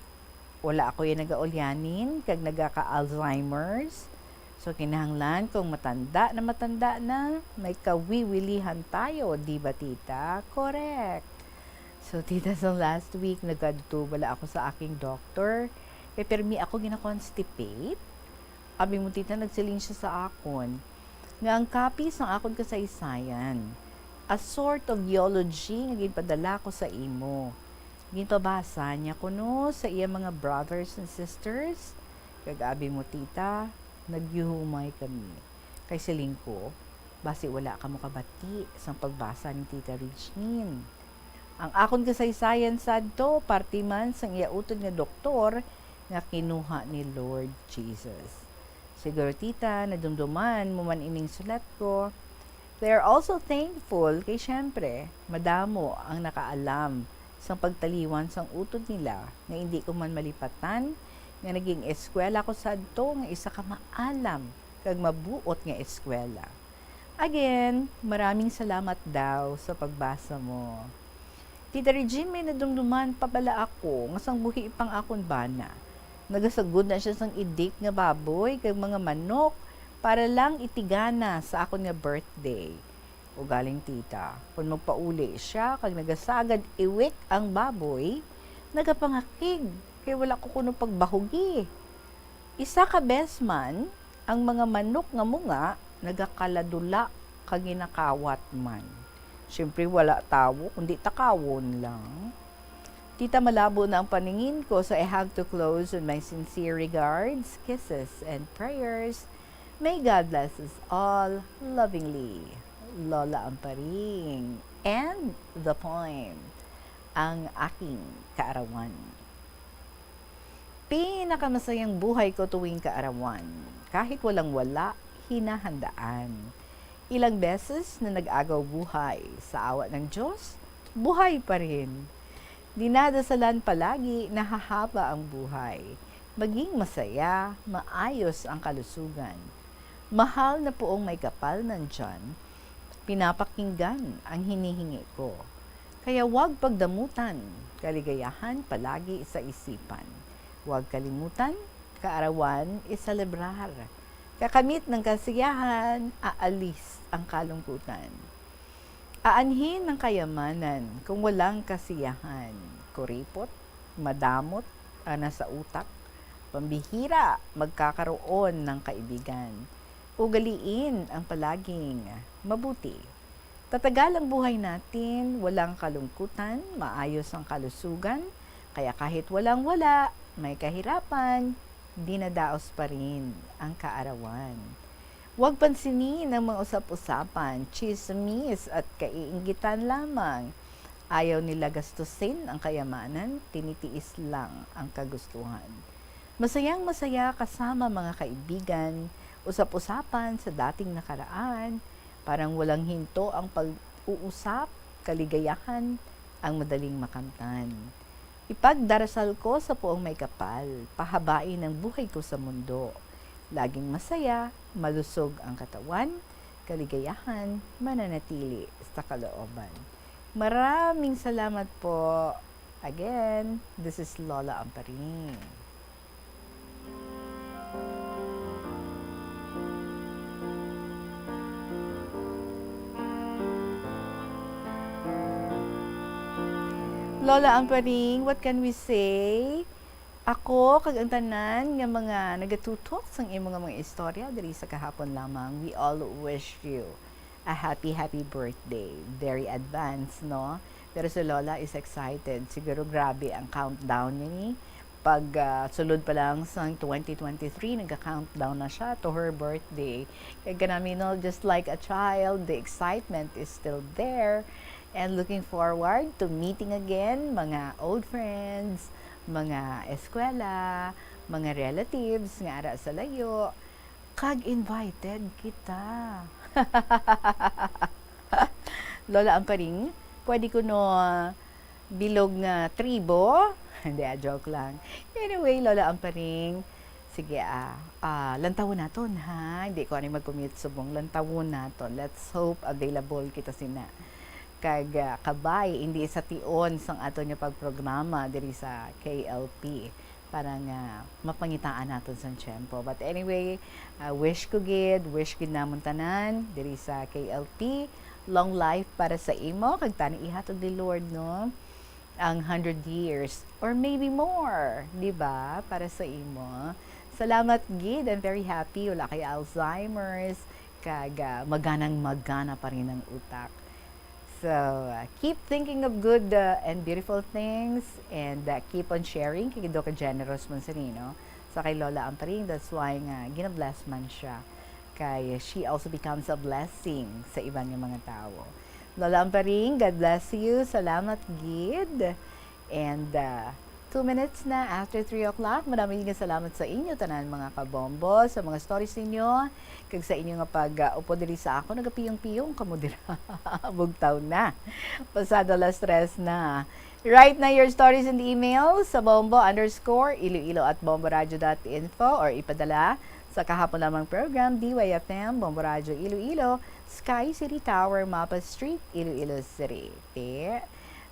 wala ako yung nagaulyanin kag nagaka-Alzheimer's. So, kinahanglan kung matanda na matanda na, may kawiwilihan tayo, di ba, tita? Correct. So, tita, sa last week, nagkadto bala ako sa aking doctor. Kay permi ako gina-constipate. Abi mo, tita, nagsiling siya sa akon nga ang copy sang akon kasaysayan, a sort of eulogy nga ginpadala ko sa imo, ginpabasa niya kuno sa iya mga brothers and sisters. Kag abi mo, tita, Nagyuhumay kami. Kay siling ko, basi wala kamo kabati sang pagbasa ni Tita Regine. Ang akon kasaysayan sadto, parte man sang iya utod nga doktor nga kinuha ni Lord Jesus. Siguro, Tita, nadumduman mo man ining sulat ko. They are also thankful kay, siyempre, madamo ang nakaalam sang pagtaliwan sang utod nila, nga indi ko man malipatan nga naging eskwela ko sadto nga isa ka maalam kag mabuot nga eskwela. Again, maraming salamat daw sa pagbasa mo. Tita Regine, may nadumduman pa bala ako nga sang buhi pang akon bana, nagasagod na siya sang idik nga baboy kag mga manok para lang itigana sa akon nga birthday. Ugaling, Tita, kon magpauli siya kag nagasagad iwik ang baboy, nagapangakig kay wala ko kuno pagbahugi. Isa ka bes man, ang mga manok nga munga nagakaladula kag ginakawat man. Siyempre, wala tawo, kundi takawon lang. Tita, malabo na ang paningin ko, so I have to close with my sincere regards, kisses, and prayers. May God bless us all. Lovingly, Lola Amparing. And the poem, Ang Aking Kaarawan. Pinakamasayang buhay ko tuwing kaarawan. Kahit walang wala, hinahandaan. Ilang beses na nag-agaw buhay, sa awa ng Diyos, buhay pa rin. Dinadasalan palagi na hahaba ang buhay, maging masaya, maayos ang kalusugan. Mahal na Poong Maykapal, nandyan, pinapakinggan ang hinihingi ko. Kaya huwag pagdamutan, kaligayahan palagi sa isipan. Huwag kalimutan, kaarawan iselebrar. Kakamit ng kasiyahan, aalis ang kalungkutan. Aanhin ang kayamanan kung walang kasiyahan, kuripot, madamot, ana sa utak, pambihira, magkakaroon ng kaibigan. Ugaliin ang palaging mabuti. Tatagal ang buhay natin, walang kalungkutan, maayos ang kalusugan, kaya kahit walang wala, may kahirapan, dinadaos pa rin ang kaarawan. Huwag pansinin ang mga usap-usapan, tsismis at kaiinggitan lamang. Ayaw nila gastusin ang kayamanan, tinitiis lang ang kagustuhan. Masayang-masaya kasama mga kaibigan, usap-usapan sa dating nakaraan, parang walang hinto ang pag-uusap, kaligayahan ang madaling makamtan. Ipagdarasal ko sa Poong Maykapal, pahabain ang buhay ko sa mundo. Laging masaya, malusog ang katawan, kaligayahan mananatili sa kalooban. Maraming salamat po. Again, this is Lola Amparing. Lola Amparing, what can we say? Ako kag ang tanan nga mga nagatutok sang imo nga mga istorya diri sa kahapon lamang, we all wish you a happy, happy birthday. Very advance, no? Pero si Lola is excited. Siguro grabe ang countdown niya ni. Pag, ah, sulod pa lang sa twenty twenty-three, nagka-countdown na siya to her birthday. Kaya kanami, no, just like a child, the excitement is still there. And looking forward to meeting again, mga old friends, mga eskwela, mga relatives nga ara sa layo. Kag invited kita. Lola Amparing, pwede kuno bilog nga tribo? Hindi, ah, joke lang. Anyway, Lola Amparing, sige, ah, ah, lantawon naton, ha? Hindi ko ani mag-commit subong. Lantawon naton. Let's hope available kita sina. Kag, ah, kabay, hindi sa tion sang aton nga pagprograma diri sa K L P para nga mapangitaan naton sang tiyempo. But anyway, ah, wish ko gid, wish gid namon tanan diri sa K L P, long life para sa imo, kag tani ihatod ni Lord, no, ang hundred years or maybe more, di ba, para sa imo. Salamat gid, I'm very happy, wala kay Alzheimer's, kag, ah, maganang magana pa rin ang utak. So, uh, keep thinking of good, uh, and beautiful things, and, uh, keep on sharing. Kay daw ka-generous man sa nino. Sa kay Lola Amparing, that's why nga gina-bless man siya. Kay she also becomes a blessing sa iban nga mga tawo. Lola Amparing, God bless you. Salamat gid. And uh, two minutes na after three o'clock. Madami nga salamat sa inyo tanan, mga kabombo, sa mga stories ninyo, kag sa inyo nga pag-upo diri sa ako. Nagapiyong-piyong kamo dira. Bugtaw na. Pasado alas tres na. Write na your stories in the email sa bombo underscore iloilo at bomboradio dot info or ipadala sa kahapon lamang program, D Y F M, Bombo Radio Iloilo, Sky City Tower, Mapa Street, Iloilo City. Te,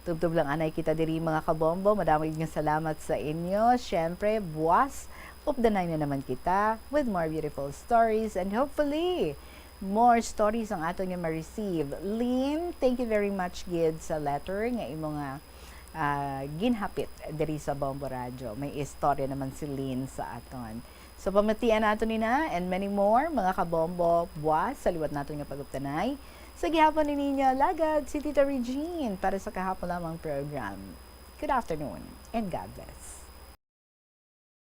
tubtob lang anay kita diri, mga kabombo. Madamo gid nga salamat sa inyo. Siyempre, buwas, updanay na naman kita with more beautiful stories and hopefully, more stories ang aton nga ma-receive. Lynn, thank you very much gid sa letter nga imo nga ah, ginhapit diri sa Bombo Radyo. May istorya naman si Lynn sa aton. So, pamatian nato ni na and many more, mga kabombo, buwas sa liwat naton nga pag-updanay. Sa gihapon ni ninyo, lagad si Tita Regine para sa kahapon lamang program. Good afternoon and God bless.